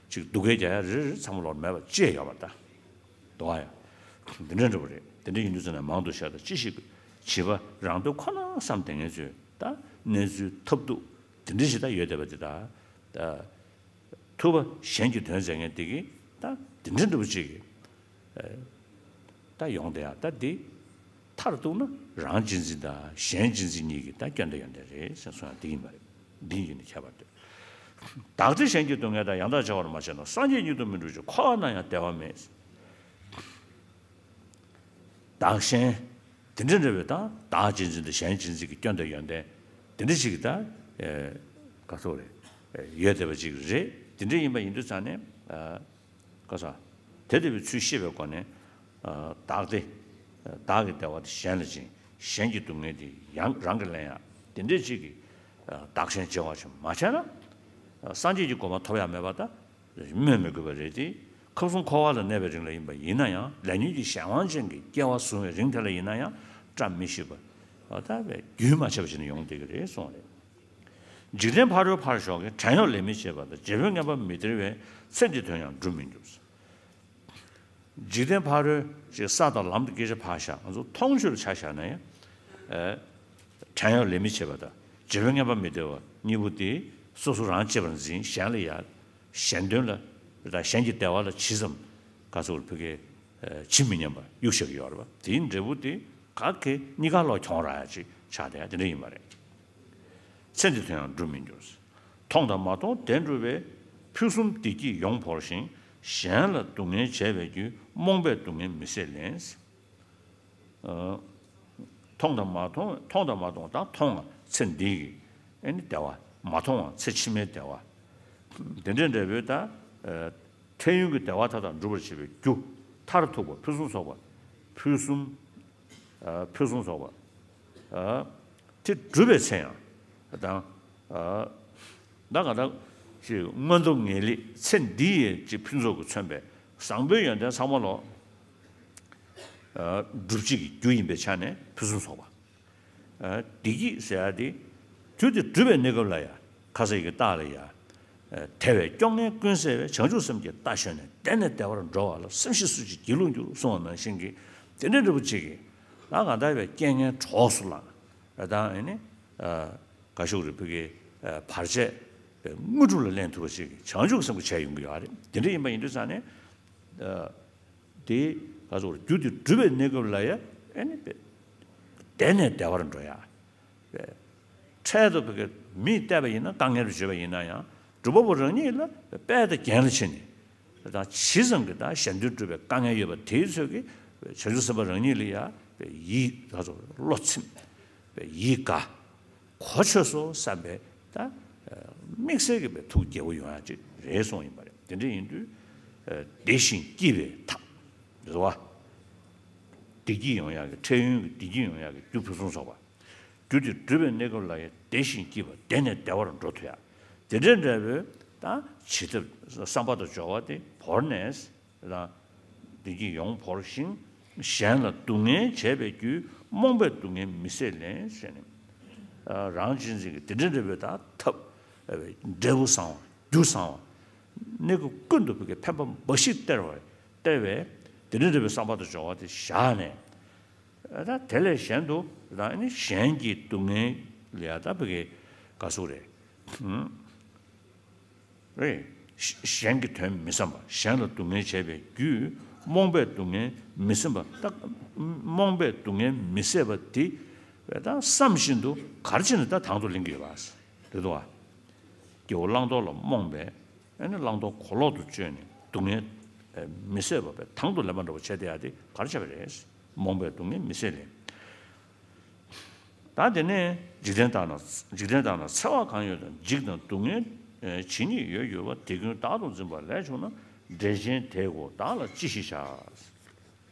ཅིག་སྡུག་སྐད་རྒྱག་ཡ་རེ་རེ་ཚང་མ་ལོག་མེད་པ་ཅི་ཡང་ཡོད་པ་ད། འདུག་ཨ་ཡ། འདི་འདྲ་འདྲ་པོ་རེད། དེ་འདྲ་ཡིན་དུས་ཙམ་ནས་མང་དུ་བཤད་ད་ཅི་ཞིག་དགོས། བྱིས་པ་རང་དོན་ཁོ་ན་བསམ་བསྡད་མཁན་ཚོས་ད་གནས་ཚུལ་ཐབས་སྡུག་དེ་འདྲ་ཞིག་ད་ཡོད་བསྡད་པ་དེ་ད། ད། ཐུབ་པ་གཞན་གྱི་དོན་མཛད་མཁན་དེ་གིས་ད་དེ་འདྲ་འདྲ་པོ་ཅིག་གིས་ད་ཡོང་བསྡད་ཡ། ད་འདི་མཐར་གཏུགས་ན་རང་གཅེས་འཛིན་དང་གཞན་གཅེས་འཛིན་གཉིས་ཀྱི་ད་སྐྱོན་དང་ཡོན་ཏན་རེད་ཟེར་གསུང་ཡ་འདི་ཡིན་པ་རེད། འདི་ཡིན་ནི་ཁྱད་པར་འདུག། བདག་བདེ་གཞན་གྱི་སྡུག་བསྔལ་དང་། ཡང་དག་བྱ་བར་མ་བྱས་ན། སངས་རྒྱས་ཉིད་དུ་མི་འགྲུབ་ཅིང་། འཁོར་བ་ན་ཡང་བདེ་བ་མེད། བདག་གཞན་དེ་འདྲ་འདྲ་བའི་ད་བདག་གཅེས་འཛིན་དང་གཞན་གཅེས་འཛིན་གྱི་སྐྱོན་དང་ཡོན་ཏན་དེ་འདྲ་ཞིག་གི་ད་ག་ཚོད་རེད། ཡོད་བསྡད་པ་ཅིག་རེད། དེ་འདྲ་ཡིན་པ་ཡིན་དུས་ཙང་ནས། ག་ས། དེ་ལྟ་བུའི་ཚུལ་ཤེས་པའི་སྒོ་ནས། བདག་བདེ། བདག་གི་བདེ་བ་དེ་གཞན་ལ་སྦྱིན། གཞན་གྱི་སྡུག་བསྔལ་དེ་ཡང་རང་གིས་ལེན་ཡ། དེ་འདྲའི་ཅིག་གིས་བདག་གཞན་བརྗེ་བ་ཞིག་མ་བྱས་ན། སངས་རྒྱས་ཀྱི་གོ་འཕང་ཐོབ་ཡ་མེད་པ་ད་སྨོས་མི་དགོས་པ་རེད་དེ། ཁམས་གསུམ་འཁོར་བ་ལ་གནས་པའི་རིང་ལ་ཡིན་པ་ཡིན་ན་ཡང་། ལས་ཉོན་གྱི་གཞན་དབང་ཅན་གྱི་སྐྱེ་བ་བཟུང་བའི་རིང་དེ་ལ་ཡིན་ན་ཡང་བཀྲ་མི་ཤིས་པ། ད་བས་རྒྱུན་མ་ཆད་པ་བྱས་ནས་ཡོང་བསྡད་ཀྱི་རེད་གསུངས་རེད། འཇིག་རྟེན་ཕ་རོལ་ཕར་ཞོག་གི། བྲན་གཡོག་ལས་མི་བྱེད་པ་དང་། རྗེ་དཔོན་ངན་པ་མི་སྟེར་བས། ཚེ་འདིའི་དོན་ཡང་འགྲུབ་མི་འགྱུར། འཇིག་རྟེན་ཕ་རོལ་ཅིག་ས་དང་ལམ་དུ་སྐད་ཆ་ཕར་བཞག་ང་ཚོ་མཐོང་ཆོས་ལ་ཆ་བཞག་ན་ཡང་། ཨེ། བྲན་གཡོག་ལས་མི་བྱེད་པ་དང་རྗེ་དཔོན་ངན་པ་མི་སྟེར་བ་གཉིས་པོ་དེ་སོ་སོ་རང་གཅེས་པར་འཛིན། གཞན་ལ་ཡ། གཞན་དོན་ལ་དང་གཞན་གྱི་བདེ་བ་ལ་ཇི་ཙམ་ག་ཚོད་ཕ་གི་ཇི་མི་སྙམ་པ་གཡུག་བཞག་གི་ཡོད་རེད་པ། དེའི་འབྲས་བུ་དེ་ག་གེ་གཉིས་ཀ་ལོག་གྱོང་རག་ཡ་ཅིག་ཆགས་བསྡད་ཡ་དེ་འདྲ་ཡིན་པ་རེད། ཚེ་འདིའི་དོན་ཡང་འགྲུབ་མི་འགྱུར། མཐོང་དང་མ་མཐོང་བདེན་གྲུབ་པས། ཕུན་སུམ་བདེ་སྐྱིད་ཡོངས་བོར་ཞིང་། གཞན་ལ་སྡུག་བསྔལ་བྱས་པའི་རྒྱུ། རྨོངས་པས་སྡུག་བསྔལ་མི་བཟད་ལེན། ཨ། མཐོང་དང་མ་མཐོང་མཐོང་དང་མ་མཐོང་དང་མཐོང་བ་ཚེ་འདི་གི་ཨེ་ནི་བདེ་བ། མ་མཐོང་བ་ཚེ་ཕྱི་མའི་བདེ་བ། དེ་འདྲ་འདྲ་བོའི་ད། ཨ། འཕྲལ་ཡུན་གྱི་བདེ་བ་མཐའ་དག་འགྲུབ་པར་བྱེད་པའི་རྒྱུ། མཐར་ཐུག་པ་ཕུན་སུམ་ཚོགས་པ། ཕུན་སུམ། ཨ། ཕུན་སུམ་ཚོགས་པ། ཨ། དེ་འགྲུབ་པའི་ཚེ་ཡང་། དང་། ཨ། ད་ག་ད་ཅིག་མངོན་མཐོ་ངེས་ལེགས་ཚེ་འདི་ཡི་ཅིག་ཕུན་ཚོགས་ཀྱིས་མཚོན་པའི་བཟང་པོའི་ཡོན་ཏན་ཚང་མ་ལོ། ཨ། སྒྲུབ་བྱེད་ཀྱི་རྒྱུ་ཡིན་པའི་ཆ་ནས་ཕུན་སུམ་ཚོགས་པ། ཨ། བདེ་སྐྱིད་ཟེར་ཡ་དེ། རྒྱུ་དེ་སྒྲུབ་པའི་གནས་སྐབས་ལ་ཡང་ཁ་ཟས་ཀྱི་རྟགས་ལ་ཡང་། ཨ། དལ་བའི་སྐྱོ་ངལ་ཀུན་སེལ་བའི། བྱང་ཆུབ་སེམས་ཀྱི་རྟ་ཞོན་ནས། བདེ་ནས་བདེ་བར་འགྲོ་བ་ལ། སེམས་ཤེས་སུ་ཅིག་སྒྱིད་ལུག་འགྱུར་གསུངས་པ་ནང་བཞིན་གྱི་དེ་འདྲ་འདྲ་པོ་ཅིག་གིས་ལ་གང་ལྟར་བའི་རྐྱེན་ངན་གྲོགས་སུ་བླངས། ཨ། དང་ཨེ་ནི། ཨ། ག་ཞུ་རེད་ཕ་གི། ཨ། བར་ཆད་དངོས་གྲུབ་ལ་ལེན་ཐུབ་པ་ཅིག་བྱང་ཆུབ་སེམས་ཀྱིས་བྱས་ཡོང་གི་ཡོད་རེད། དེ་འདྲ་ཡིན་པ་ཡིན་དུས་ཙང་ནས། ཨ། དེ་ག་ཚོད་རྒྱུ་དེ་སྒྲུབ་པའི་གནས་སྐབས་ལ་ཡ་ཨེ་ནི་བདེ་ནས་བདེ་བར་འགྲོ་ཡ། འཕྲལ་དུ་བོད་ཀྱི་མིས་བལྟས་པ་ཡིན་ན། དཀའ་ངལ་དུ་བརྗོད་པ་ཡིན་ན་ཡང་། སྒྲུབ་པ་པོ་རང་ཉིད་ལ་དཔལ་དང་རྒྱན་ལ་ཕྱིན་ནས། དང་ཇི་ཙམ་གྱི་དང་གཞན་དོན་སྒྲུབ་པའི་དཀའ་ངལ་ཡོད་པ་དེའི་ཚོད་ཀྱིས་བྱང་ཆུབ་སེམས་དཔའ་རང་ཉིད་ལ་ཡང་ཡིད་ག་ཚོད་བློ་ཚིམ། ཡིད་དགའ། གོ་ཆོད་སོང་བསམ་པའི་ད་དམིགས་བསལ་གྱི་པའི་ཐུགས་དགྱེས་པོ་ཡོང་ཡ་ཅིག་རེད་གསུངས་ཡིན་པ་རེད། དེ་འདྲ་ཡིན་དུས། བདེ་ཞིང་སྐྱིད་པའི་ཐབས་རེད་བ། བདེ་སྐྱིད་ཡོང་ཡག་གི་འཕྲལ་ཡུན་གྱི་བདེ་སྐྱིད་ཡོང་ཡག་གི་རྒྱུ་ཕུན་སུམ་ཚོགས་པ། རྒྱུ་དེ་སྒྲུབ་པའི་གནས་སྐབས་ལ་ཡང་བདེ་ཞིང་སྐྱིད་པ། བདེ་ནས་བདེ་བར་འགྲོ་ཐུབ་ཡག་དེ་འདྲ་འདྲ་བོའི་ད་བྱེད་ཐབས་བསམ་པ་དང་སྦྱོར་བ་དེ་བོར་ནས་རང་བདེ་སྐྱིད་ཡོང་བོར་ཞིང་། གཞན་ལ་སྡུག་བསྔལ་བྱས་པའི་རྒྱུ། རྨོངས་པས་སྡུག་བསྔལ་མི་བཟད་ལེན་ཟེར་ནས། རང་གཅེས་འཛིན་གྱི་དེ་འདྲ་འདྲ་བོའི་ད་ཐབས་འབྲས་བུ་བཟང་བ་རྒྱུ་བཟང་བ། གནས་སྐབས་ཀུན་ཏུ་བོད་ཀྱི་ཕན་པ་འབའ་ཞིག་སྟེར་བ་སྟེར་བའི་དེ་འདྲ་འདྲ་བའི་བསམ་པ་དང་སྦྱོར་བ་དེ་བཞག་ནས། ད་དེ་ལས་གཞན་དུ་ད་ནི་གཞན་གྱི་སྡུག་བསྔལ་ལ་ཡ་ད་བོད་ཀྱི་ག་ཟུག་རེད། རེད། གཞན་གྱི་དོན་མི་བསམ་པ། གཞན་ལ་སྡུག་བསྔལ་བྱས་པའི་རྒྱུས་རྨོངས་པས་སྡུག་བསྔལ་མི་སེམས་པ། ད་རྨོངས་པས་སྡུག་བསྔལ་མི་བཟད་པ་དེ་ད་བསམ་བཞིན་དུ་ག་རེ་བྱས་ནས་ད་དང་དུ་ལེན་གྱི་ཡོད་པ་རེད་དོ། སྐྱེ་བོ་བླང་དོར་ལ་རྨོངས་པས། ཨ་ནི་བླང་དོར་གོ་ལོག་ཏུ་བཅོས་ནས་སྡུག་བསྔལ་མི་བཟད་པ་བས་དང་དུ་ལེན་པ་འདྲ་བོ་བྱས་བསྡད་ཡ་དེ་ག་རེ་བྱས་པ་རེད། རྨོངས་པས་སྡུག་བསྔལ་མི་བཟད་ལས། ད་དེ་ནས་འཇིག་རྟེན་དག་ན། འཇིག་རྟེན་དག་ན་འཚེ་བ་གང་ཡོད་དང་། འཇིགས་དང་སྡུག་བསྔལ་ཇི་སྙེད་ཡོད་ཡོད་པ། དེ་ཀུན་བདག་ཏུ་འཛིན་པ་ལས་བྱུང་ན། འདྲེ་ཆེན་དེའི་སྒོ་བདག་ལ་ཅི་ཞིག་བྱ།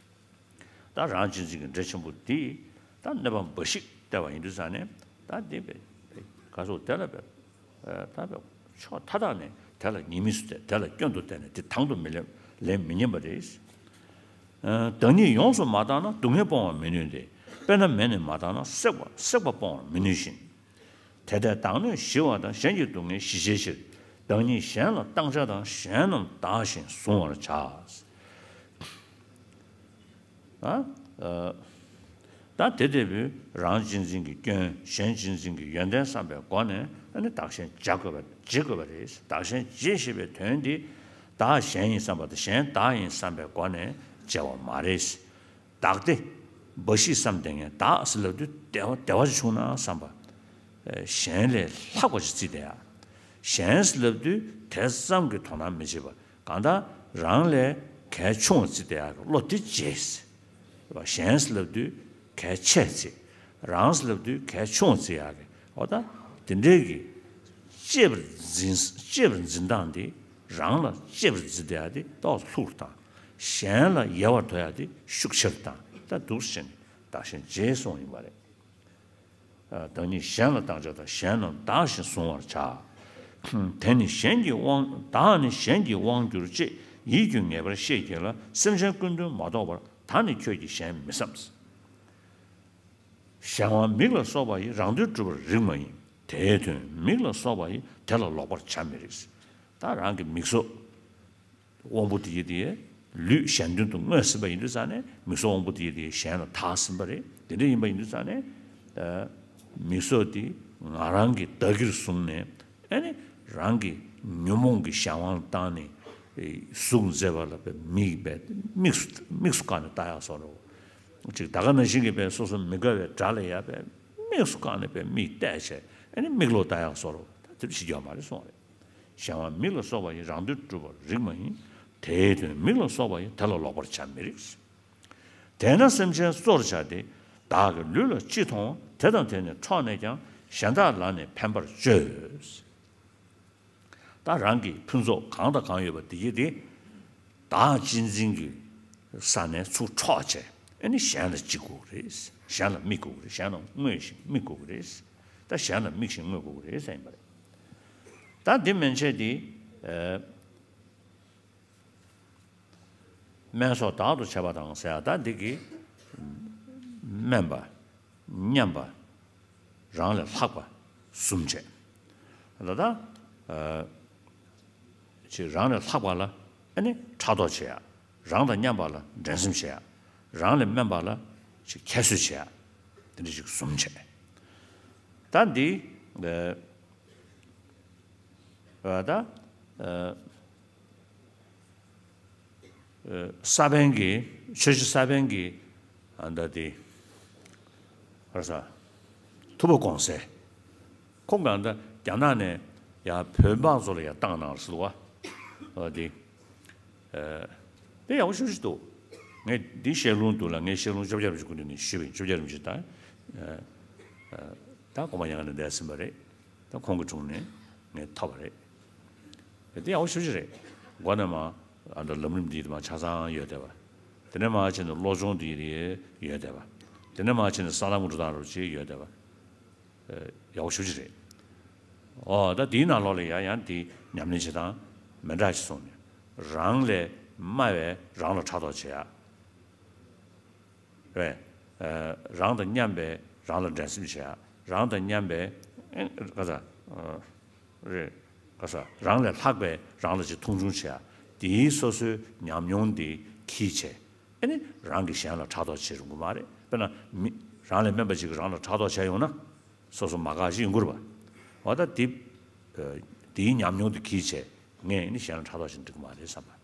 ད་རང་གཅེས་འཛིན་གྱི་འདྲེ་ཆེན་པོ་འདིས་ད་གནོད་པ་འབའ་ཞིག་སྟེར་བ་ཡིན་དུས་ཙང་ནས། ད་དེ་བས་ག་སོགས་དེ་ལ་བས་ད་བས་ཕྱོགས་མཐའ་དག་ནས་དེ་ལ་ཉེས་དམིགས་སུ་བལྟས། དེ་ལ་སྐྱོན་དུ་བལྟས་ནས་དེ་དང་དུ་མི་ལེན་ལེན་མི་ཉན་པ་རེད། བདག་ཉིད་ཡོངས་སུ་མ་བཏང་ན། སྡུག་བསྔལ་སྤོང་བར་མི་ནུས་ཏེ། དཔེར་ན་མེ་ནི་མ་བཏང་ན། སྲེག་པ་སྲེག་པ་སྤོང་བར་མི་ནུས་ཤིང་། དེ་ལྟར་བདག་གནོད་ཞི་བ་དང་། གཞན་གྱི་སྡུག་བསྔལ་ཞི་བྱའི་ཕྱིར། བདག་ཉིད་གཞན་ལ་བཏང་བྱ་དང་། གཞན་རྣམས་བདག་བཞིན་གཟུང་བར་བྱ། ཨ། ཨ། ད་དེ་ལྟ་བུའི་རང་གཅེས་འཛིན་གྱི་སྐྱོན། གཞན་གཅེས་འཛིན་གྱི་ཡོན་ཏན་བསམ་པའི་སྒོ་ནས། ཨ་ནི་བདག་གཞན་བརྗེ་དགོས་པ་བརྗེ་དགོས་པ་རེད། བདག་གཞན་བརྗེ་ཞེས་པའི་དོན་འདི། བདག་གཞན་ཡིན་བསམ་པ་དང་། གཞན་བདག་ཡིན་བསམ་པའི་སྒོ་ནས་བརྗེ་བ་མ་རེད། བདག་སྟེ་འབའ་ཞིག་བསམ་བསྡད་མཁན། བདག་ཟེར་ལབ་དུས་བདེ་བ་བདེ་བ་ཅིག་བྱུང་ན་བསམ་པ། གཞན་ལས་ལྷག་པ་ཅིག་བརྩིས་བསྡད་ཡ། གཞན་ཟེར་ལབ་དུས་དེ་ཙམ་གྱི་དོ་སྣང་མི་བྱེད་པ། གང་ལྟར་རང་ལས་གལ་ཆུང་བ་བརྩིས་བསྡད་ཡག་གི་བློ་དེ་བརྗེད། གཞན་ཟེར་ལབ་དུས་གལ་ཆེ་བརྩི། རང་ཟེར་ལབ་དུས་གལ་ཆུང་བ་བརྩི་ཡག་གི། འོ་ད་དེ་འདྲའི་གི་གཅེས་པར་འཛིན་གཅེས་པར་འཛིན་སྟངས་དེ། རང་ལ་གཅེས་པར་འཛིན་བསྡད་ཡག་དེ་ཏོག་ཙམ་ལྷུག་དང་། གཞན་ལ་ཡལ་བར་དོར་ཡག་དེ་ཤུགས་ཆེར་དང་། ད་འདུག་སེ་བྱས་ནས་བདག་གཞན་བརྗེ་གསུངས་ཡིན་པ་རེད། བདག་ཉིད་གཞན་ལ་བཏང་བྱ་དང་། གཞན་རྣམས་བདག་བཞིན་གཟུང་བར་བྱ། དེ་ནི་གཞན་གྱི་དབང་། བདག་ནི་གཞན་གྱི་དབང་གྱུར་ཅེས། ཡིད་ཀྱིས་ངེས་པར་ཤེས་བགྱིད་ལ། སེམས་ཅན་ཀུན་དོན་མ་རྟོགས་པར། ད་ནི་ཁྱོད་ཀྱིས་གཞན་མི་བསམ། གཞན་དབང་མིག་ལ་སོགས་པ་ཡིས། རང་དོན་སྒྲུབ་པར་རིགས་མ་ཡིན། དེའི་དོན་མིག་ལ་སོགས་པ་ཡིས། དེ་ལ་ལོག་པར་བྱ་མི་རིགས། ད་རང་གི་མིག་སོགས་དབང་པོ་དེ་ཡི་དེ་ལུས་གཞན་དོན་དུ་བསྔོས་ཟིན་པ་ཡིན་དུས་ཙང་ནས། མིག་སོགས་དབང་པོ་དེ་ཡི་དེ་གཞན་ལ་བདག་ཟིན་པ་རེད། དེ་འདྲ་ཡིན་པ་ཡིན་དུས་ཙང་ནས། ཨ། མིག་སོགས་དེ་ང་རང་གི་བདག་གིར་བཟུང་ནས། ཨ་ནི་རང་གི་ཉོན་མོངས་ཀྱི་གཞན་དབང་ལ་བཏང་ནས། ཨེ། གཟུགས་མཛེས་པ་ལ་དཔེ་མིག་དཔེ་མིག་སུ་མིག་སུ་བཀར་ནས་ལྟ་ཡག་བཟོ་འདྲ་བོ། ཅིག་ད་ག་ནང་བཞིན་གྱི་དཔེ་སོ་སོ་མི་དགའ་བའི་དགྲ་ལ་ཡ་དཔེ་མིག་སུ་བཀར་ནས་དཔེ་མིག་བལྟས་བྱས། ཨ་ནི་མིག་ལོག་ལྟ་ཡག་བཟོ་འདྲ་བོ། ད་དེ་འདྲ་བྱེད་རྒྱུ་མ་རེད་གསུངས་པ་རེད། གཞན་དབང་མིག་ལ་སོགས་པ་ཡིས། རང་དོན་སྒྲུབ་པར་རིགས་མ་ཡིན། དེའི་དོན་མིག་ལ་སོགས་པ་ཡིས། དེ་ལ་ལོག་པར་བྱ་མི་རིགས། དེས་ན་སེམས་ཅན་གཙོར་བྱ་སྟེ། བདག་གི་ལུས་ལ་ཅི་མཐོང་བ། དེ་དང་དེ་ནི་འཕྲོག་ནས་ཀྱང་། གཞན་དག་ལ་ནི་ཕན་པར་སྤྱོད། ད་རང་གི་ཕུན་ཚོགས་གང་དང་གང་ཡོད་པ་དེ་ཡི་དེ། བདག་གཅེས་འཛིན་གྱི་ས་ནས་ཚུར་འཕྲོག་བྱས། ཨ་ནི་གཞན་ལ་བྱེད་དགོས་རེད། གཞན་ལ་དམིགས་དགོས་རེད། གཞན་ལ་བསྔོས་ཤིང་དམིགས་དགོས་རེད། ད་གཞན་ལ་དམིགས་ཤིང་བསྔོས་དགོས་རེད་ཟེར་ཡིན་པ་རེད། ད་འདི་མན་ཆད་དེ། ཨ། སྨན་སོགས་བདག་ཏུ་བྱས་པ་དང་ཟེར་ཡ། ད་འདི་གི་སྨན་པ། མཉམ་པ། རང་ལས་ལྷག་པ་གསུམ་བྱས། ད་ལྟ། ཨ། ཅིག་རང་ལས་ལྷག་པ་ལ་ཨ་ནི་ཕྲག་དོག་བྱེད་ཡ། རང་དང་མཉམ་པ་ལ་འགྲན་སེམས་བྱེད་ཡ། རང་ལས་དམན་པ་ལ་ཅིག་ཁྱད་གསོད་བྱེད་ཡ། དེ་འདྲ་ཅིག་གསུམ་བྱས། ད་འདི། ཨ། ད། ཨ། ས་པཎ་གྱི། ཆོས་རྗེ་ས་པཎ་གྱི། ཨ། ད་དེ། ག་རེ་ཟ། ཐུབ་པ་དགོངས་གསལ། ཁོང་གང་ལྟར་རྒྱ་ནག་ནས་ཡར་བོད་འབངས་ཚོ་ལ་ཡར་བཏང་གནང་ཟེར་བ། ཨ། དེ། ཨ། དེ་ཡག་པོ་ཞེ་པོ་ཅིག་འདུག་ངས་འདི་བཤད་ལུང་འདུག་ལ། ངས་བཤད་ལུང་བཅོ་བརྒྱད་རིན་པོ་ཆེ་སྐུ་མདུན་ནས་ཞུས་པ་ཡིན། བཅོ་བརྒྱད་རིན་པོ་ཆེ་དང་། ཨ། ཨ། ད་གོང་མ་ཡང་ནས་འདས་ཟིན་པ་རེད། ད་ཁོང་གི་དྲུང་ནས་ངས་ཐོབ་པ་རེད། དེ་ཡག་པོ་ཞེ་པོ་ཅིག་རེད། མགོ་ནས་མར། ཨ། ད་ལམ་རིམ་འདི་དེ་མར་ཆ་ཚང་ཡོད་བསྡད་པ། དེ་ནས་མར་བྱས་ནས་བློ་སྦྱོང་འདི་ཡོད་བསྡད་པ། དེ་ནས་མར་བྱས་ནས་ས་ལམ་གྱི་འགྲོ་སྟངས་རུ་ཅིག་ཡོད་བསྡད་པ། ཨ། ཡག་པོ་ཞེ་པོ་ཅིག་རེད། ཨོ། ད་དེའི་ནང་ལོགས་ལ་ཡང་ཡང་དེ་ཉམས་ལེན་བྱེད་སྟངས་མི་འདྲ་ཞིག་སོང་ནས། རང་ལས་དམའ་བས་རང་ལ་ཕྲག་དོག་བྱེད་ཡ། རེད། ཨ། རང་དང་མཉམ་པས་རང་ལ་འགྲན་སེམས་བྱེད་ཡ། རང་དང་མཉམ་པས། ཨེ། ག་ས། ཨ། རེད། ག་ས། རང་ལས་ལྷག་པས་རང་ལ་ཅིག་མཐོང་ཆུང་བྱེད་ཡ། དེའི་སོ་སོའི་ཉམས་མྱོང་དེ་གིས་བྱས། ཨ་ནི་རང་གིས་གཞན་ལ་ཕྲག་དོག་བྱེད་རུང་གི་མ་རེད། དཔེར་ན་མི་རང་ལས་དམན་པ་ཅིག་གིས་རང་ལ་ཕྲག་དོག་བྱས་ཡོང་ན། སོ་སོ་མ་དགའ་ཞིག་ཡོང་གི་རེད་པ། འོ། ད་དེ། ཨ། དེའི་ཉམས་མྱོང་དེ་གིས་བྱས། ངས་ནི་གཞན་ལ་ཕྲག་དོག་བྱེད་འགྲིག་གི་མ་རེད་བསམ་པ།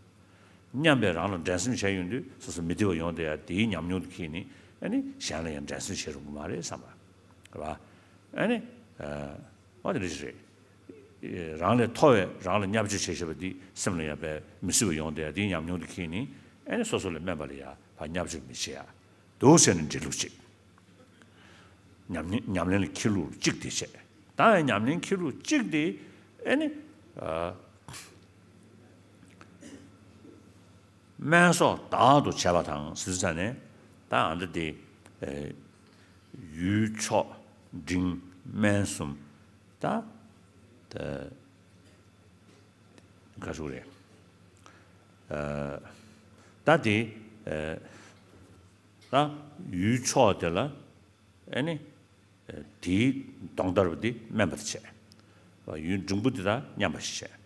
མཉམ་པས་རང་ལ་འགྲན་སེམས་བྱས་ཡོང་དུས་སོ་སོ་མི་བདེ་བ་ཡོང་བསྡད་ཡ། དེའི་ཉམས་མྱོང་དེ་གིས་ནི་ཨ་ནི་གཞན་ལ་ཡང་འགྲན་སེམས་བྱེད་རུང་གི་མ་རེད་བསམ་པ་རེད་པ། ཨ་ནི། ཨ། འོ། དེ་འདྲ་ཞིག་རེད། རང་ལས་མཐོ་བས་རང་ལ་བརྙས་བཅོས་བྱེད་བྱེད་པ་འདི་སེམས་ལ་ཡང་དཔེ་མི་སྲིད་པ་ཡོང་བསྡད་ཡ། དེའི་ཉམས་མྱོང་དེ་གིས་ནི་ཨ་ནི་སོ་སོ་ལས་དམན་པ་ལ་ཡང་ཕར་བརྙས་བཅོས་མི་བྱེད་ཡ། འདུག་ཟེར་ནས་འདྲི་ལུགས་གཅིག་ཉམས་ལེན། ཉམས་ལེན་ལ་འཁྱེར་ལུགས་གཅིག་དེ་བྱས། ད་ཡང་ཉམས་ལེན་འཁྱེར་ལུགས་གཅིག་དེ། ཨ་ནི། ཨ། སྨན་སོགས་བདག་ཏུ་བྱས་པ་དང་ཟེར་ཙ་ནས། ད་ཨ་འདི་དེ། ཨ། ཡུལ་ཕྱོགས་འབྲིང་དམན་གསུམ། ད། ད། ག་ཟེར་རེད། ཨ། ད་དེ། ཨ། ད་ཡུལ་ཕྱོགས་དེ་ལ། ཨ་ནི། ཨ། དེའི་གདོང་བསྟར་བ་དེ་དམན་པ་དེ་བྱས། ཡུལ་འབྲིང་པོ་དེ་དང་མཉམ་པ་ཞིག་བྱས།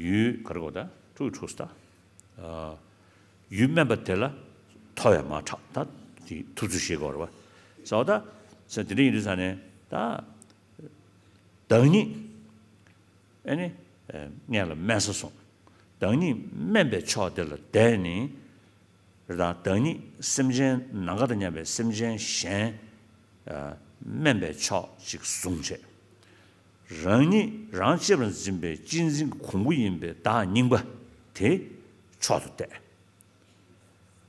ཡུལ་ག་རེ་གོ། ད་ཕྲུག་གི་ཕྲུག་ཟེར། ད། ཨ། ཡུལ་དམན་པ་དེ་ལ་མཐོ་བས་མར་ཕྲག། ད་དེ་ཐུབ་ཚོད་བྱེད་དགོས་རེད་པ། ཟེར་བ། ད་ཟེར། དེ་འདྲ་ཡིན་དུས་ཙ་ནས་ད། བདག་ཉིད། ཨ་ནི། ཨ། སྔོན་ལ་དམན་ས་སོང་། བདག་ཉིད་དམན་པའི་ཕྱོགས་དེ་ལ་བསྡད་ནས། རེད། ད་བདག་ཉིད་སེམས་ཅན་ནམ་མཁའ་དང་མཉམ་པའི་སེམས་ཅན་གཞན། ཨ། དམན་པའི་ཕྱོགས་ཅིག་བཟུང་བྱས། རང་ཉིད་རང་གཅེས་པར་འཛིན་པའི་གཅེས་འཛིན་གྱི་གོང་བུ་ཡིན་པའི་བདག་རྙིང་པ་དེ་མཆོག་ཏུ་གཏད།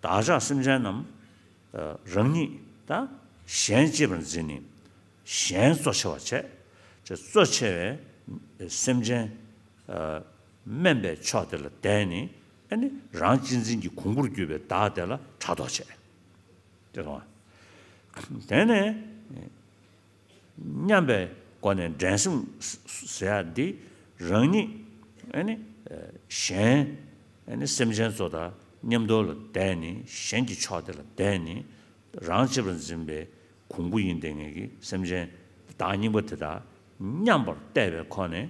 བདག་ཅག་སེམས་ཅན་རྣམས། ཨ། རང་ཉིད་དང་གཞན་གཅེས་པར་འཛིན་ནས་གཞན་གཙོ་ཆེ་བར་བྱས། ཅེས་གཙོ་ཆེ་བའི་སེམས་ཅན། ཨ། དམན་པའི་ཕྱོགས་དེ་ལ་བསྡད་ནས། ཨ་ནི་རང་གཅེས་འཛིན་གྱི་གོང་བུར་གྱུར་པའི་བདག་དེ་ལ་ཕྲག་དོག་བྱས། དེ་སོང་། དེ་ནས། མཉམ་པའི་སྒོ་ནས་འགྲན་སེམས་ཟེར་ཡ་འདི། རང་ཉིད། ཨ་ནི། གཞན། ཨ་ནི་སེམས་ཅན་ཚོ་དང་མཉམ་དུ་ལ་བསྡད་ནས། གཞན་གྱི་ཕྱོགས་དེ་ལ་བསྡད་ནས། རང་གཅེས་པར་འཛིན་པའི་ གོང་བུ་ཡིན་བསྡད་མཁན་གྱི་སེམས་ཅན་བདག་རྙིང་པ་དེ་དག་མཉམ་པར་བལྟས་པའི་ཁོ་ནས།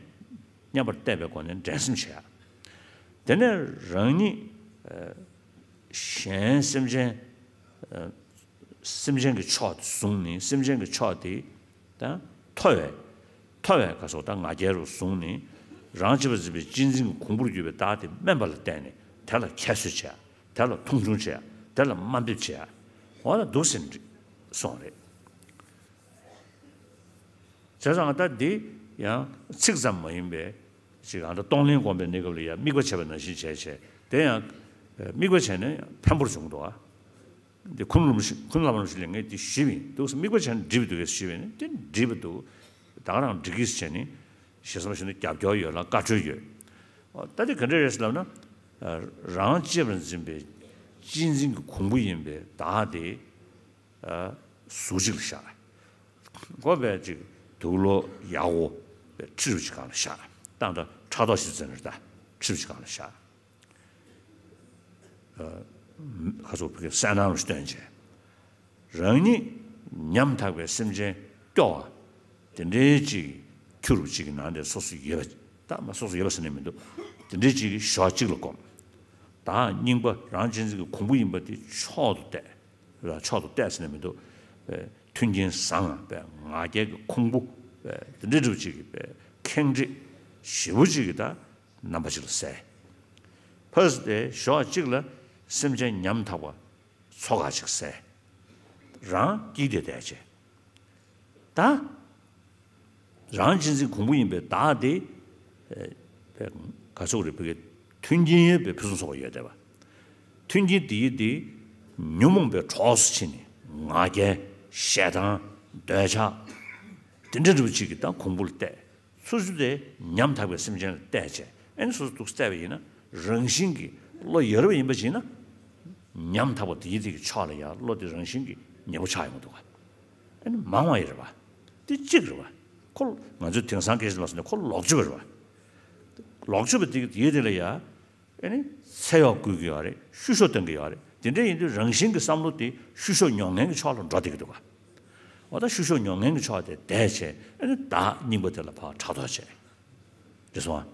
མཉམ་པར་བལྟས་པའི་སྒོ་ནས་འགྲན་སེམས་བྱེད་ཡ། དེ་ནས་རང་ཉིད་གཞན་སེམས་ཅན་སེམས་ཅན་གྱི་ཕྱོགས་དེ་བཟུང་ནས། སེམས་ཅན་གྱི་ཕྱོགས་དེ་ད་མཐོ་བའི་མཐོ་བའི་ག་སོགས་ད་ང་རྒྱལ་རུ་བཟུང་ནས། རང་གཅེས་པར་འཛིན་པའི་གཅེས་འཛིན་གྱི་གོང་བུར་གྱུར་པའི་བདག་དེ་དམན་པ་ལ་བལྟས་ནས། དེ་ལ་ཁྱད་གསོད་བྱེད་ཡ། དེ་ལ་མཐོང་ཆུང་བྱེད་ཡ། དེ་ལ་དམའ་འབེབས་བྱེད་ཡ། འོ་ད་འདུག་ཟེར་ནས་གསུངས་རེད། བྱས་ཙང་ད་འདི་ཡང་ཚིག་ཙམ་མ་ཡིན་པའི་ཅིག་ཨ་ད་གཏོང་ལེན་སྒོམ་པའི་གནས་སྐབས་ལ་ཡང་དམིགས་པ་བྱས་པ་ནང་བཞིན་བྱས་བྱས། དེ་ཡང་དམིགས་པ་བྱས་ནས་ཕན་པོར་བྱུང་འདུག་ཨ། འདི་ཁུངས་ལུང་ཁུངས་ལ་མ་ལུང་ཞིག་ལས་ངས་འདི་ཞུས་པ་ཡིན་འདུག་ཟེར། དམིགས་པ་བྱས་ནས་འགྲིག་པ་འདུག་གས་ཞུས་པ་ཡིན་ན། དེ་འགྲིག་པ་འདུག་ད་ག་རང་འགྲིག་གི་བྱས་ནས་ཞེ་ས་མ་ཞུས་ན་རྒྱབ་སྐྱོར་ཡོད་ལ་བཀའ་འཁྲོལ་ཡོད། ད་དེ་ག་འདྲ་རེད་ཟེར་ལབ་ན། རང་གཅེས་པར་འཛིན་པའི་གཅེས་འཛིན་གྱི་གོང་བུ་ཡིན་པའི་བདག་དེ། གཟུགས་གཅིག་ལ་བཞག་དགོས་པའི་ཅིག་དུག་ལོག་ཡག་པོ་ཁྲི་རུ་ཅིག་སྒང་ལ་བཞག་སྟངས་དང་ཕྲག་དོག་ཞིག་བཙན་རེད། ད་ཁྲི་རུ་ཅིག་སྒང་ལ་བཞག་ཁ་སོགས་བུ་གའི་གསལ་སྣང་ལ་སྟོན་བྱས། རང་ཉིད་ཉམ་ཐག་པའི་སེམས་ཅན་སྐྱོ་བ་དེ་འདྲའི་ཅིག་ཁྱུ་རུ་ཅིག་གི་ནང་དེ་སོ་སོ་ཡོད་པ། ད་མ་སོ་སོ་ཡོད་པ་ཟེར་ནས་མི་འདུག་དེ་འདྲའི་ཅིག་གི་ཞོགས་གཅིག་ལ་བསྒོམ། བདག་རྙིང་པ་རང་གཅེས་འཛིན་གྱི་གོང་བུ་ཡིན་པ་དེ་མཆོག་ཏུ་གཏད། མཆོག་ཏུ་གཏད་ཟེར་ནས་མི་འདུག་མཐུན་རྐྱེན་བཟང་བའི་ང་རྒྱལ་གྱི་ཁུང་བུ་དེ་འདྲ་འདྲ་བོ་ཅིག་གི་ཁེངས་དྲེགས་ཞེ་པོ་ཅིག་གི་ད་རྣམ་པ་ཅིག་ལ་གསལ། ཕ་སི་དེ་ཞོགས་གཅིག་ལ་སེམས་ཅན་ཉམ་ཐག་པ་ཚོ་ཁག་ཅིག་གསལ། རང་སྐྱིད་དེ་བསྡད་བྱས། ད་རང་གཅེས་འཛིན་གོང་བུ་ཡིན་པའི་བདག་དེ་ག་ཚོད་རེད། བོད་ཀྱི་མཐུན་རྐྱེན་ཡོད་པའི་ཕུན་སུམ་ཚོགས་པ་ཡོད་བསྡད་པ། མཐུན་རྐྱེན་དེ་ཡི་དེ་ཉོན་མོངས་པའི་གྲོགས་སུ་ཕྱིན་ནས་ང་རྒྱལ་ཞེ་སྡང་འདོད་ཆགས་དེ་འདྲ་འདྲ་བོ་ཅིག་གི་ད་གོང་བུ་ལ་གཏད། སོ་སོ་དེ་ཉམ་ཐག་པའི་སེམས་ཅན་ལ་གཏད་བྱས། ཨ་ནི་སོ་སོ་འདུག་བལྟས་པ་ཡིན་ན། རང་བཞིན་གྱིས་བློ་ཡོད་པ་ཡིན་པ་ཅིག་ན། ཉམ་ཐག་པ་དེ་ཡི་དེ་གི་ཕྱོགས་ལ་ཡང་བློ་དེ་རང་བཞིན་གྱིས་ཉེ་པོ་ཆགས་ཡོང་གི་འདུག་ག་ཨ་ནི་མང་བ་ཡི་རེད་པ། དེ་གཅིག་རེད་པ། ཁོ་ང་ཚོས་དེང་སང་སྐད་ཆ་ལ་ཟེར་ན་ཁོ་ལོག་སྤྱོད་པ་རེད་པ། ལོག་སྤྱོད་པ་དེ་གི་དེ་ཡི་དེ་ལ་ཡ། ཨ་ནི་ཚེ་གཡོག་བསྐུལ་གྱི་ཡོད་རེད། བཤུ་གཞོག་གཏོང་གི་ཡོད་རེད། དེ་འདྲ་ཡིན་དུས་རང་བཞིན་གྱི་བསམ་བློ་དེ་བཤུ་གཞོག་མྱོང་མཁན་གྱི་ཕྱོགས་ལ་འགྲོ་བསྡད་ཀྱི་འདུག་ག་འོ་ད་བཤུ་གཞོག་མྱོང་མཁན་གྱི་ཕྱོགས་དེ་བསྡད་བྱས། ཨ་ནི་བདག་རྙིང་པ་དེ་ལ་ཕར་ཕྲག་དོག་བྱས། རེད་སོང་ཨ།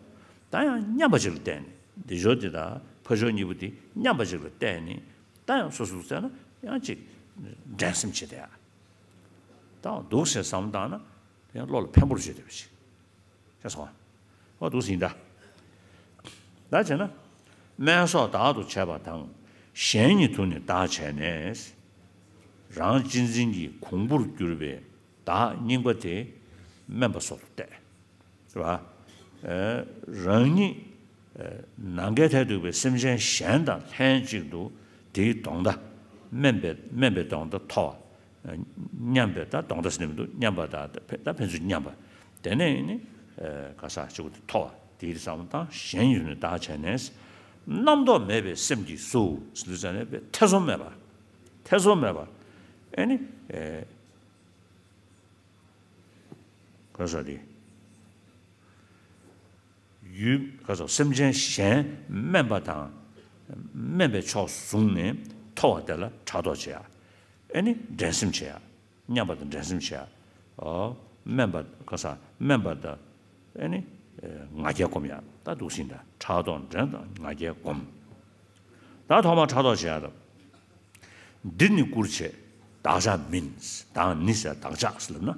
ད་ཡང་མཉམ་པ་ཅིག་ལ་བརྟེན་ནས་འདི་ཞོར་དེ་དང་ཕ་ཞོར་གཉིས་པོ་དེ་མཉམ་པ་ཅིག་ལ་བརྟེན་ནས། ད་ཡང་སོ་སོ་བཙལ་ན་ཡང་ཅིག་འགྲན་སེམས་བྱེད་དེ་ཡ། ད་འདུག་ཟེར་བསམ་བཏང་ན་དེ་ཡང་བློ་ལ་ཕན་པོར་བྱེད་བསྡད་པ་ཅིག་ཤེས་སོང་ཨ། འོ་འདུག་ཟིན་ད། ད་བྱས་ན། དམན་སོགས་བདག་ཏུ་བྱས་པ་དང་། གཞན་ཉིད་དུ་ནི་བདག་བྱས་ནས། རང་གཅེས་འཛིན་གྱི་གོང་བུར་གྱུར་པའི་བདག་རྙིང་པ་དེ་དམན་པ་སོགས་སུ་བལྟས། རེད་པ། ཨེ། རང་ཉིད་ཨེ། ནམ་མཁའི་མཐས་གཏུགས་པའི་སེམས་ཅན་གཞན་དང་ལྷན་ཅིག་ཏུ་དེའི་གདོང་མཐའ། དམན་པའི་དམན་པའི་གདོང་མཐའ་མཐོ་བ། མཉམ་པའི་ད་གདོང་མཐའ་ཟེར་ནས་མི་འདུག་མཉམ་པ་དང་ད་ཕན་ད་ཕན་ཚུན་མཉམ་པ། དེ་ནས་ནི་ཨེ། ག་ས་གཅིག་པུ་དེ་མཐོ་བ་དེའི་བསམ་བློ་དང་། གཞན་ཡུལ་ནི་བདག་བྱས་ནས། རྣམ་རྟོག་མེད་པའི་སེམས་ཀྱིས་སུ་ཟེར་ནས་པའི་ཐེ་ཚོམ་མེད་པ། ཐེ་ཚོམ་མེད་པ། ཨེ་ནི་ཨེ། ག་ས་དེ། ཡུལ་ག་ས་སེམས་ཅན་གཞན་དམན་པ་དང་དམན་པའི་ཕྱོགས་བཟུང་ནས་མཐོ་བ་དེ་ལ་ཕྲག་དོག་བྱེད་ཡ། ཨེ་ནི་འགྲན་སེམས་བྱེད་ཡ། མཉམ་པ་དང་འགྲན་སེམས་བྱེད་ཡ། ཨོ། དམན་པ་ག་ས་དམན་པ་དང་། ཨེ་ནི་ང་རྒྱལ་སྒོམ་ཡ། ད་འདུག་ཟིན་ད་ཕྲག་དོག་འགྲན་དང་ང་རྒྱལ་སྒོམ། ད་ཐོག་མར་ཕྲག་དོག་བྱེད་ཡ་དང་། འདི་ནི་སྐུར་བྱེད་བདག་ཅག་མིན། བདག་ནི་ཟེར་བདག་ཅག་ཟེར་ལབ་ན།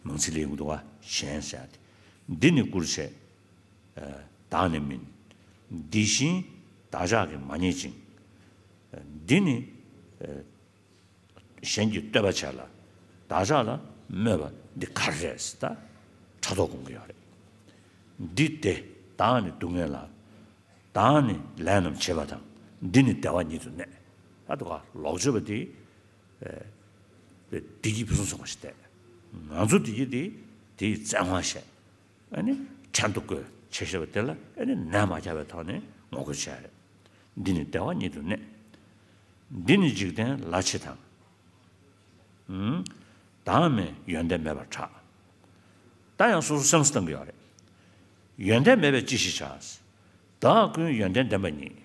མང་ཚིག་ལེན་གྱི་འདུག་ག་གཞན་ཟེར་ཏེ། འདི་ནི་སྐུར་བྱེད་བདག་ནི་མིན། འདི་བཞིན་བདག་ཅག་གིས་མ་རྙེད་ཅིང་། འདི་ནི་གཞན་གྱིས་བསྟོད་པ་བྱས་ལ། བདག་ཅག་ལ་སྨོད་པ་འདི་ག་རེ་རེད་ཟེར་ད་ཕྲག་དོག་སྒོམ་གྱི་ཡོད་རེད། འདི་དེ་བདག་ནི་སྡུག་བསྔལ་ལ། བདག་ནི་ལས་རྣམས་བྱེད་པ་དང་། འདི་ནི་བདེ་བ་ཉིད་དུ་གནས། ད་དུ་ག་ལོག་སྤྱོད་པ་དེ། བདེ་སྐྱིད་ཕུན་སུམ་ཚོགས་པ་ཞིག་བསྟན། ང་ཚོ་བདེ་སྐྱིད་དེ་དེའི་བཙན་དབང་བྱས། ཨ་ནི་བྲན་དུ་བཀོལ་བྱས་བཞག་པ་དེ་ལ་ཨ་ནི་ནད་མ་རྒྱག་པའི་ཐོག་ནས་ངོ་རྒོལ་བྱས་རེད། འདི་ནི་བདེ་བ་ཉིད་དུ་གནས། འདི་ནི་འཇིག་རྟེན་ལ་ཕྱི་དང་། བདག་མེད་ཡོན་ཏན་མེད་པར་གྲགས། ད་ཡང་སོ་སོ་སེམས་སུ་བཏང་གི་ཡོད་རེད། ཡོན་ཏན་མེད་པས་ཅི་ཞིག་བྱ། བདག་ཀུན་ཡོན་ཏན་ལྡན་པ་ཉིད།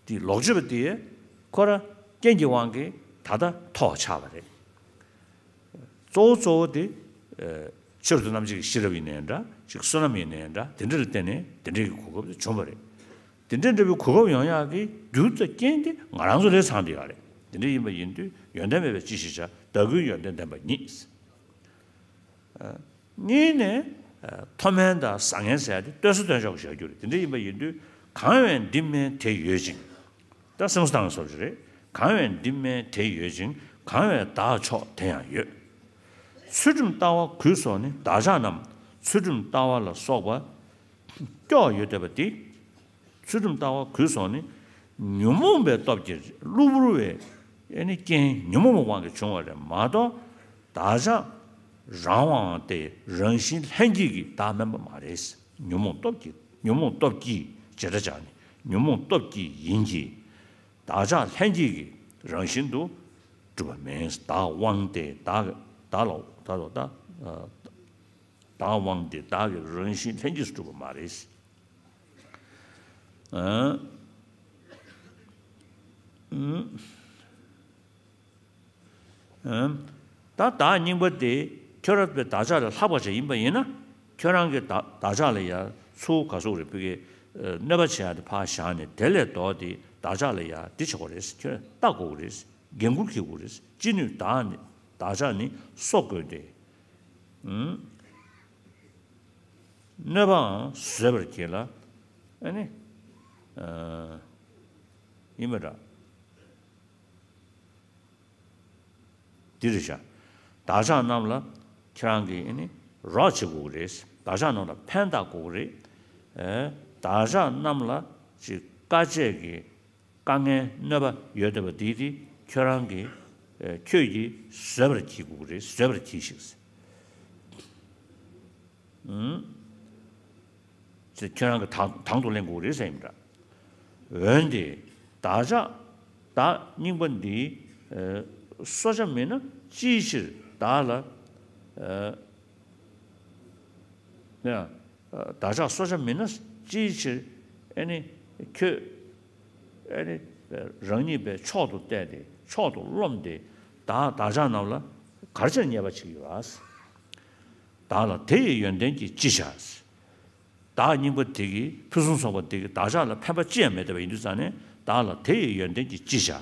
དེ་ལོག་སྤྱོད་པ་དེ་ཁོ་ར་རྐྱེན་གྱི་དབང་གིས་ད་ལྟ་མཐོ་བ་ཆགས་པ་རེད། གཙོ་བོ་གཙོ་བོ་དེ། ཨ། ཕྱི་རོལ་དུ་རྣམ་འབྱེད་ཀྱི་ཤེས་རབ་ཡིན་ནའི་འདྲ། ཅིག་བསོད་ནམས་ཡིན་ནའི་འདྲ། དེ་འདྲ་ལ་བརྟེན་ནས་དེ་འདྲའི་གི་གོ་སྐབས་དེ་བྱུང་བ་རེད། དེ་འདྲའི་འདྲ་བའི་གོ་སྐབས་ཡོང་ཡག་གི་རྒྱུ་དང་རྐྱེན་དེ་ང་རང་ཚོ་ལ་ཚང་བསྡད་ཡོད་རེད། དེ་འདྲ་ཡིན་པ་ཡིན་དུས་ཡོན་ཏན་མེད་པའི་ཅི་ཞིག་བྱ། བདག་ཀུན་ཡོན་ཏན་ལྡན་པ་ཉིད། ཨ། གཉིས་ནས། ཨ། མཐོ་དམན་དང་བཟང་ངན་ཟེར་ཡ་དེ་ལྟོས་ས་ལྟོས་འཇོག་བྱ་རྒྱུ་རེད། དེ་འདྲ་ཡིན་པ་ཡིན་དུས་གང་བས་འདི་དམན་དེ་ཡོད་ཅིང་། ད་སེམས་སུ་བཏང་བཟོ་ཞིག་རེད། གང་བས་འདི་དམན་དེ་ཡོད་ཅིང་། གང་བས་བདག་མཆོག་དེ་ཡང་ཡོད། ཚུལ་ཁྲིམས་ལྟ་བ་གུས་སོགས་ནི། བདག་ཅག་རྣམས་ཚུལ་ཁྲིམས་ལྟ་བ་ལ་སོགས་པ་སྐྱོ་བ་ཡོད་བསྡད་པ་འདི། ཚུལ་ཁྲིམས་ལྟ་བ་གུས་སོགས་ནི། ཉོན་མོངས་པའི་སྟོབས་ཀྱིས། གློ་བུར་བའི་ཨ་ནི་རྐྱེན་ཉོན་མོངས་པའི་དབང་གིས་བྱུང་བ་རེད་མ་གཏོགས། བདག་ཅག་རང་དབང་སྟེ་རང་བཞིན་ལྷན་སྐྱེས་ཀྱི་བདག་དམན་པ་མ་རེད། ཉོན་མོངས་སྟོབས་ཀྱིས། ཉོན་མོངས་སྟོབས་ཀྱིས་བྱེ་བྲག་སྦྱར་ནས་ཉོན་མོངས་སྟོབས་ཀྱིས་ཡིན་གྱི། བདག་ཅག་ལྷན་སྐྱེས་ཀྱི་རང་བཞིན་དུ་གྲུབ་པ་མིན། བདག་དབང་སྟེ་བདག་བདག་ལ་བདག་ལ་བདག་བདག་དབང་སྟེ་བདག་གི་རང་བཞིན་ལྷན་སྐྱེས་སུ་གྲུབ་པ་མ་རེད། ཨ། ཨ། ཨ། ད་བདག་རྙིང་པ་དེ་ཁྱོད་རང་བདག་ཅག་ལས་ལྷག་པ་ཞིག་ཡིན་པ་ཡིན་ན། ཁྱོད་རང་གིས་བདག་བདག་ཅག་ལ་ཡ་ཚུར་ག་ཟེར་དགོས་རེད། ཕ་གི་གནོད་པ་བྱེད་ཡ་དེ་ཕར་བཞག་ནས། དེ་ལས་ལྡོག་སྟེ་བདག་ཅག་ལ་ཡ་འདི་བྱེད་དགོས་རེད། ཁྱོད་ལྟ་དགོས་རེད། འགན་འཁུར་འཁྱེར་དགོས་རེད། ཅི་ནུས་བདག་ནི་བདག་ཅག་ནི་གསོ་དགོས་ཏེ། ཨུམ། གནོད་པའང་བཟོད་པར་གྱིས་ལ། ཨ་ནི། ཨ། ཡིན་པ་འདྲ། འདི་རེད་ཤག་བདག་ཅག་རྣམས་ལ་ཁྱེད་རང་གིས་ཨ་ནི་རོགས་བྱེད་དགོས་ཀྱི་རེད། བདག་ཅག་རྣམས་ལ་ཕན་བཏགས་དགོས་ཀྱི་རེད། ཨེ། བདག་ཅག་རྣམས་ལ་ཅིག་དཀའ་སྤྱད་ཀྱི་དཀའ་ངལ་གནོད་པ་ཡོད་བསྡད་པ་འདི་དེ་ཁྱོད་རང་གིས། ཨེ། ཁྱོད་ཀྱིས་བཟོད་པར་གྱིས་དགོས་ཀྱི་རེད། བཟོད་པར་གྱིས་ཤིག་ཨུམ། ཁྱོད་རང་གིས་དང་དང་དུ་ལེན་དགོས་རེད་ཟེར་ཡིན་འདྲ། འོན་ཏེ་བདག་ཅག་བདག་རྙིང་པ་འདིའི། ཨ། གསོ་བྱ་མིན་ན་ཅིའི་ཕྱིར་བདག་ལ། ཨ། ཡ། བདག་ཅག་གསོ་བྱ་མིན་ན་ཅིའི་ཕྱིར། ཨ་ནི་ཁྱོད། ཨ་ནི་རང་ཉིད་པའི་མཆོག་ཏུ་བལྟས་ཏེ་མཆོག་ཏུ་རློམ་སྟེ། བདག་བདག་ཅག་རྣམས་ལ་ག་རེ་བྱས་ནས་བརྙས་པ་བྱེད་ཀྱི་ཡོད། བདག་ལ་དེ་ཡི་ཡོན་ཏན་གྱིས་ཅི་བྱ། བདག་རྙིང་པ་དེ་གིས། ཕུན་སུམ་ཚོགས་པ་དེ་གིས་བདག་ཅག་ལ་ཕན་པ་ཅི་ཡང་མེད་བསྡད་པ་ཡིན་དུས་ཙང་ནས། བདག་ལ་དེ་ཡི་ཡོན་ཏན་གྱིས་ཅི་བྱ།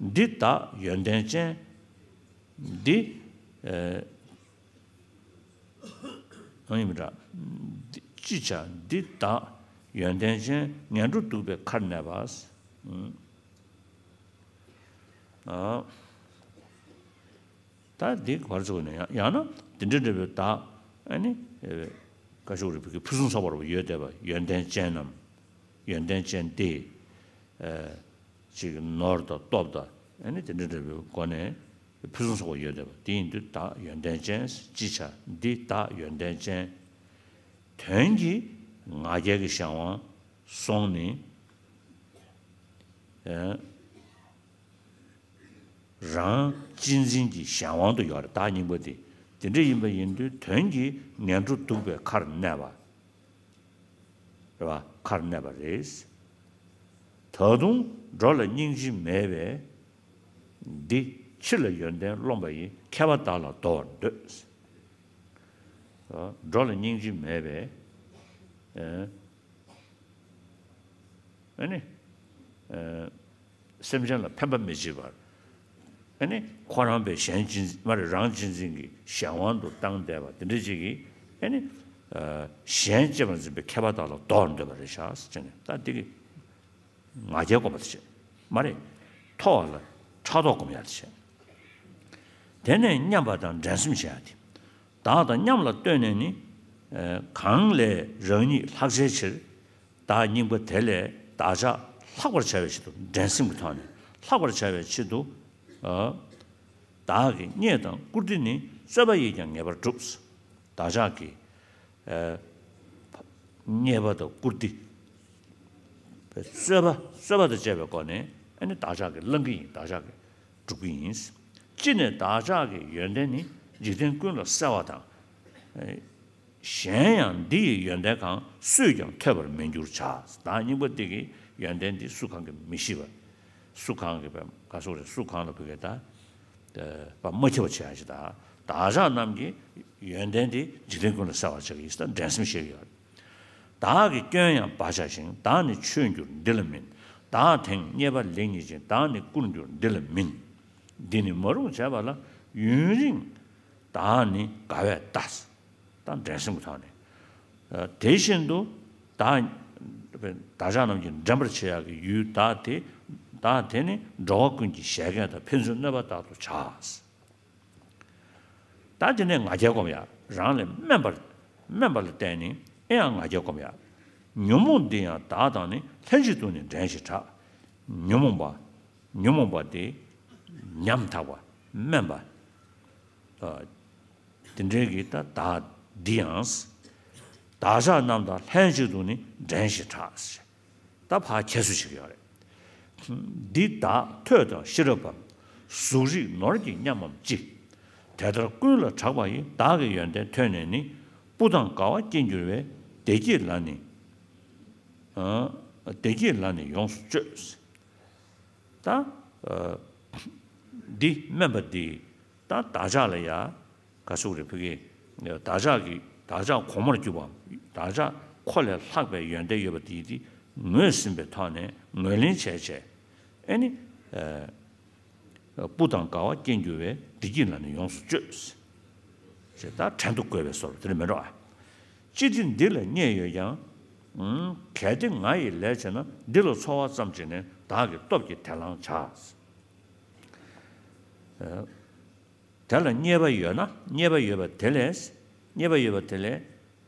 འདི་བདག་ཡོན་ཏན་ཅན། འདི། ཨེ། ཨང་ཡིན་མི་འདྲ། འདི་ཅི་བྱ། འདི་བདག་ཡོན་ཏན་ཅན། ངན་འགྲོ་གདུག་པའི་ཁར་གནས་པ། ཨ། ད་འདི་བར་ཚུགས་ནས་ཡང་ཡང་ན་དེ་འདྲ་འདྲ་བའི་བདག་ཨ་ནི། ཨེ། བཀའ་ཤོག་རིག་པའི་ཕུན་སུམ་ཚོགས་པ་རུ་ཡོད་བསྡད་པ་ཡོན་ཏན་ཅན་ནམ། ཡོན་ཏན་ཅན་ཏེ། ཨེ། ཅིག་ནོར་དང་སྟོབས་དང་ཨ་ནི་དེ་འདྲ་འདྲ་བའི་སྒོ་ནས་ཕུན་སུམ་ཚོགས་པ་ཡོད་བསྡད་པ་དེ་ཡིན་དུས་བདག་ཡོན་ཏན་ཅན་ཅི་བྱ། འདི་བདག་ཡོན་ཏན་ཅན། དོན་གྱི་ང་རྒྱལ་གྱི་གཞན་དབང་སོང་ནས། ཨེ། རང་གཅེས་འཛིན་གྱི་གཞན་དབང་དུ་ཡོད་རེད། བདག་རྙིང་པ་དེ། དེ་འདྲ་ཡིན་པ་ཡིན་དུས་དོན་གྱིས་ངན་འགྲོ་གདུག་པའི་ཁར་གནས་པ། རེད་བ། ཁར་གནས་པ་རེད། ད་དུང་འགྲོ་ལ་སྙིང་རྗེ་མེད་པས། འདི་ཕྱིར་ལ་ཡོན་ཏན་རློམ་པ་ཡི། མཁས་པ་བདག་ལ་འདོར་བར་འདོད། འགྲོ་ལ་སྙིང་རྗེ་མེད་པས། ཨེ། ཨ་ནི། ཨེ། སེམས་ཅན་ལ་ཕན་པ་མི་བྱེད་པར། ཨ་ནི་ཁོ་རང་པའི་གཞན་གཅེས་མ་རེད། རང་གཅེས་འཛིན་གྱི་གཞན་དབང་དུ་བཏང་བསྡད་པ་དེ་འདྲ་ཅིག་གིས། ཨ་ནི། ཨ། གཞན་གཅེས་པར་འཛིན་པའི་མཁས་པ་དག་ལ་འདོར་འདོད་པ་རེད་ཤག་ཟེར་ནས། ད་འདི་གི་ང་རྒྱལ་སྒོམ་པ་དེ་བྱེད་མ་རེད། མཐོ་བ་ལ་ཕྲག་དོག་སྒོམ་ཡ་དེ་བྱེད། དེ་ནས་མཉམ་པ་དང་འགྲན་སེམས་བྱེད་ཡ་དེ། བདག་དང་མཉམ་ལ་ལྟོས་ནས་ནི། ཨ། གང་ལས་རང་ཉིད་ལྷག་བྱའི་ཕྱིར། བདག་རྙིང་པ་དེ་ལས་བདག་ཅག་ལྷག་པར་བྱ་བའི་ཆེད་དུ། འགྲན་སེམས་ཀྱི་ཐོག་ནས་ལྷག་པར་བྱ་བའི་ཆེད་དུ། ཨ། བདག་གི་རྙེད་དང་བཀུར་སྟི་ནི། རྩོད་པ་ཡིས་ཀྱང་ངེས་པར་འགྲུབ། བདག་ཅག་གི། ཨ། རྙེད་པ་དང་བཀུར་སྟི། རྩོད་པ་རྩོད་པ་དང་བཅས་པའི་སྒོ་ནས་ཨ་ནི་བདག་ཅག་གིས་བླང་གི་ཡིན། བདག་ཅག་གིས་སྒྲུབ་ཀྱི་ཡིན། ཅི་ནས་བདག་ཅག་གི་ཡོན་ཏན་ནི། འཇིག་རྟེན་ཀུན་ལ་གསལ་བ་དང་། ཨ། གཞན་ཡང་འདི་ཡི་ཡོན་ཏན་གང་། སུས་ཀྱང་ཐོས་པར་མི་འགྱུར་བྱ། བདག་རྙིང་པ་འདི་གི་ཡོན་ཏན་འདི་སུ་གང་གིས་མི་ཤེས་པ། སུ་གང་གིས་པ་ག་སོགས་རེད། སུ་གང་ལ་བུ་གས་ད་པ་མ་ཁྱབ་པ་བྱེད་ཡ་ཞིག་དང་། བདག་ཅག་རྣམས་ཀྱི་ཡོན་ཏན་དེ་འཇིག་རྟེན་ཀུན་ལ་གསལ་བར་བྱ་གི་ཡིན་ཟེར་འགྲན་སེམས་བཤད་ཀྱི་ཡོད་རེད། བདག་གི་སྐྱོན་ཡང་སྦ་བྱ་ཞིང་། བདག་ནི་ཆོས་འགྱུར་འདི་ལ་མིན། བདག་དེང་རྙེད་པ་ལེགས་རྙེད་ཅིང་། བདག་ནི་བཀུར་འགྱུར་འདི་ལ་མིན། འདི་ནི་མ་རུངས་བྱས་པ་ལ་ཡུན་རིང་། བདག་ནི་དགའ་བས་ལྟ། ད་འགྲན་སེམས་ཀྱི་ཐོག་ནས། ཨ། དེ་བཞིན་དུ་བདག་བདག་ཅག་རྣམས་ཀྱིས་འགྲན་པར་བྱེད་ཡག་གི་ཡུལ་བདག་དེ། བདག་དེ་ནི་འགྲོ་བ་ཀུན་གྱི་བཞད་གད་དང་ཕན་ཚུན་གནོད་པ་ལྟར་དུ་བྱ། ད་དེ་ནས་ང་རྒྱལ་སྒོམ་ཡག་རང་ལས་དམན་པར་དམན་པ་ལ་བརྟེན་ནས་ཨེ་ཡང་ང་རྒྱལ་སྒོམ་ཡག་ཉོན་མོངས་འདི་ཡང་བདག་དང་ནི། ལྷན་ཅིག་ཏུ་ནི་འགྲན་ཞེས་གྲགས། ཉོན་མོངས་པ། ཉོན་མོངས་པ་དེ་ཉམ་ཐག་པ། དམན་པ། ཨ། དེ་འདྲའི་གི་ད་བདག་འདི་ཡང་། བདག་ཅག་རྣམས་དང་ལྷན་ཅིག་ཏུ་ནི་འགྲན་ཞེས་གྲགས། ད་ཕར་ཁྱད་གསོད་བྱེད་ཀྱི་ཡོད་རེད། འདི་བདག་ཐོས་དང་ཤེས་རབ་བམ། གཟུགས་རིས་ནོར་གྱིས་མཉམ་མམ་ཅི། དེ་ལྟར་ཀུན་ལ་གྲགས་པ་ཡི། བདག་གི་ཡོན་ཏན་ཐོས་ནས་ནི། སྤུ་དང་དགའ་བ་སྐྱེ་འགྱུར་བས། བདེ་སྐྱིད་ལ་ནི། ཨ། བདེ་སྐྱིད་ལ་ནི་ཡོངས་སུ་སྤྱོད། ད། ཨ། འདི་དམན་པ་འདི། ད་བདག་ཅག་ལ་ཡ། ག་ཟེར་རེད་ཕ་གི། བདག་ཅག་གི་བདག་ཅག་གོང་མར་གྱུར་པ། བདག་ཅག་ཁོ་ལས་ལྷག་པའི་ཡོན་ཏན་ཡོད་པ་དེ་དེ་ངོས་ཟིན་པའི་ཐོག་ནས་ངོས་ལེན་བྱས་བྱས། ཨེ་ནི། ཨ། སྤུ་དང་དགའ་བ་སྐྱེ་འགྱུར་བས། བདེ་སྐྱིད་ལ་ནི་ཡོངས་སུ་སྤྱོད། ཅེས་ད་བྲན་དུ་བཀོལ་བའི་བཟོ་འདྲ་དེ་འདྲ་མེད་འགྲོ་ཨ། ཅི་སྟེ་འདི་ལ་རྙེད་ཡོད་ཀྱང་། ཨང་། གལ་ཏེ་ང་ཡི་ལས་བྱས་ན། འདི་ལ་འཚོ་བ་ཙམ་བྱས་ནས། བདག་གི་སྟོབས་ཀྱིས་དེ་བླང་བྱ། ཨ། དེ་ལ་རྙེད་པ་ཡོད་ན། རྙེད་པ་ཡོད་པ་དེ་ལས། རྙེད་པ་ཡོད་པ་དེ་ལས།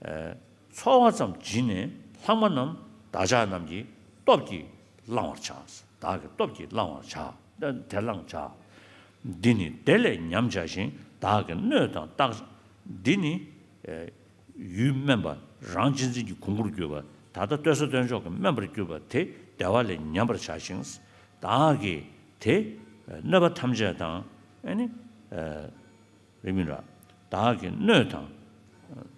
ཨ། འཚོ་བ་ཙམ་བྱིན་ནས་ལྷག་མ་རྣམས་བདག་ཅག་རྣམས་ཀྱི་སྟོབས་ཀྱིས་བླང་བར་བྱ། བདག་གི་སྟོབས་ཀྱིས་བླང་བར་བྱ། དེ་བླང་བྱ། འདི་ནི་དེ་ལས་ཉམས་བྱ་ཞིང་། བདག་གི་སྣོད་དང་རྟགས། འདི་ནི། ཨེ། ཡུལ་དམན་པ། རང་གཅེས་འཛིན་གྱི་གོང་བུར་གྱུར་པ། ད་ལྟ་ལྟོས་ས་ལྟོས་འཇོག་གི་དམན་པར་གྱུར་པ་དེ་བདེ་བ་ལས་ཉམས་པར་བྱ་ཞིང་། བདག་གིས་དེ་གནོད་པ་ཐམས་ཅད་དང་། ཨེ་ནི། ཨེ། རིང་མིན་ར། བདག་གི་སྣོད་དང་།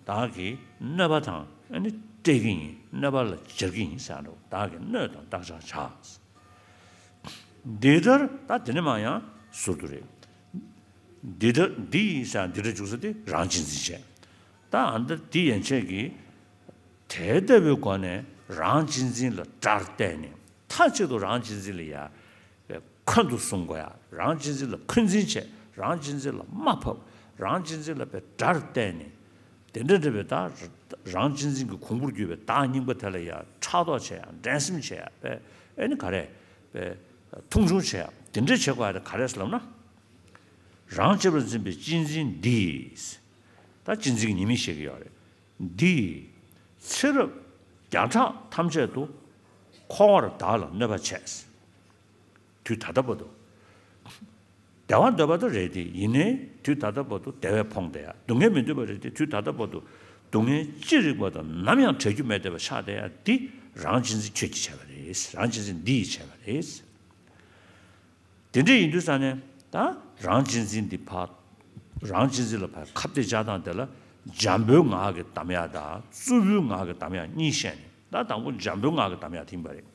བདག་གི་གནོད་པ་དང་། ཨེ་ནི་སྤྲད་ཀྱི་ཡིན། གནོད་པ་ལ་སྦྱར་གྱི་ཡིན་ཟེར་འགྲོ། བདག་གི་སྣོད་དང་བརྟག་བྱར་བྱ། འདི་ལྟར། ད་དེ་ནས་མ་ཡང་ཟུར་དུ་རེད། འདི་ལྟར། འདི་ཡིན་ཟེར་འདི་ལྟར་འཇུག་ས་དེ་རང་གཅེས་འཛིན་བྱས། ད་ཨ་འདི་འདི་ཡན་ཆད་ཀྱིས་དེ་ལྟ་བུའི་སྒོ་ནས་རང་གཅེས་འཛིན་ལ་དགྲར་བལྟས་ནས། མཐའ་གཅིག་ཏུ་རང་གཅེས་འཛིན་ལ་ཡ། འཁོན་དུ་བཟུང་དགོས་ཡ། རང་གཅེས་འཛིན་ལ་འཁོན་འཛིན་བྱས། རང་གཅེས་འཛིན་ལ་དམའ་ཕབ། རང་གཅེས་འཛིན་ལ་དཔེ་དགྲར་བལྟས་ནས། དེ་འདྲ་འདྲ་བའི་ད་རང་གཅེས་འཛིན་གྱི་གོང་བུར་གྱུར་པའི་བདག་རྙིང་པ་དེ་ལ་ཡ་ཕྲག་དོག་བྱས་ཡ། འགྲན་སེམས་བྱས་ཡ། དཔེ་ཨེ་ནི་ག་རེ། དཔེ་མཐོང་ཆུང་བྱས་ཡ། དེ་འདྲ་བྱེད་དགོས་ཡ་དེ་ག་རེ་ཟེར་ལབ་ན། རང་གཅེས་པར་འཛིན་པའི་གཅེས་འཛིན་འདིས། ད་གཅེས་འཛིན་གྱི་ཉེས་དམིགས་བཤད་ཀྱི་ཡོད་རེད། འདིས་ཚེ་རབས་བརྒྱ་ཕྲག་ཐམས་ཅད་དུ་འཁོར་བར་བདག་ལ་གནོད་པ་བྱས། དུས་ད་ལྟ་བར་དུ། བདེ་བ་འདོད་པ་དེ་རེད་དེ། ཡིན་ནའི་དུས་ད་ལྟ་བར་དུ་བདེ་བས་ཕོངས་བསྡད་ཡ། སྡུག་བསྔལ་མི་འདོད་པ་རེད་དེ། དུས་ད་ལྟ་བར་དུ་སྡུག་བསྔལ་ཅི་རིགས་པ་དང་ནམ་ཡང་བྲལ་རྒྱུ་མེད་བསྡད་པ་ཆགས་བསྡད་ཡ་འདི་རང་གཅེས་འཛིན་ཁྱོད་ཀྱིས་བྱས་པ་རེད། རང་གཅེས་འཛིན་འདི་ཡིས་བྱས་པ་རེད། དེ་འདྲ་ཡིན་དུས་ཙང་ནས་ད་རང་གཅེས་འཛིན་འདི་ཕར། རང་གཅེས་འཛིན་ལ་ཕར་ཁ་གཏད་བཅག་སྟངས་དེ་ལ་འཇམ་པོའི་ངག་གི་གདམས་ངག་དང་རྩུབ་པོའི་ངག་གི་གདམས་ངག་གཉིས་བཤད་ནས། ད་དང་པོ་འཇམ་པོའི་ངག་གི་གདམས་ངག་དེ་ཡིན་པ་རེད།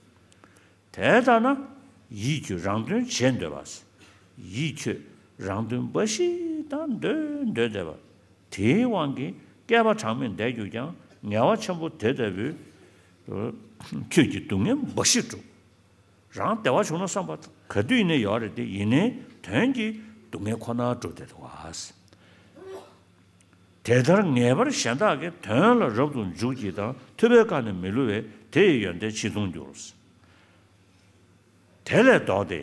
དེ་ལྟར་ན། ཡིད་ཁྱོད་རང་དོན་བྱེད་འདོད་པ། ཡིད་ཁྱོད་རང་དོན་འབའ་ཞིག་དང་འདོད་འདོད་འདོད་པ། དེའི་དབང་གིས་བསྐལ་པ་གྲངས་མེད་འདས་གྱུར་ཀྱང་། ངལ་བ་ཆེན་པོ་དེ་ལྟ་བུས་ཁྱོད་ཀྱི་སྡུག་བསྔལ་འབའ་ཞིག་བསྒྲུབས། རང་བདེ་བ་བྱུང་ན་བསམ་པ་ག་དུས་ཡིན་ནའི་ཡོད་རེད་དེ། ཡིན་ནའི་དོན་གྱི་སྡུག་བསྔལ་ཁོ་ན་སྒྲུབ་བསྡད་འདུག་ག། དེ་ལྟར་ངེས་པར་གཞན་དག་གི། དོན་ལ་རབ་ཏུ་འཇུག་གྱིས་དང་། ཐུབ་པའི་བཀའ་ནི་མི་བསླུ་བས། དེ་ཡི་ཡོན་ཏན་ཕྱིས་མཐོང་འགྱུར། དེ་ལས་ལྡོག་སྟེ།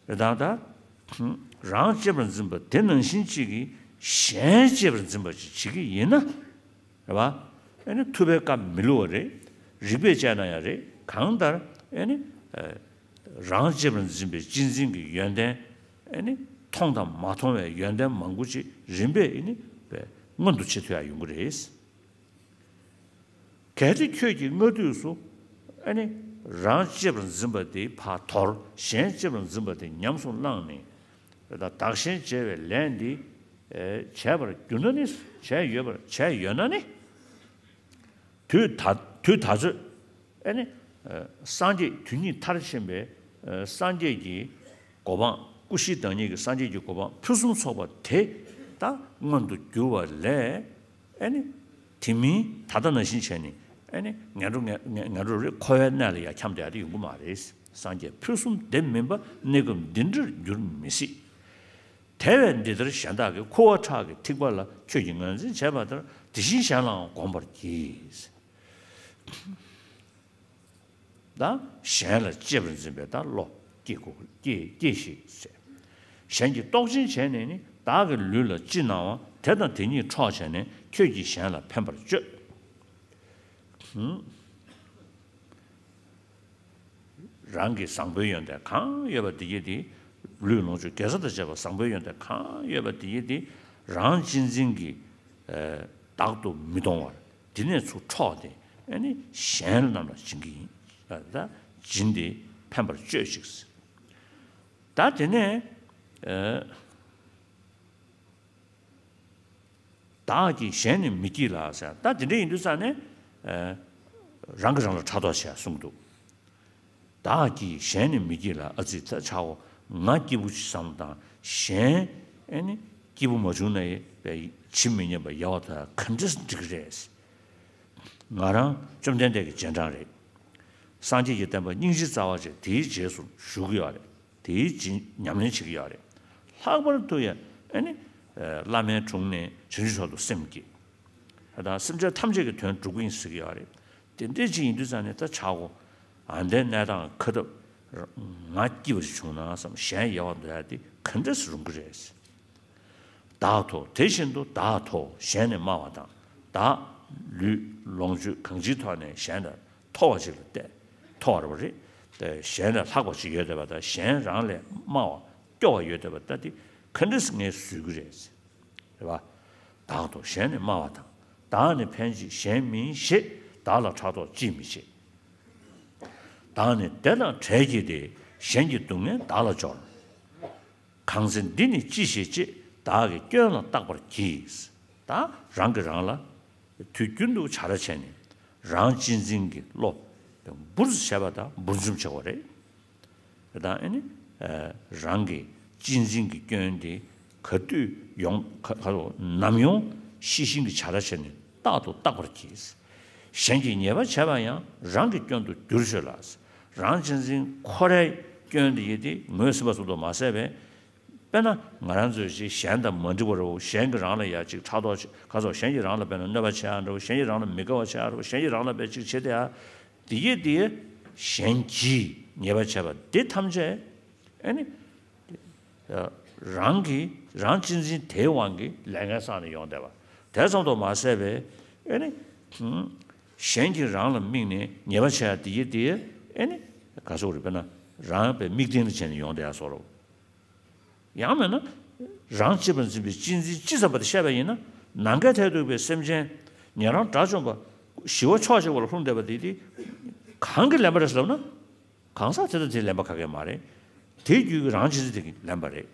དེ་དང་ད། རང་གཅེས་པར་འཛིན་པ་དེ་ནང་བཞིན་གཅིག་གིས་གཞན་གཅེས་པར་འཛིན་པ་ཅིག་བྱེད་ཀྱི་ཡིན་ན། རེད་བ། ཨེ་ནི་ཐུབ་པའི་བཀའ་མི་བསླུ་བ་རེད། རིགས་པས་དཔྱད་ན་ཡང་རེད། གང་ལྟར་ཨེ་ནི། ཨ། རང་གཅེས་པར་འཛིན་པའི་གཅེས་འཛིན་གྱི་ཡོན་ཏན། ཨེ་ནི་མཐོང་དང་མ་མཐོང་བའི་ཡོན་ཏན་མང་པོ་ཅིག་རིམ་པས་ཨེ་ནི་མངོན་དུ་བྱེད་ཐུབ་ཡ་ཡོང་གི་རེད། གལ་ཏེ་ཁྱོད་ཀྱིས་སྔ་དུས་སུ། ཨེ་ནི། རང་གཅེས་པར་འཛིན་པ་དེ་ཕར་དོར། གཞན་གཅེས་པར་འཛིན་པ་དེ་ཉམས་སུ་བླངས་ནས། ད་བདག་གཞན་བརྗེ་བའི་ལས་འདི། ཨེ། བྱས་པར་གྱུར་ན་ནི། བྱས་ཡོད་པར་བྱས་ཡོད་ན་ནི། དུས་ད་དུས་ད་ཚོད། ཨེ་ནི། ཨེ། སངས་རྒྱས་དུས་ཉིད་མཐར་ཕྱིན་པའི། ཨེ། སངས་རྒྱས་ཀྱི་གོ་འཕང་། སྐུ་བཞིའི་བདག་ཉིད་ཀྱི་སངས་རྒྱས་ཀྱི་གོ་འཕང་ཕུན་སུམ་ཚོགས་པ་དེ། ད་མངོན་དུ་གྱུར་བ་ལས། ཨེ་ནི། དེ་མིན་ད་ལྟ་ནང་བཞིན་བྱས་ནས། ཨེ་ནི། ངན་འགྲོ་ངན་ངན་ངན་འགྲོ་རེད། འཁོར་བའི་གནས་ལ་ཡང་འཁྱམས་བསྡད་དེ་ཡོང་གི་མ་རེད། སངས་རྒྱས་ཕུན་སུམ་བདེ་མིན་པ། གནས་སྐབས་འདི་འདྲར་འགྱུར་མི་སྲིད། དེ་བས་འདི་ལྟར་གཞན་དག་གི། ཁུ་བ་ཁྲག་གི་ཐིགས་པ་ལ། ཁྱོད་ཀྱིས་ངོས་འཛིན་བྱས་པ་ལྟར། དེ་བཞིན་གཞན་ལའང་བསྒོམ་པར་གྱིས། ད་གཞན་ལ་གཅེས་པར་འཛིན་པའི་ད་བློ་སྐྱེ་དགོས། སྐྱེ་སྐྱེ་ཞིག་ཟེར། གཞན་གྱིས་རྟོག་ཅིང་བྱས་ནས་ནི། བདག་གི་ལུས་ལ་ཅི་སྣང་བ། དེ་དང་དེ་ཉིད་འཕྲོག་བྱས་ནས། ཁྱོད་ཀྱིས་གཞན་ལ་ཕན་པར་སྤྱོད། ཧུམ། རང་གི་བཟང་པོའི་ཡོན་ཏན་གང་ཡོད་པ་དེ་ཡིས་དེ། ལུས་ལོངས་སྤྱོད་དགེ་རྩ་དང་བཅས་པ་བཟང་པོའི་ཡོན་ཏན་གང་ཡོད་པ་དེ་ཡིས་དེ། རང་གཅེས་འཛིན་གྱིས་ཨ་བདག་ཏུ་མི་གཏོང་བར། དེ་ནས་ཚུར་འཕྲོག་སྟེ། ཨ་ནི་གཞན་རྣམས་ལ་སྦྱིན་གྱི་ཡིན། ད་སྦྱིན་ཏེ་ཕན་པར་སྤྱོད་ཅིག། ད་དེ་ནས་ཨ། བདག་གིས་གཞན་ནི་མི་བགྱིད་ལ་ཟེར། ད་དེ་འདྲ་ཡིན་དུས་ཙང་ནས། ཨ། རང་གིས་རང་ལ་ཕྲག་དོག་བྱས་གསུངས་འདུག། བདག་གིས་གཞན་ནི་མི་བགྱིད་ལ། ཨ་ཙི། ད་ཆའོ། ང་སྐྱིད་པོ་ཅིག་བསམ་བློ་བཏང་། གཞན་ཨེ་ནི་སྐྱིད་པོ་མ་བྱུང་ན་ཡི་བྱེད་མི་ཉན་པ་ཡལ་བ་དང་ག་འདྲས་འགྲིག་གི་རེད། ང་རང་བཅོམ་ལྡན་འདས་ཀྱི་རྗེས་འབྲང་རེད། སངས་རྒྱས་ཀྱི་བསྟན་པ་སྙིང་རྗེའི་རྩ་བ་བྱས། དེའི་རྗེས་སུ་ཞུགས་ཀྱི་ཡོད་རེད། དེའི་རྗེས་ཉམས་ལེན་བྱེད་ཀྱི་ཡོད་རེད། ལྷག་པར་དུ་ཡང་ཨེ་ནི་བླ་མའི་དྲུང་ནས་བྱང་ཆུབ་མཆོག་ཏུ་སེམས་བསྐྱེད། ད་སེམས་ཅན་ཐམས་ཅད་ཀྱི་དོན་སྒྲུབ་ཀྱི་ཡིན་ཟེར་གྱི་ཡོད་རེད། དེ་འདྲས་ཅིག་ཡིན་དུས་ཙང་ནས། ད་ཆ་གོ། ཨ། འདའི་གནས་སྟངས་ཁ་ཐབས། ང་སྐྱིད་པ་ཞིག་བྱུང་ན་བསམ། གཞན་ཡལ་བ་འདོད་ཡ་དེ་ག་འདྲས་སེ་རུང་གི་རེད། བདག་མཐོ། དེ་བཞིན་དུ་བདག་མཐོ། གཞན་ནི་དམའ་བ་དང་། བདག་ལུས་ལོངས་སྤྱོད་གང་ཅིའི་ཐོག་ནས་གཞན་དང་མཐོ་བ་ཅིག་ལ་བལྟས། མཐོ་བ་རེད་པ། དེ་གཞན་ལས་ལྷག་པ་ཅིག་ཡོད་བསྡད་པ་དང་། གཞན་རང་ལས་དམའ་བ་སྐྱོ་བ་ཡོད་བསྡད་པ་ད་དེ་ག་འདྲས་སེ་ངས་བཟོད་ཀྱི་རེད། རེད་པ། བདག་མཐོ་གཞན་ནི་དམའ་བ་དང་། བདག་ནི་ཕན་ཕྱིར་གཞན་མིན་ཞེས། བདག་ལ་ཕྲག་དོག་ཅིས་མི་བྱེད། བདག་ནི་བདེ་དང་བྲལ་གྱིས་ཏེ། གཞན་གྱི་སྡུག་བསྔལ་བདག་ལ་སྦྱོར། གང་ཚེ་འདི་ནི་ཅི་ཞིག་ཅེས། བདག་གི་སྐྱོན་ལ་བརྟག་པར་གྱིས། ད་རང་གིས་རང་ལ་དུས་རྒྱུན་དུ་བྱ་ར་བྱས་ནས། རང་གཅེས་འཛིན་གྱི་བློ་འབུར་བྱས་པ་དང་འབུར་འཇོམས་བྱེད་དགོས་རེད། དེ་དང་ཨེ་ནི། ཨ། རང་གི་གཅེས་འཛིན་གྱི་སྐྱོན་དེ་ག་དུས་ཡོང་། ག་ག་ལོ་ནམ་ཡོང་ཤེས་བཞིན་གྱི་བྱ་ར་བྱས་ནས་རྟག་ཏུ་བརྟག་པར་གྱིས། གཞན་གྱིས་ཉེས་པ་བྱས་པ་ཡང་། རང་གི་སྐྱོན་དུ་འགྱུར་བྱོས་ལ། རང་གཅེས་འཛིན་ཁོ་རའི་སྐྱོན་དེ་ཡིན་ཏེ། ངོས་ཟིན་པ་ཙམ་དུ་མ་ཟད་པའི། དཔེར་ན་ང་རང་ཚོས་ཅིག་གཞན་དང་མ་འགྲིག་པ་རེད་པ། གཞན་གྱིས་རང་ལ་ཡ་ཅིག་ཕྲག་དོག་བྱེད། ག་ཚོད། གཞན་གྱིས་རང་ལ་དཔེར་ན་གནོད་པ་བྱེད་ཡ་འདྲ་པོ། གཞན་གྱིས་རང་ལ་མི་དགའ་བ་བྱེད་ཡ་འདྲ་པོ། གཞན་གྱིས་རང་ལ་དཔེ་ཅིག་བྱེད་དེ་ཡ། དེ་ཡིན་ཏེ། གཞན་གྱིས་ཉེས་པ་བྱས་པ་དེ་ཐམས་ཅད་ཨེ་ནི། རང་གི་རང་གཅེས་འཛིན་དེའི་དབང་གིས་ལས་ངན་བསགས་ནས་ཡོང་བསྡད་པ། དེ་ཙམ་དུ་མ་ཟད་པའི་ཨེ་ནི། གཞན་གྱིས་རང་ལ་དམིགས་ནས་ཉེས་པ་བྱས་ཡ་དེ་ཡིན་ཏེ། ཨེ་ནི། ག་ཚོད་རེད། དཔེར་ན་རང་དཔེ་དམིགས་རྟེན་དུ་བྱས་ནས་ཡོང་བསྡད་ཡ་བཟོ་འདྲ་པོ། ཡང་མིན་ན། རང་གཅེས་པར་འཛིན་པའི་གཅེས་འཛིན་ཅི་ཙམ་པ་དེ་བཤད་པ་ཡིན་ན། ནམ་མཁའི་མཐས་གཏུགས་པའི་སེམས་ཅན། ཉན་རང་དགྲ་བཅོམ་པ་ཞི་བ་ཕྱོགས་གཅིག་པ་ལ་ལྷུང་བསྡད་པ་དེ་དེ་གང་གིས་ལན་པ་རེད་ཟེར་ལབ་ན། གང་ཟག་དེ་དང་དེས་ལན་པ་ག་གེ་མ་རེད། དེའི་རྒྱུད་ཀྱི་རང་གཅེས་འཛིན་དེ་གིས་ལན་པ་རེད།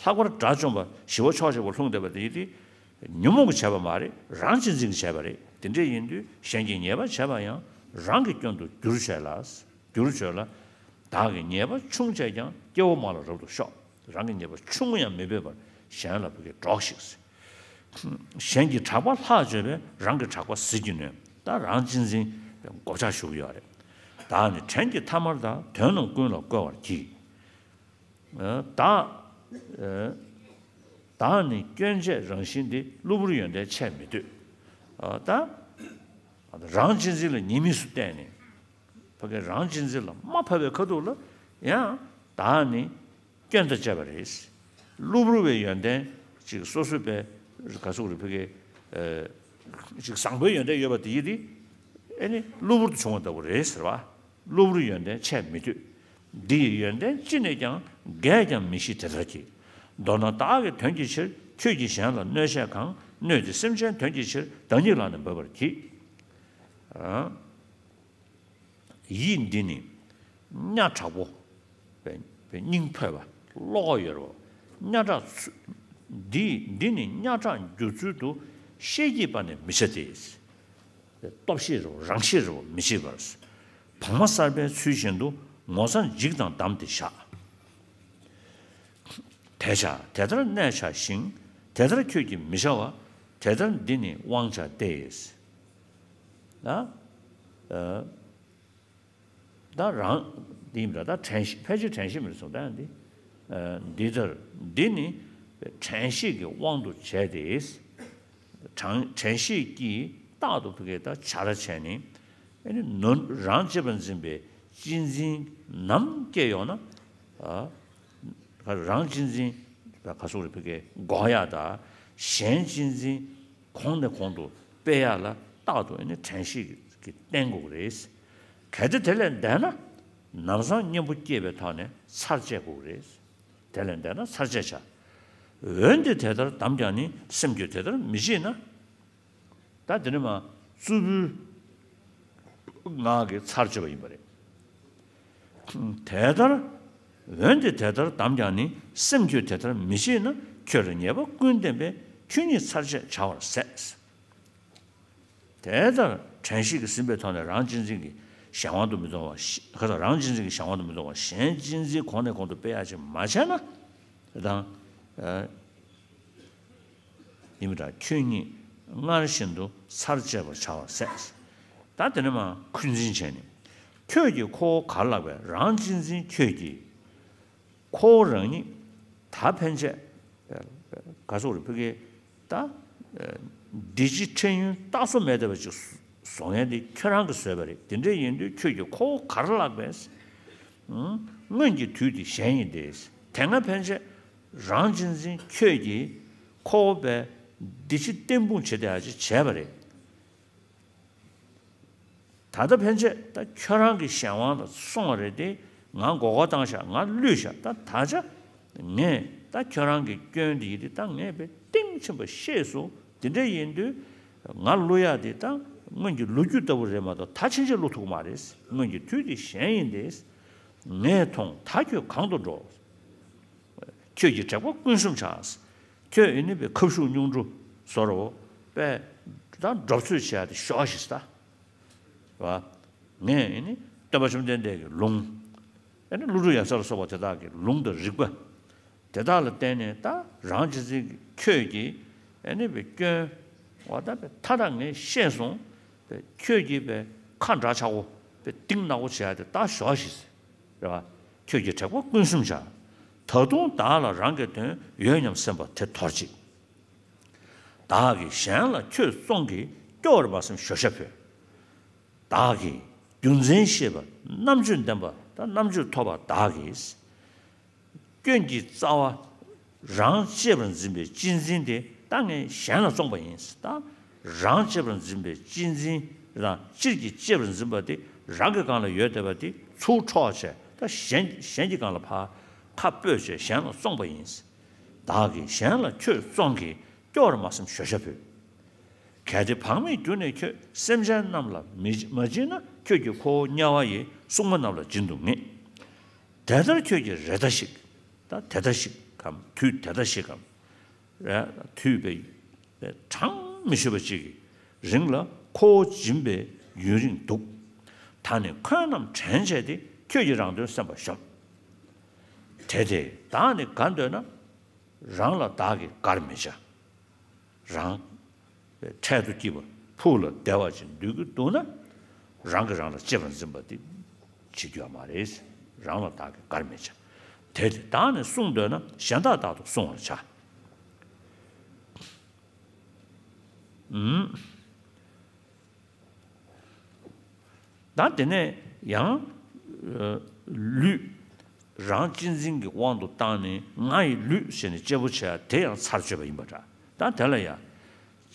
ལྷག་པར་དགྲ་བཅོམ་པ་ཞི་བ་ཕྱོགས་གཅིག་པ་ལྷུང་བསྡད་པ་དེ་དེ་ཉོན་མོངས་ཀྱིས་བྱས་པ་མ་རེད། རང་གཅེས་འཛིན་གྱིས་བྱས་པ་རེད། དེ་འདྲ་ཡིན་དུས་གཞན་གྱིས་ཉེས་པ་བྱས་པ་ཡང་། རང་གི་སྐྱོན་དུ་འགྱུར་བྱོས་ལ། འགྱུར་བྱོས་ལ། བདག་གིས་ཉེས་པ་ཆུང་བྱས་ཀྱང་། སྐྱེ་བོ་མང་ལ་རབ་ཏུ་ཤོག། རང་གི་ཉེས་པ་ཆུང་ངུ་ཡང་མི་འབད་པར་གཞན་ལ་བུ་གའི་གྲོགས་ཤིག། གཞན་གྱི་གྲགས་པ་ལྷག་བརྗོད་པས། རང་གི་གྲགས་པ་ཟིལ་གྱིས་གནོན། ད་རང་གཅེས་འཛིན་གོ་ཆ་ཞུགས་ཡོད་རེད། བདག་ནི་བྲན་གྱི་ཐ་མལ་དང་། དོན་རྣམས་ཀུན་ལ་བཀོལ་བར་གྱིས། བདག་བདག་ནི་སྐྱོན་བྱེད་རང་བཞིན་ཏེ། གློ་བུར་ཡོན་ཏན་ཆད་མི་སྡོད། ད་རང་གཅེས་འཛིན་ལ་ཉེས་དམིགས་སུ་བལྟས་ནས། ཕ་གི་རང་གཅེས་འཛིན་ལ་དམའ་ཕབ་པའི་ཁ་ཐུག་ལ། ཡང་བདག་ནི་སྐྱོན་དང་བཅས་པ་རེད། གློ་བུར་བའི་ཡོན་ཏན་ཅིག་སོ་སོའི་པའི་ག་ཟེར་རེད། ཕ་གི་ཅིག་བཟང་པོའི་ཡོན་ཏན་ཡོད་པ་དེ་ཡིན་ཏེ། ཨེ་ནི་གློ་བུར་དུ་བྱུང་བ་ལྟ་བུ་རེད་ཟེར་བ། གློ་བུར་ཡོན་ཏན་ཆད་མི་སྡོད། འདི་ཡི་ཡོན་ཏན་ཅི་ནས་ཀྱང་། རྒས་ཀྱང་མི་ཤི་དེ་ལྟར་གྱིས། མདོར་ན་བདག་གི་དོན་གྱི་ཕྱིར། ཁྱོད་ཀྱིས་གཞན་ལ་གནོད་བྱེད་གང་། གནོད་དེ་སེམས་ཅན་དོན་གྱི་ཕྱིར། བདག་ཉིད་ལ་ནི་འབབ་པར་གྱིས། ཡིད་འདི་ནི་གཉའ་དྲག་པོ། སྙིང་འཕོས་པ། བློ་ཁོག་ཡོད་རེད་པ། གཉའ་དྲག་ཚུ། འདི་འདི་ནི་གཉའ་དྲག་འགྱུར་ཚུལ་དུ། ཤེས་ཀྱི་པ་ནི་མི་བྱ་སྟེ། སྟོབས་ཤེས་རུ་རང་ཤེས་རུ་མི་བྱེད་པར། བག་མ་གསར་པའི་ཚུལ་བཞིན་དུ། ངོ་ཚ་འཇིགས་དང་བསྡམས་ཏེ་བཞག། དེ་བྱ་དེ་ལྟར་གནས་བྱ་ཞིང་། དེ་ལྟར་ཁྱོད་ཀྱིས་མི་བྱ་བ། དེ་ལྟར་འདི་ནི་དབང་བྱ་སྟེ། ན། ཨ། ད་རང་། འདི་ཡིན་པ་ད་དྲན་ཤེས། ཕལ་ཆེར་དྲན་ཤེས་མི་རེད་གསུངས། ད་འདི། ཨ། འདི་ལྟར་འདི་ནི་དྲན་ཤེས་ཀྱི་དབང་དུ་བྱས་ཏེ། དྲན་དྲན་ཤེས་ཀྱིས་རྟག་ཏུ་ཕ་གིའི་ད་བྱ་ར་བྱས་ནས། ཨ་ནི་ནོར་རང་གཅེས་པར་འཛིན་པའི་གཅེས་འཛིན་ནམ་སྐྱེས་ཡོང་ན། ཨ། རང་གཅེས་འཛིན་ག་སོགས་རེ་ཕ་གིའི་འགོག་ཡག་དང་། གཞན་གཅེས་འཛིན་གོང་ནས་གོང་དུ་སྤེལ་ཡག་ལ་རྟག་ཏུ་ཨ་ནི་དྲན་ཤེས་ཀྱིས་བསྟེན་དགོས་ཀྱི་རེད། གལ་ཏེ་དེ་ལས་འདས་ན། ལམ་སང་གཉེན་པོ་སྐྱེས་པའི་ཐོག་ནས་ཚར་བཅད་དགོས་ཀྱི་རེད། དེ་ལས་འདས་ན་ཚར་བཅད་བྱ། འོན་ཏེ་དེ་ལྟར་བསྡམས་ཀྱང་ནི། སེམས་ཁྱོད་དེ་ལྟར་མི་བྱེད་ན། ད་དེ་ནས་མ་རྩུབ་པོའི་ངག་གིས་ཚར་གཅོད་པ་ཡིན་པ་རེད། དེ་ལྟར། འོན་ཏེ་དེ་ལྟར་བསྡམས་ཀྱང་ནི། སེམས་ཁྱོད་དེ་ལྟར་མི་བྱེད་ན། ཁྱོད་ལ་ཉེས་པ་ཀུན་བསྟན་པས། ཁྱོད་ཉིད་ཚར་བཅད་བྱ་བར་ཟད། དེ་ལྟར་དྲན་ཤེས་ཀྱིས་ཟིན་པའི་ཐོག་ནས་རང་གཅེས་འཛིན་གྱི་གཞན་དབང་དུ་མི་གཏོང་བ། ཁ་སང་རང་གཅེས་འཛིན་གྱི་གཞན་དབང་དུ་མི་གཏོང་བ། གཞན་གཅེས་འཛིན་གོང་ནས་གོང་དུ་སྤེལ་ཡག་ཅིག་མ་བྱས་ན། དེ་དང་། ཨ། ཡིན་པ་འདྲ། ཁྱོད་ཉིད་སྔར་བཞིན་དུ་ཚར་བཅད་པར་བྱ་བར་ཟད། ད་དེ་ནས་མ་འཁོན་འཛིན་བྱས་ནས། ཁྱོད་ཀྱིས་ཁོ་བོ་ག་ལ་བརླག་པས། རང་གཅེས་འཛིན་ཁྱོད་ཀྱིས་ཁོ་བོ་རང་ཉིད་ད་ཕན་ཆད། ག་སོགས་རེ་ཕ་གིའི་ད། འདི་ཕྱི་འཕྲལ་ཡུན་རྟག་སོ་མེད་བསྡད་པ་ཅིག་བཟོ་མཁན་དེ་ཁྱོད་རང་གིས་བཟོས་པ་རེད། དེ་འདྲ་ཡིན་དུས་ཁྱོད་ཀྱིས་ཁོ་བོ་ག་ལ་བརླག་པས། སྔོན་གྱི་དུས་དེ་གཞན་ཡིན་ཏེ། དེ་སྔ་ཕན་ཆད་རང་གཅེས་འཛིན་ཁྱོད་ཀྱིས་ཁོ་བོ་བས་འདི་ཕྱི་བརྟན་སྤུངས་བྱེད་བསྡད་ཡག་ཅིག་བྱས་པ་རེད། ད་ལྟ་ཕན་ཆད་ད་ཁྱོད་རང་གི་གཞན་དབང་ལ་སོང་བ་རེད་དེ། ང་མགོ་སྐོར་བཏང་ཤག་ང་བསླུས་ཤག་ད་ད་ཆ་ངས་ད་ཁྱོད་རང་གི་སྐྱོན་དེ་ཡིན་དེ། ད་ངས་དཔེ་གཏིང་ཕྱིན་པ་ཤེས་སོང་། དེ་འདྲ་ཡིན་དུས་ང་བསླུ་ཡག་དེ་ད་སྔོན་གྱི་ལོ་རྒྱུས་ལྟ་བུ་རེད་མ་གཏོགས། ད་ཕྱིན་ཆད་བསླུ་ཐུབ་ཀྱི་མ་རེད། སྔོན་གྱི་དུས་དེ་གཞན་ཡིན་ཏེ། ངས་མཐོང་། ད་ཁྱོད་གང་དུ་འགྲོ། ཁྱོད་ཀྱི་དྲེགས་པ་ཀུན་གསུམ་བྱ། ཁྱོད་ཨེ་ནི་པའི་ཁབ་ཤུགས་སྙུང་འདྲུ་བཟོ་རོ། པས་ད་འགྲོ་ཚོད་བྱས་ཏེ་ཞོག་ཤིག་ད། བ། ངས་ཨེ་ནི་སྟོན་པ་བཅོམ་ལྡན་འདས་ཀྱི་ལུང་། ཨེ་ནི་ཀླུ་སྒྲུབ་ཡབ་སྲས་ལ་སོགས་པ་དེ་དག་གི་ལུང་དང་རིགས་པ། དེ་དག་ལ་བརྟེན་ནས་ད་རང་གཅེས་འཛིན་ཁྱོད་ཀྱིས་ཨེ་ནི་པའི་སྐྱོན། བ་ད་པའི་མཐའ་དག་ངས་ཤེས་སོང་། པའི་ཁྱོད་ཀྱིས་པའི་ཁ་འདྲ་ཆགས་པོ་པའི་གཏིང་ནག་པོ་བྱས་ཏེ་ད་ཞོག་ཤིག་རེད་བ། ཁྱོད་ཀྱི་དྲེགས་པ་ཀུན་གསུམ་བྱ། ད་དུང་བདག་ལ་རང་གི་དོན་ཡོད་སྙམ་སེམས་པ་དེ་དོར་ཅིག་བདག་གིས་གཞན་ལ་ཁྱོད་བཙོང་གིས་སྐྱོ་བར་མ་སེམས་ཞོ་ཤ་ཕོད། བདག་གིས་རྒྱུ་མཚན་ཤེས་པ་རྣམ་དཔྱོད་ལྡན་པ་དང་རྣམ་དཔྱོད་ཐོབ་པ་བདག་གིས། སྐྱོན་གྱི་རྩ་བ་རང་གཅེས་པར་འཛིན་པའི་གཅེས་འཛིན་དེ་ད་ངས་གཞན་ལ་བཙོངས་པ་ཡིན། ད་རང་གཅེས་པར་འཛིན་པའི་གཅེས་འཛིན་དང་སྤྱིར་གྱི་གཅེས་པར་འཛིན་པ་དེ་རང་གི་སྒང་ལ་ཡོད་བསྡད་པ་དེ་ཚུར་འཕྲོག་བྱས། ད་གཞན་གཞན་གྱི་སྒང་ལ་ཕར་ཁ་སྤོས་བྱས་གཞན་ལ་བཙོངས་པ་ཡིན། བདག་གིས་གཞན་ལ་ཁྱོད་བཙོང་གིས་སྐྱོ་བར་མ་སེམས་ཞོ་ཤ་ཕོད། གལ་ཏེ་བག་མེད་གྱུར་ནས་ཁྱོད། སེམས་ཅན་རྣམས་ལ་མི་མ་བྱིན་ན། ཁྱོད་ཀྱིས་ཁོ་བོ་དམྱལ་བ་ཡི་སྲུང་མ་རྣམས་ལ་བྱིན་དུ་ངེས། དེ་ལྟར་ཁྱོད་ཀྱིས་རེ་ད་ཞིག་ད་དེ་ད་ཞིག་གམ། དུས་དེ་ད་ཞིག་གམ། རེ་དུས་པའི་གྲངས་མི་ཤེས་པ་ཅིག་གི་རིང་ལ་ཁོ་བོ་སྦྱིན་པའི་ཡུན་རིང་འདུག་ད་ནི་འཁོན་རྣམས་དྲན་བྱས་ཏེ། ཁྱོད་ཀྱིས་རང་དོན་སེམས་པར་ཞོག་དེ་སྟེ་བདག་ནི་དགའ་འདོད་ན། རང་ལ་བདག་གིས་དགར་མི་བྱ། རང་འཕྲལ་དུ་སྐྱིད་པ་ཕུགས་ལ་བདེ་བ་ཅིག་འདོད་ཀྱི་འདུག་ན། རང་གིས་རང་ལ་གཅེས་པར་འཛིན་པ་འདི་བྱེད་རྒྱུ་ཡོད་མ་རེད། རང་ལ་བདག་གིས་དགར་མི་བྱ། དེ་སྟེ་བདག་ནི་བསྲུང་འདོད་ན། གཞན་དག་བདག་ཏུ་བསྲུང་བར་བྱ། ཨུམ། ད་དེ་ནས་ཡང་། ཨ། ལུས། རང་གཅེས་འཛིན་གྱི་དབང་དུ་བཏང་ནས་ང་ཡི་ལུས་ཟེར་ནས་གཅེར་བུ་བྱས་དེ་ཡང་ཚར་གཅོད་པ་ཡིན་པ་འདྲ། ད་དེ་ལ་ཡང་།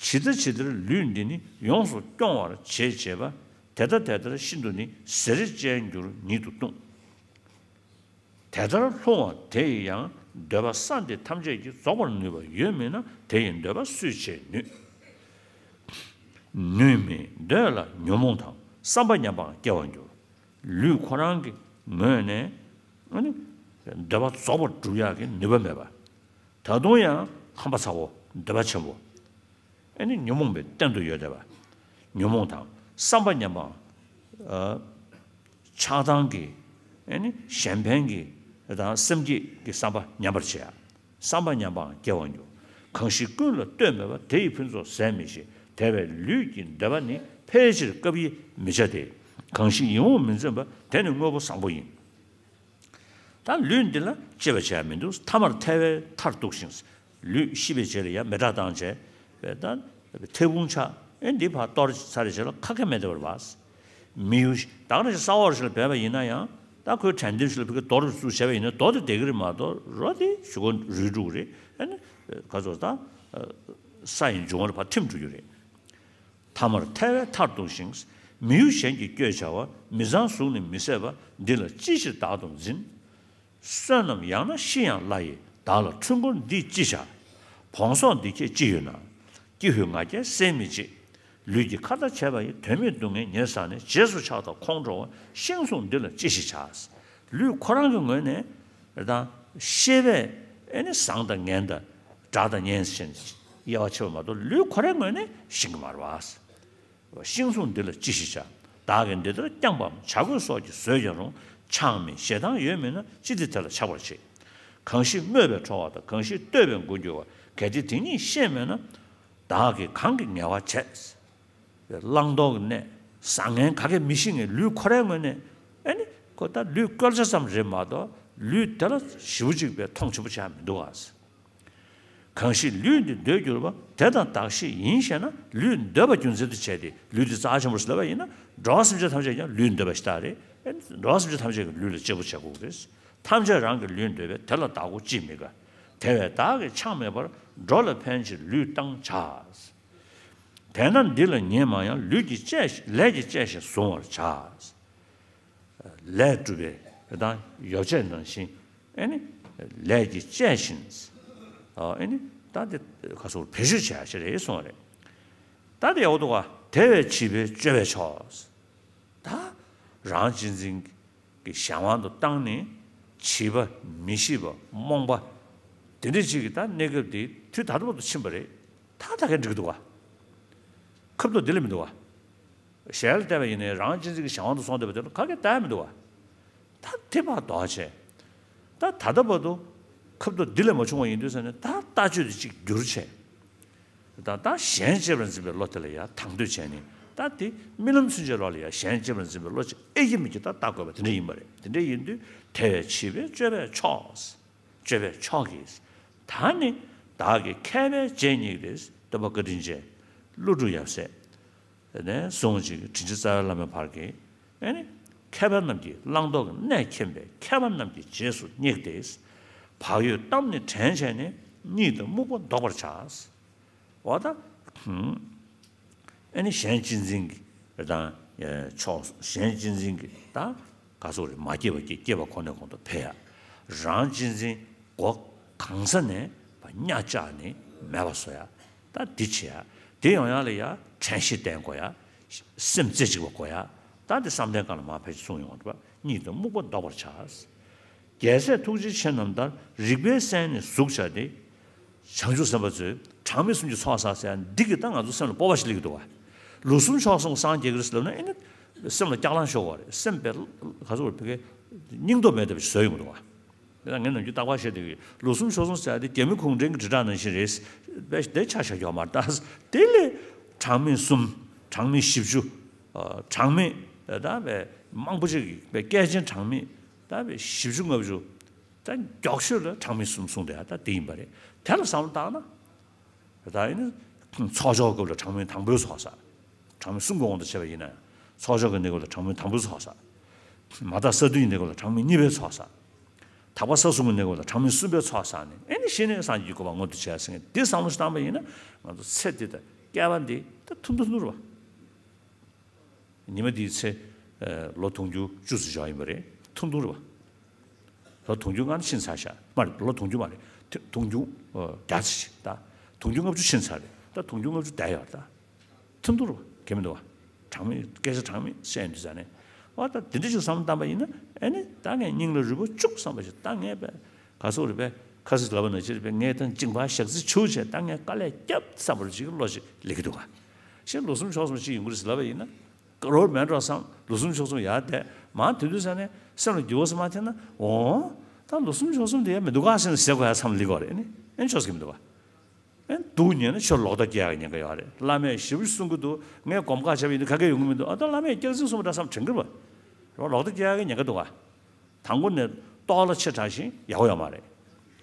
ཇི་ལྟ་ཇི་ལྟར་ལུས་འདི་ནི། ཡོངས་སུ་སྐྱོང་བར་བྱེད་བྱེད་པ། དེ་ལྟ་དེ་ལྟར་ཤིན་ཏུ་ནི། གཟེར་ཅན་འགྱུར་ཉིད་དུ་ལྟུང་། དེ་ལྟར་ལྷུང་བ་དེ་ཡི་ཡང་། འདོད་པ་ས་འདི་ཐམས་ཅད་ཀྱིས། རྫོགས་པར་ནུས་པ་ཡོད་མིན་ན། དེ་ཡི་འདོད་པ་སུས་བྱེད་ནུས། ནུས་མིན་འདོད་ལ་ཉོན་མོངས་དང་། བསམ་པ་ཉམས་པའང་སྐྱེ་བར་འགྱུར། ལུས་ཁོ་རང་གི་ངོས་ནས་ཨ་ནི་འདོད་པ་རྫོགས་པར་སྒྲུབ་ཡག་གི་ནུས་པ་མེད་པ། ད་དུང་ཡང་ཧམ་པ་ཚ་བོ། འདོད་པ་ཆེན་པོ། ཨ་ནི་ཉོན་མོངས་པའི་རྟེན་དུ་ཡོད་བསྡད་པ། ཉོན་མོངས་དང་བསམ་པ་ཉམས་པའང་། ཨ། ཆགས་སྡང་གིས་ཨ་ནི་གཞན་ཕན་གྱི་དང་སེམས་བསྐྱེད་ཀྱི་བསམ་པ་ཉམས་པར་བྱེད་ཡ། བསམ་པ་ཉམས་པའང་སྐྱེ་བར་འགྱུར། གང་ཞིག་ཀུན་ལ་ལྟོས་མེད་པ། དེ་ཡི་ཕུན་ཚོགས་ཟད་མི་ཤེས། དེ་བས་ལུས་ཀྱི་འདོད་པ་ནི། ཕལ་ཆེར་སྐབས་ཡིན་མི་བྱ་སྟེ། གང་ཞིག་ཡིད་འོང་མི་འཛིན་པ། དེ་ནི་དངོས་པོ་བཟང་པོ་ཡིན། ད་ལུས་འདི་ལ་གཅེས་པ་བྱས་མི་འདུག་ཐ་མར་ཐལ་བའི་མཐར་གཏུགས་ཤིང་། ལུས་ཤི་བའི་རྗེས་ལ་ཡང་མེ་སྲེག་བཏང་བྱས་པས། ད་ཐལ་བུང་ཆགས། ཨེ་འདི་ཕར་གཏོར་ཚར་རེ་བྱས་ལ་ཁ་སྐད་མེད་བར་བ། མི་ཡུལ་ད་ག་ནང་བཞིན་ས་འོག་ཞིག་ལ་སྦས་པ་ཡིན་ན་ཡང་། ད་ཁོའི་དྲན་རྟེན་ཞིག་ལ་ཕ་གི་རྡོ་རུ་བཙུགས་བྱས་པ་ཡིན་ན་རྡོ་དེ་བསྡད་ཀྱི་རེད་མ་གཏོགས་རོ་དེ་གཞུག་གུ་རུལ་འགྲོ་གི་རེད། ཨ་ནི་ག་ཚོད་ད་ས་ཡི་འབྱུང་བ་ལ་ཕར་ཐིམ་འགྲོ་རྒྱུ་རེད། ཐ་མར་ཐལ་བའི་མཐར་གཏུགས་ཤིང་། མི་ཡུལ་གཞན་གྱིས་བསྐྱོད་བྱ་བ། མི་གཙང་གཟུགས་ནི་མི་བཟད་པ། འདི་ལ་ཅི་ཕྱིར་བདག་ཏུ་འཛིན། བསོད་ནམས་ཡང་ན་ཤི་ཡང་བླ་ཡི། བདག་ལ་འཁྲུལ་འཁོར་འདིས་ཅི་བྱ། བོང་སོགས་འདི་ཁྱད་ཅི་ཡོད་ན། ཀྱི་ཧུད་ང་རྒྱལ་སེལ་མི་བྱེད། ལུས་ཀྱི་ཁ་ཏ་བྱས་པ་ཡི། དོན་མེད་སྡུག་བསྔལ་ཉེར་བཟང་ནས། རྗེས་སུ་ཆགས་དང་ཁོང་ཁྲོ་བ། ཤིང་གཟུགས་འདི་ལ་ཅི་ཞིག་བྱ། ལུས་ཁོ་རང་གི་ངོས་ནས་དང་ཤེས་པས་ཨེ་ནི་བཟང་དང་ངན་དང་དྲག་དང་གཉེན་ཟེར་དབྱེ་བ་ཕྱེ་བ་མ་གཏོགས་ལུས་ཁོ་རའི་ངོས་ནས་ཤེས་ཀྱི་མ་རེད་བ། ཤིང་གཟུགས་འདི་ལ་ཅི་ཞིག་བྱ། བདག་གིས་འདི་ལྟར་བསྐྱངས་པའམ། བྱ་རྒོད་སོགས་ཀྱིས་ཟོས་ཀྱང་རུང་། ཆགས་མེད་ཞེ་སྡང་ཡོད་མིན་ན། ཅི་སྟེ་དེ་ལ་ཆགས་པར་བྱེད། གང་ཞིག་སྨོད་པས་ཁྲོ་བ་དང་། གང་ཞིག་བསྟོད་པས་མགོ་འགྱུར་བ། གལ་ཏེ་དེ་གཉིས་ཤེས་མེད་ན། བདག་གིས་གང་གི་ངལ་བ་བྱས། བླང་དོར་གྱི་གནས་བཟང་ངན་ག་གེ་མི་ཤེས་མཁན་ལུས་ཁོ་རའི་ངོས་ནས། ཨེ་ནི་ཁོ་ད་ལུས་བཀོལ་བྱ་ཙམ་རེད་མ་གཏོགས་ལུས་དེ་ལ་ཞེ་པོ་ཅིག་པའི་མཐོང་ཆེན་པོ་བྱ་མི་འདུག་ཨ། གང་ཞིག་ལུས་འདི་འདོད་གྱུར་པ། དེ་དང་བདག་བཤེས་ཡིན་ཞེ་ན། ལུས་འདོད་པ་རྒྱུ་མཚན་དུ་བྱས་ཏེ་ལུས་འདི་རྩ་ཆེན་པོར་ལབ་པ་ཡིན་ན། འགྲོ་བ་སེམས་ཅན་ཐམས་ཅད་ཀྱང་ལུས་འདོད་པ་ཞིག་ལྟ་རེད། ཨེ་ནི་འགྲོ་བ་སེམས་ཅན་ཐམས་ཅད་ཀྱང་ལུས་ལ་གཅེས་པོ་བྱ་དགོས་རེད། ཐམས་ཅད་རང་གི་ལུས་འདོད་པས། དེ་ལ་བདག་པོ་ཅིས་མི་དགའ། དེ་བས་བདག་གིས་ཆགས་མེད་པར། འགྲོ་ལ་ཕན་ཕྱིར་ལུས་བཏང་བྱ། དེས་ན་འདི་ལ་ངེས་མ་ཡང་། ལུས་ཀྱིས་བཅད་ལས་ཀྱིས་བཅད་བཞིན་བཟུང་བར་བྱ། ལས་སྒྲུབ་པའི་དང་ཡོ་བྱད་ནང་བཞིན། ཨེ་ནི་ལས་ཀྱིས་བཅད་བཞིན། ཨེ་ནི་ད་དེ་ག་སོགས་བེད་སྤྱོད་བྱ་ཞེས་རེད་གསུངས་པ་རེད། ད་དེ་ཡག་པོ་འདུག་ག་དེ་བས་བྱིས་པས་སྤྱོད་པས་ཆོག་ད་རང་གཅེས་འཛིན་གྱི་གཞན་དབང་དུ་བཏང་ནས་བྱིས་པ་མི་ཤེས་པ་རྨོངས་པ་དེ་འདྲ་ཅིག་གི་ད་གནས་སྐབས་དེ་དུས་ད་ལྟ་བར་དུ་ཕྱིན་པ་རེད། ད་ད་གས་འགྲིག་གི་འདུག་ག་ཁབ་ཏོ་དེ་ལས་མི་འདུག་ག་ཞལ་བལྟས་པ་ཡིན་ནའི་རང་གཅེས་འཛིན་གྱི་གཞན་དབང་དུ་སོང་བསྡད་པ་དེ་ལ་ག་གེ་བལྟ་ཡ་མི་འདུག་བ། ད་དེ་ཕར་ལྡོག་བྱས། ད་ད་ལྟ་བར་དུ་ཁབ་ཏོ་འདི་ལས་མ་བྱུང་བ་ཡིན་དུས་ཙ་ནས་ད་ལྟ་སྤྱོད་དེ་གཅིག་བསྒྱུར་བྱས། ད་ད་གཞན་གཅེས་པར་འཛིན་པའི་བློ་དེ་ལ་ཡང་དང་དོད་བྱས་ནས། ད་དེ་རྨི་ལམ་ཚུན་ཆད་ལོག་ལ་ཡང་གཞན་གཅེས་པར་འཛིན་པའི་བློ་ཅིག་ཨེ་ཡིན་མིན་གྱི་ད་ལྟ་དགོས་པ་དེ་འདྲ་ཡིན་པ་རེད། དེ་འདྲ་ཡིན་དུས་དེ་བས་བྱིས་པས་སྤྱོད་པས་ཆོག་སྤྱོད་པས་ཆོག་གི། ད་ནི་བདག་གིས་མཁས་པའི་རྗེས་བསྙེགས་ཏེ། སྟོན་པ་བཀའ་དྲིན་ཅན་ཀླུ་སྒྲུབ་ཡབ་སྲས་ནས་བཟུང་ཅིག་དྲིན་ཅན་རྩ་བའི་བླ་མའི་བར་གྱི་ཨེ་ནི་མཁས་པ་རྣམས་ཀྱིས་བླང་དོར་གྱི་གནས་མཁྱེན་པས། མཁས་པ་རྣམས་ཀྱི་རྗེས་སུ་བསྙེགས་ཏེ། བག་ཡོད་གཏམ་ནི་དྲན་བྱས་ནས། གཉིད་དང་རྨུགས་པ་བཟློག་པར་བྱ། འོ་ད། ཨེ་ནི་གཞན་གཅེས་འཛིན་གྱི་དང་ཕྱོགས། གཞན་གཅེས་འཛིན་གྱི་ད་ག་སོགས་རེད། མ་སྐྱེས་པ་སྐྱེས། སྐྱེས་པ་ཁོ་ནའི་གོང་དུ་འཕེལ་ཡ། རང་གཅེས་འཛིན་སྒོ་གང་ས་ནས་ཉག་བཅག་ནས་མེད་པ་བཟོ་ཡ། ད་འདི་བྱེད་ཡ། དེ་ཡོང་ཡ་ལ་ཡ་དྲན་ཤེས་བསྟེན་དགོས་ཡ། སེམས་རྩེ་གཅིག་པ་དགོས་ཡ། ད་འདི་བསམ་གཏན་སྒང་ལ་མར་ཕལ་ཆེར་གསུངས་ཡོང་བ། གཉིད་དང་རྨུགས་པ་བཟློག་པར་བྱ། རྒྱལ་སྲས་ཐུགས་རྗེ་ཆེ་རྣམས་ལྟར། རིག་པའི་སེམས་ནི་ཟུག་བྱ་སྟེ། བྱང་ཆུབ་སེམས་དཔའ་ཚོས་གྲངས་མེད་གསུམ་གྱི་ཚོགས་བསགས་ཟེར་ཡ་འདི་གིས་ད་ང་ཚོ་སེམས་ལ་སྤོབས་པ་ཞིག་སླེབས་ཀྱི་འདུག་བ། ལུགས་གསུམ་མཆོག་གསུམ་སངས་རྒྱས་ཀྱི་རེད་ཟེར་ལབ་ན་ཨེ་ནི་སེམས་ལ་སྐྱག་ལང་ཤོར་བ་རེད། སེམས་པའི་ག་ཚོད་བོད་སྐད་སྙིང་སྟོབས་མེད་བསྡད་པ་ཞིག་བཟོས་ཡོང་གི་འདུག་བ། དེ་ལ་ངས་ནམ་རྒྱུན་རྟག་པར་བཤད་བསྡད་ཀྱི་ཡོད། ལུགས་གསུམ་མཆོག་གསུམ་ཟེར་ཡ་དེ་རྒྱ་མི་གུང་ཁྲན་གྱི་དྲིལ་བསྒྲགས་ནང་བཞིན་རེད། དཔེ་དེ་ཆ་བཞག་ཡོད་མ་རེད། ད་དེ་ལས་གྲངས་མེད་གསུམ། གྲངས་མེད་བཞི་བཅུ། གྲངས་མེད་ད་བས་མང་པོ་ཅིག་གི་བས་བསྐལ་ཆེན་གྲངས་མེད་ད་བས་བཞི་བཅུ་ལྔ་བཅུ། ད་མགྱོགས་ཤོས་ལ་གྲངས་མེད་གསུམ་གསུངས་བསྡད་ཡ་ད་དེ་ཡིན་པ་རེད། དེ་ལ་བསམ་བློ་བཏང་ན། ད་ཡིན་ན་ཚོགས་མཆོག་སྐབས་ལ་གྲངས་མེད་དང་པོའི་ཚོགས་བསགས། གྲངས་མེད་གསུམ་གྱི་དབང་དུ་བྱས་པ་ཡིན་ན་ཡང་། ཚོགས་མཆོག་གི་གནས་སྐབས་ལ་གྲངས་མེད་དང་པོའི་ཚོགས་བསགས། མ་དག་ས་བདུན་གྱི་གནས་སྐབས་ལ་གྲངས་མེད་གཉིས་པའི་ཚོགས་བསགས། དག་པ་ས་གསུམ་གྱི་གནས་སྐབས་ལ་གྲངས་མེད་གསུམ་པའི་ཚོགས་བསགས་ནས། ཨེ་ནི་གཞི་ནས་སངས་རྒྱས་ཀྱི་གོ་འཕང་མངོན་དུ་བྱས་ཟེར་མཁན་འདི་བསམ་བློ་ཞིག་བཏང་པ་ཡིན་ན། ང་ཚོ་ཚེ་འདི་དང་བསྐལ་པ་འདི་ད་ཐུང་ཐུང་ཐུང་རེད་བ། ཉི་མ་འདིའི་ཚེ་ལོ་དུང་ཕྱུར་བཅུ་ཙམ་ཞིག་ཡོད་པ་རེད། ཐུང་ཐུང་རེད་བ། ལོ་དུང་ཕྱུར་ལྔ་ནི་ཕྱིན་ཚར་ཤག་མ་རེད། ལོ་དུང་ཕྱུར་མ་རེད། དུང་ཕྱུར་བརྒྱ་ཙམ་ཞིག་ད་དུང་ཕྱུར་ལྔ་བཅུ་ཕྱིན་ཚར་རེད། ད་དུང་ཕྱུར་ལྔ་བཅུ་བསྡད་ཡོད་རེད་ད། ཐུང་ཐུང་རེད་བ། གལ་མི་འདུག་བ། གྲངས་མེད་སྐད་ཆ་གྲངས་མེད་བཤད་ཡོང་དུས་ཙ་ནས། ཨོ་ད་དེ་འདྲ་ཞིག་བསམ་བློ་བཏང་པ་ཡིན་ན། ཨེ་ནི་ད་ངས་སྙིང་ལ་རུས་པ་བཅུག་བསམ་པ་ཞིག་ད་ངས་པས་ག་ཚོད་རེད་པས། ཁ་སང་ལབ་པ་ནང་བཞིན་རེད་པས། ངས་ད་འཇིང་པ་ཞག་རྩི་ཆུ་བྱས་ད་ངས་དཀའ་ལས་བརྒྱབ་བསམ་པ་ཅིག་བློ་ཞིག་སླེབས་ཀྱི་འདུག་ག་ཞེས་ལོ་གསུམ་ཕྱོགས་གསུམ་ཞིག་ཡོང་གི་རེད་ཟེར་ལབ་པ་ཡིན་ན། དཀའ་རོགས་མེད་འགྲོ་བསམ། ལོ་གསུམ་ཕྱོགས་གསུམ་ཡར་བསྡད་མ། དེ་དུས་ཙ་ནས་སེམས་ལ་འགྱུར་བ་ཟེར་མ་ཐེབས་ན། འོ་ད་ལོ་གསུམ་ཕྱོགས་གསུམ་དེ་ཡང་མི་འདུག་ག་ཟེར་ནས་ཟེར་དགོས་ཡ་བསམ་ལི་གོ་རེད། ཨེ་ནི་ཨེ་ནི་ཆོག་ཟེར་གི་མི་འདུག་ག་ཨེ་སྡུག་ཉེས་ན་ཁྱོད་ལོག་ལྟ་སྐྱེ་ཡག་གི་ཉེན་ཁ་ཡོད་རེད། བླ་མས་ཞེ་པོ་གསུང་གི་འདུག་ངས་སྒོམ་ཁ་བྱས་པ་ཡིན་དུས་ག་གེ་ཡོང་གི་མི་འདུག་ཨ་ད་བླ་མས་སྐྱག་རྫུན་གསུངས་པ་འདྲ་བསམ་དྲན་གི་རེད་པ། ལོག་ལྟ་སྐྱེ་ཡག་གི་ཉེན་ཁ་འདུག་ག་དང་པོ་ནས་ལྟོགས་ལ་ཆེ་དྲགས་ཤིང་ཡག་པོ་ཡོད་མ་རེད།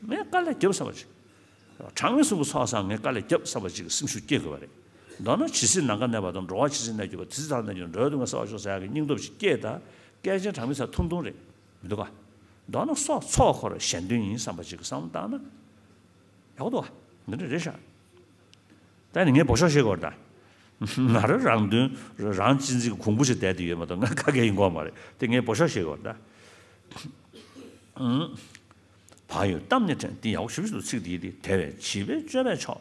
ངས་དཀའ་ལས་བརྒྱབ་བསམ་པ་ཅིག་དྲང་མི་གསུང་གི་ཚོགས་བསགས་ངས་དཀའ་ལས་བརྒྱབ་བསམ་པ་ཅིག་གི་སེམས་ཤུགས་སྐྱེ་དགོས་པ་རེད། མདོར་ན་ཇི་སྲིད་ནམ་མཁའ་གནས་པ་དང་། འགྲོ་བ་ཇི་སྲིད་གནས་གྱུར་པ། དེ་སྲིད་ཐར་གནས་གྱུར་འགྲོ་བའི་སྡུག་བསྔལ་སེལ་བར་ཤོག་ཟེར་ཡག་གི་སྙིང་སྟོབས་ཤིག་སྐྱེས། ད་སྐད་ཆ་དྲང་མི་ཚ་ཐུང་ཐུང་རེད། མི་འདུག་ག་མདོར་ན་སྲོག་འཚོ་བ་ཁོ་རང་གཞན་དོན་ཡིན་བསམ་པ་ཅིག་གི་བསམ་བློ་བཏང་ན་ཡག་པོ་འདུག་ག་འདི་འདྲ་རེད་ཤག་ད་ནི་ངས་འབོ་ཤོག་བཤད་དགོས་རེད་ད། ང་རང་རང་དོན་རང་གཅེས་འཛིན་གྱི་གོང་བུ་ཞིག་བསྡད་དེ་ཡོད་མ་གཏོགས་ང་ག་གེ་ཡིན་དགོས་མ་རེད་དེ། ངས་འབོ་ཤོག་བཤད་དགོས་རེད་ད། བག་ཡོད་གཏམ་ནི་དྲན། འདི་ཡག་པོ་ཞེ་པོ་ཞིག་འདུག་ཚིག་འདི་ཡིན་ཏེ། དེ་བས་བྱིས་པའི་སྤྱོད་པས་ཆོག་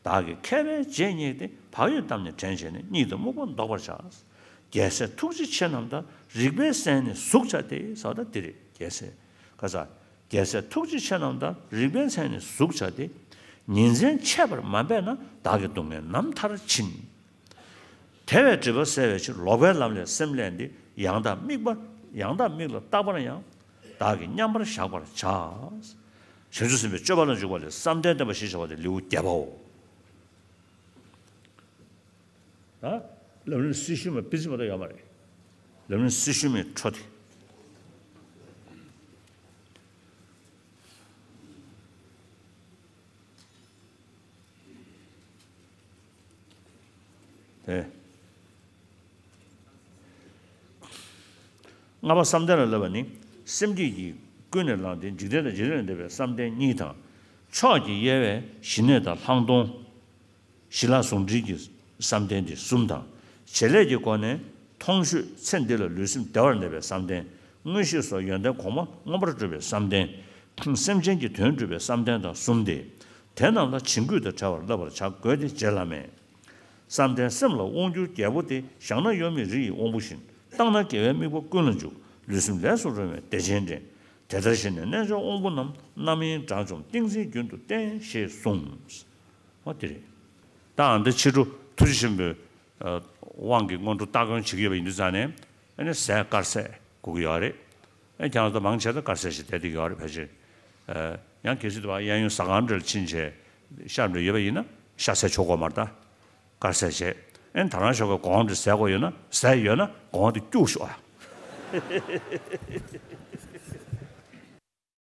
བདག་གིས་མཁས་པའི་རྗེས་བསྙེགས་ཏེ། བག་ཡོད་གཏམ་ནི་དྲན་བྱས་ནས། གཉིད་དང་རྨུགས་པ་བཟློག་པར་བྱ། རྒྱལ་སྲས་ཐུགས་རྗེ་ཆེ་རྣམས་དང་། རིག་པའི་མཚན་ནི་ཟུག་བྱ་སྟེ། ཟེར་བ་ད་འདི་རེད། རྒྱལ་སྲས་ག་ས། རྒྱལ་སྲས་ཐུགས་རྗེ་ཆེ་རྣམས་དང་། རིག་པའི་མཚན་ནི་ཟུག་བྱ་སྟེ། ཉིན་མཚན་ཆད་པར་མ་འབད་ན། བདག་གི་སྡུག་བསྔལ་ནམ་མཐར་ཕྱིན། དེ་བས་སྒྲིབ་པ་བསལ་བའི་ཕྱིར། ལོག་པའི་ལམ་ལས་སེམས་བསླད་དེ། ཡང་དག་དམིགས་པ། ཡང་དག་དམིགས་ལ་རྟག་པར་ཡང་། བདག་གིས་མཉམ་པར་བཞག་པར་བྱ། བྱང་ཆུབ་སེམས་དཔའི་སྤྱོད་པ་ལ་འཇུག་པ་ལས་བསམ་གཏན་བསྟན་པ་ཞེས་བྱ་བ་སྟེ་ལེའུ་བརྒྱད་པའོ། ད་ལམ་རིམ་སྲི་ཞུ་མ་སྤེལ་ཚིག་མ་གཏོགས་ཡོད་མ་རེད། ལམ་རིམ་སྲི་ཞུ་མའི་འཕྲོ་དེ། དེ། ལྔ་པ་བསམ་གཏན་ལ་བསླབ་པ་ནི། སེམས་བསྐྱེད་ཀྱིས་ཀུན་ནས་བསླངས་ཏེ། འཇིག་རྟེན་དང་འཇིག་རྟེན་ལས་འདས་པའི་བསམ་གཏན་གཉིས་དང་། མཆོག་གི་དབྱེ་བས་ཞི་གནས་དང་ལྷག་མཐོང་། ཞི་ལྷག་ཟུང་འབྲེལ་གྱི་བསམ་གཏན་ཏེ་གསུམ་དང་། བྱེད་ལས་ཀྱི་སྒོ་ནས་མཐོང་ཆོས་ཚེ་འདི་ལ་ལུས་སེམས་བདེ་བར་གནས་པའི་བསམ་གཏན། མངོན་ཤེས་སོགས་ཡོན་ཏན་གོང་མ་མངོན་པར་སྒྲུབ་པའི་བསམ་གཏན། སེམས་ཅན་གྱི་དོན་སྒྲུབ་པའི་བསམ་གཏན་དང་གསུམ་སྟེ། དེ་རྣམས་ལ་བྱིང་རྒོད་དང་བྲལ་བར་བསླབ་པར་བྱ་དགོས་ཏེ། རྗེ་བླ་མས། བསམ་གཏན་སེམས་ལ་དབང་བསྒྱུར་རྒྱལ་པོ་སྟེ། བཞག་ན་གཡོ་མེད་རི་ཡི་དབང་པོ་བཞིན། བཏང་ན་དགེ་བའི་དམིགས་པ་ཀུན་ལ་འཇུག་ལུས་སེམས་ལས་སུ་རུང་བའི་བདེ་ཆེན་འདྲེན། དེ་ལྟར་ཞི་གནས་རྣལ་འབྱོར་དབང་པོ་རྣམས། རྣམ་གཡེང་གྲངས་བཅོམ་ཏིང་འཛིན་རྒྱུན་དུ་བསྟེན། ཞེས་གསུངས། འོ་དེ་རེད། ད་ཨ་འདི་ཕྱི་དྲོ་ཐུགས་རྗེ་ཆེན་པོའི་ཨ་དབང་གིས་སྔོན་འགྲོ་སྟ་གོན་བྱེད་ཀྱི་ཡོད་པ་ཡིན་དུས་ཙང་ནས། ཨ་ནི་ཟས་དཀར་ཟས་དགོས་ཀྱི་ཡོད་རེད། ཨ་ཁྱེད་རང་ཚོ་མང་ཆེ་ད་དཀར་ཟས་ཞིག་བསྡད་བསྡད་ཀྱི་ཡོད་རེད། ཕལ་ཆེར། ཨ་ཡང་གལ་སྲིད་དུ་གཡས་གཡོན་ཟ་ཁང་འདྲ་ལ་ཕྱིན་བྱས་ཤ་འདྲ་ཡོད་པ་ཡིན་ན་ཤ་ཟས་ཆོག་གོ་མ་རེད་ད། དཀར་ཟས་བྱས། ཨ་ནི་ད་རང་ཤོག་གི་གོང་འདྲ་ཟས་གོ་ཡོད་ན། ཟས་ཡོད་ན་གོང་དེ་སྐྱུག་ཤོག་ཨ།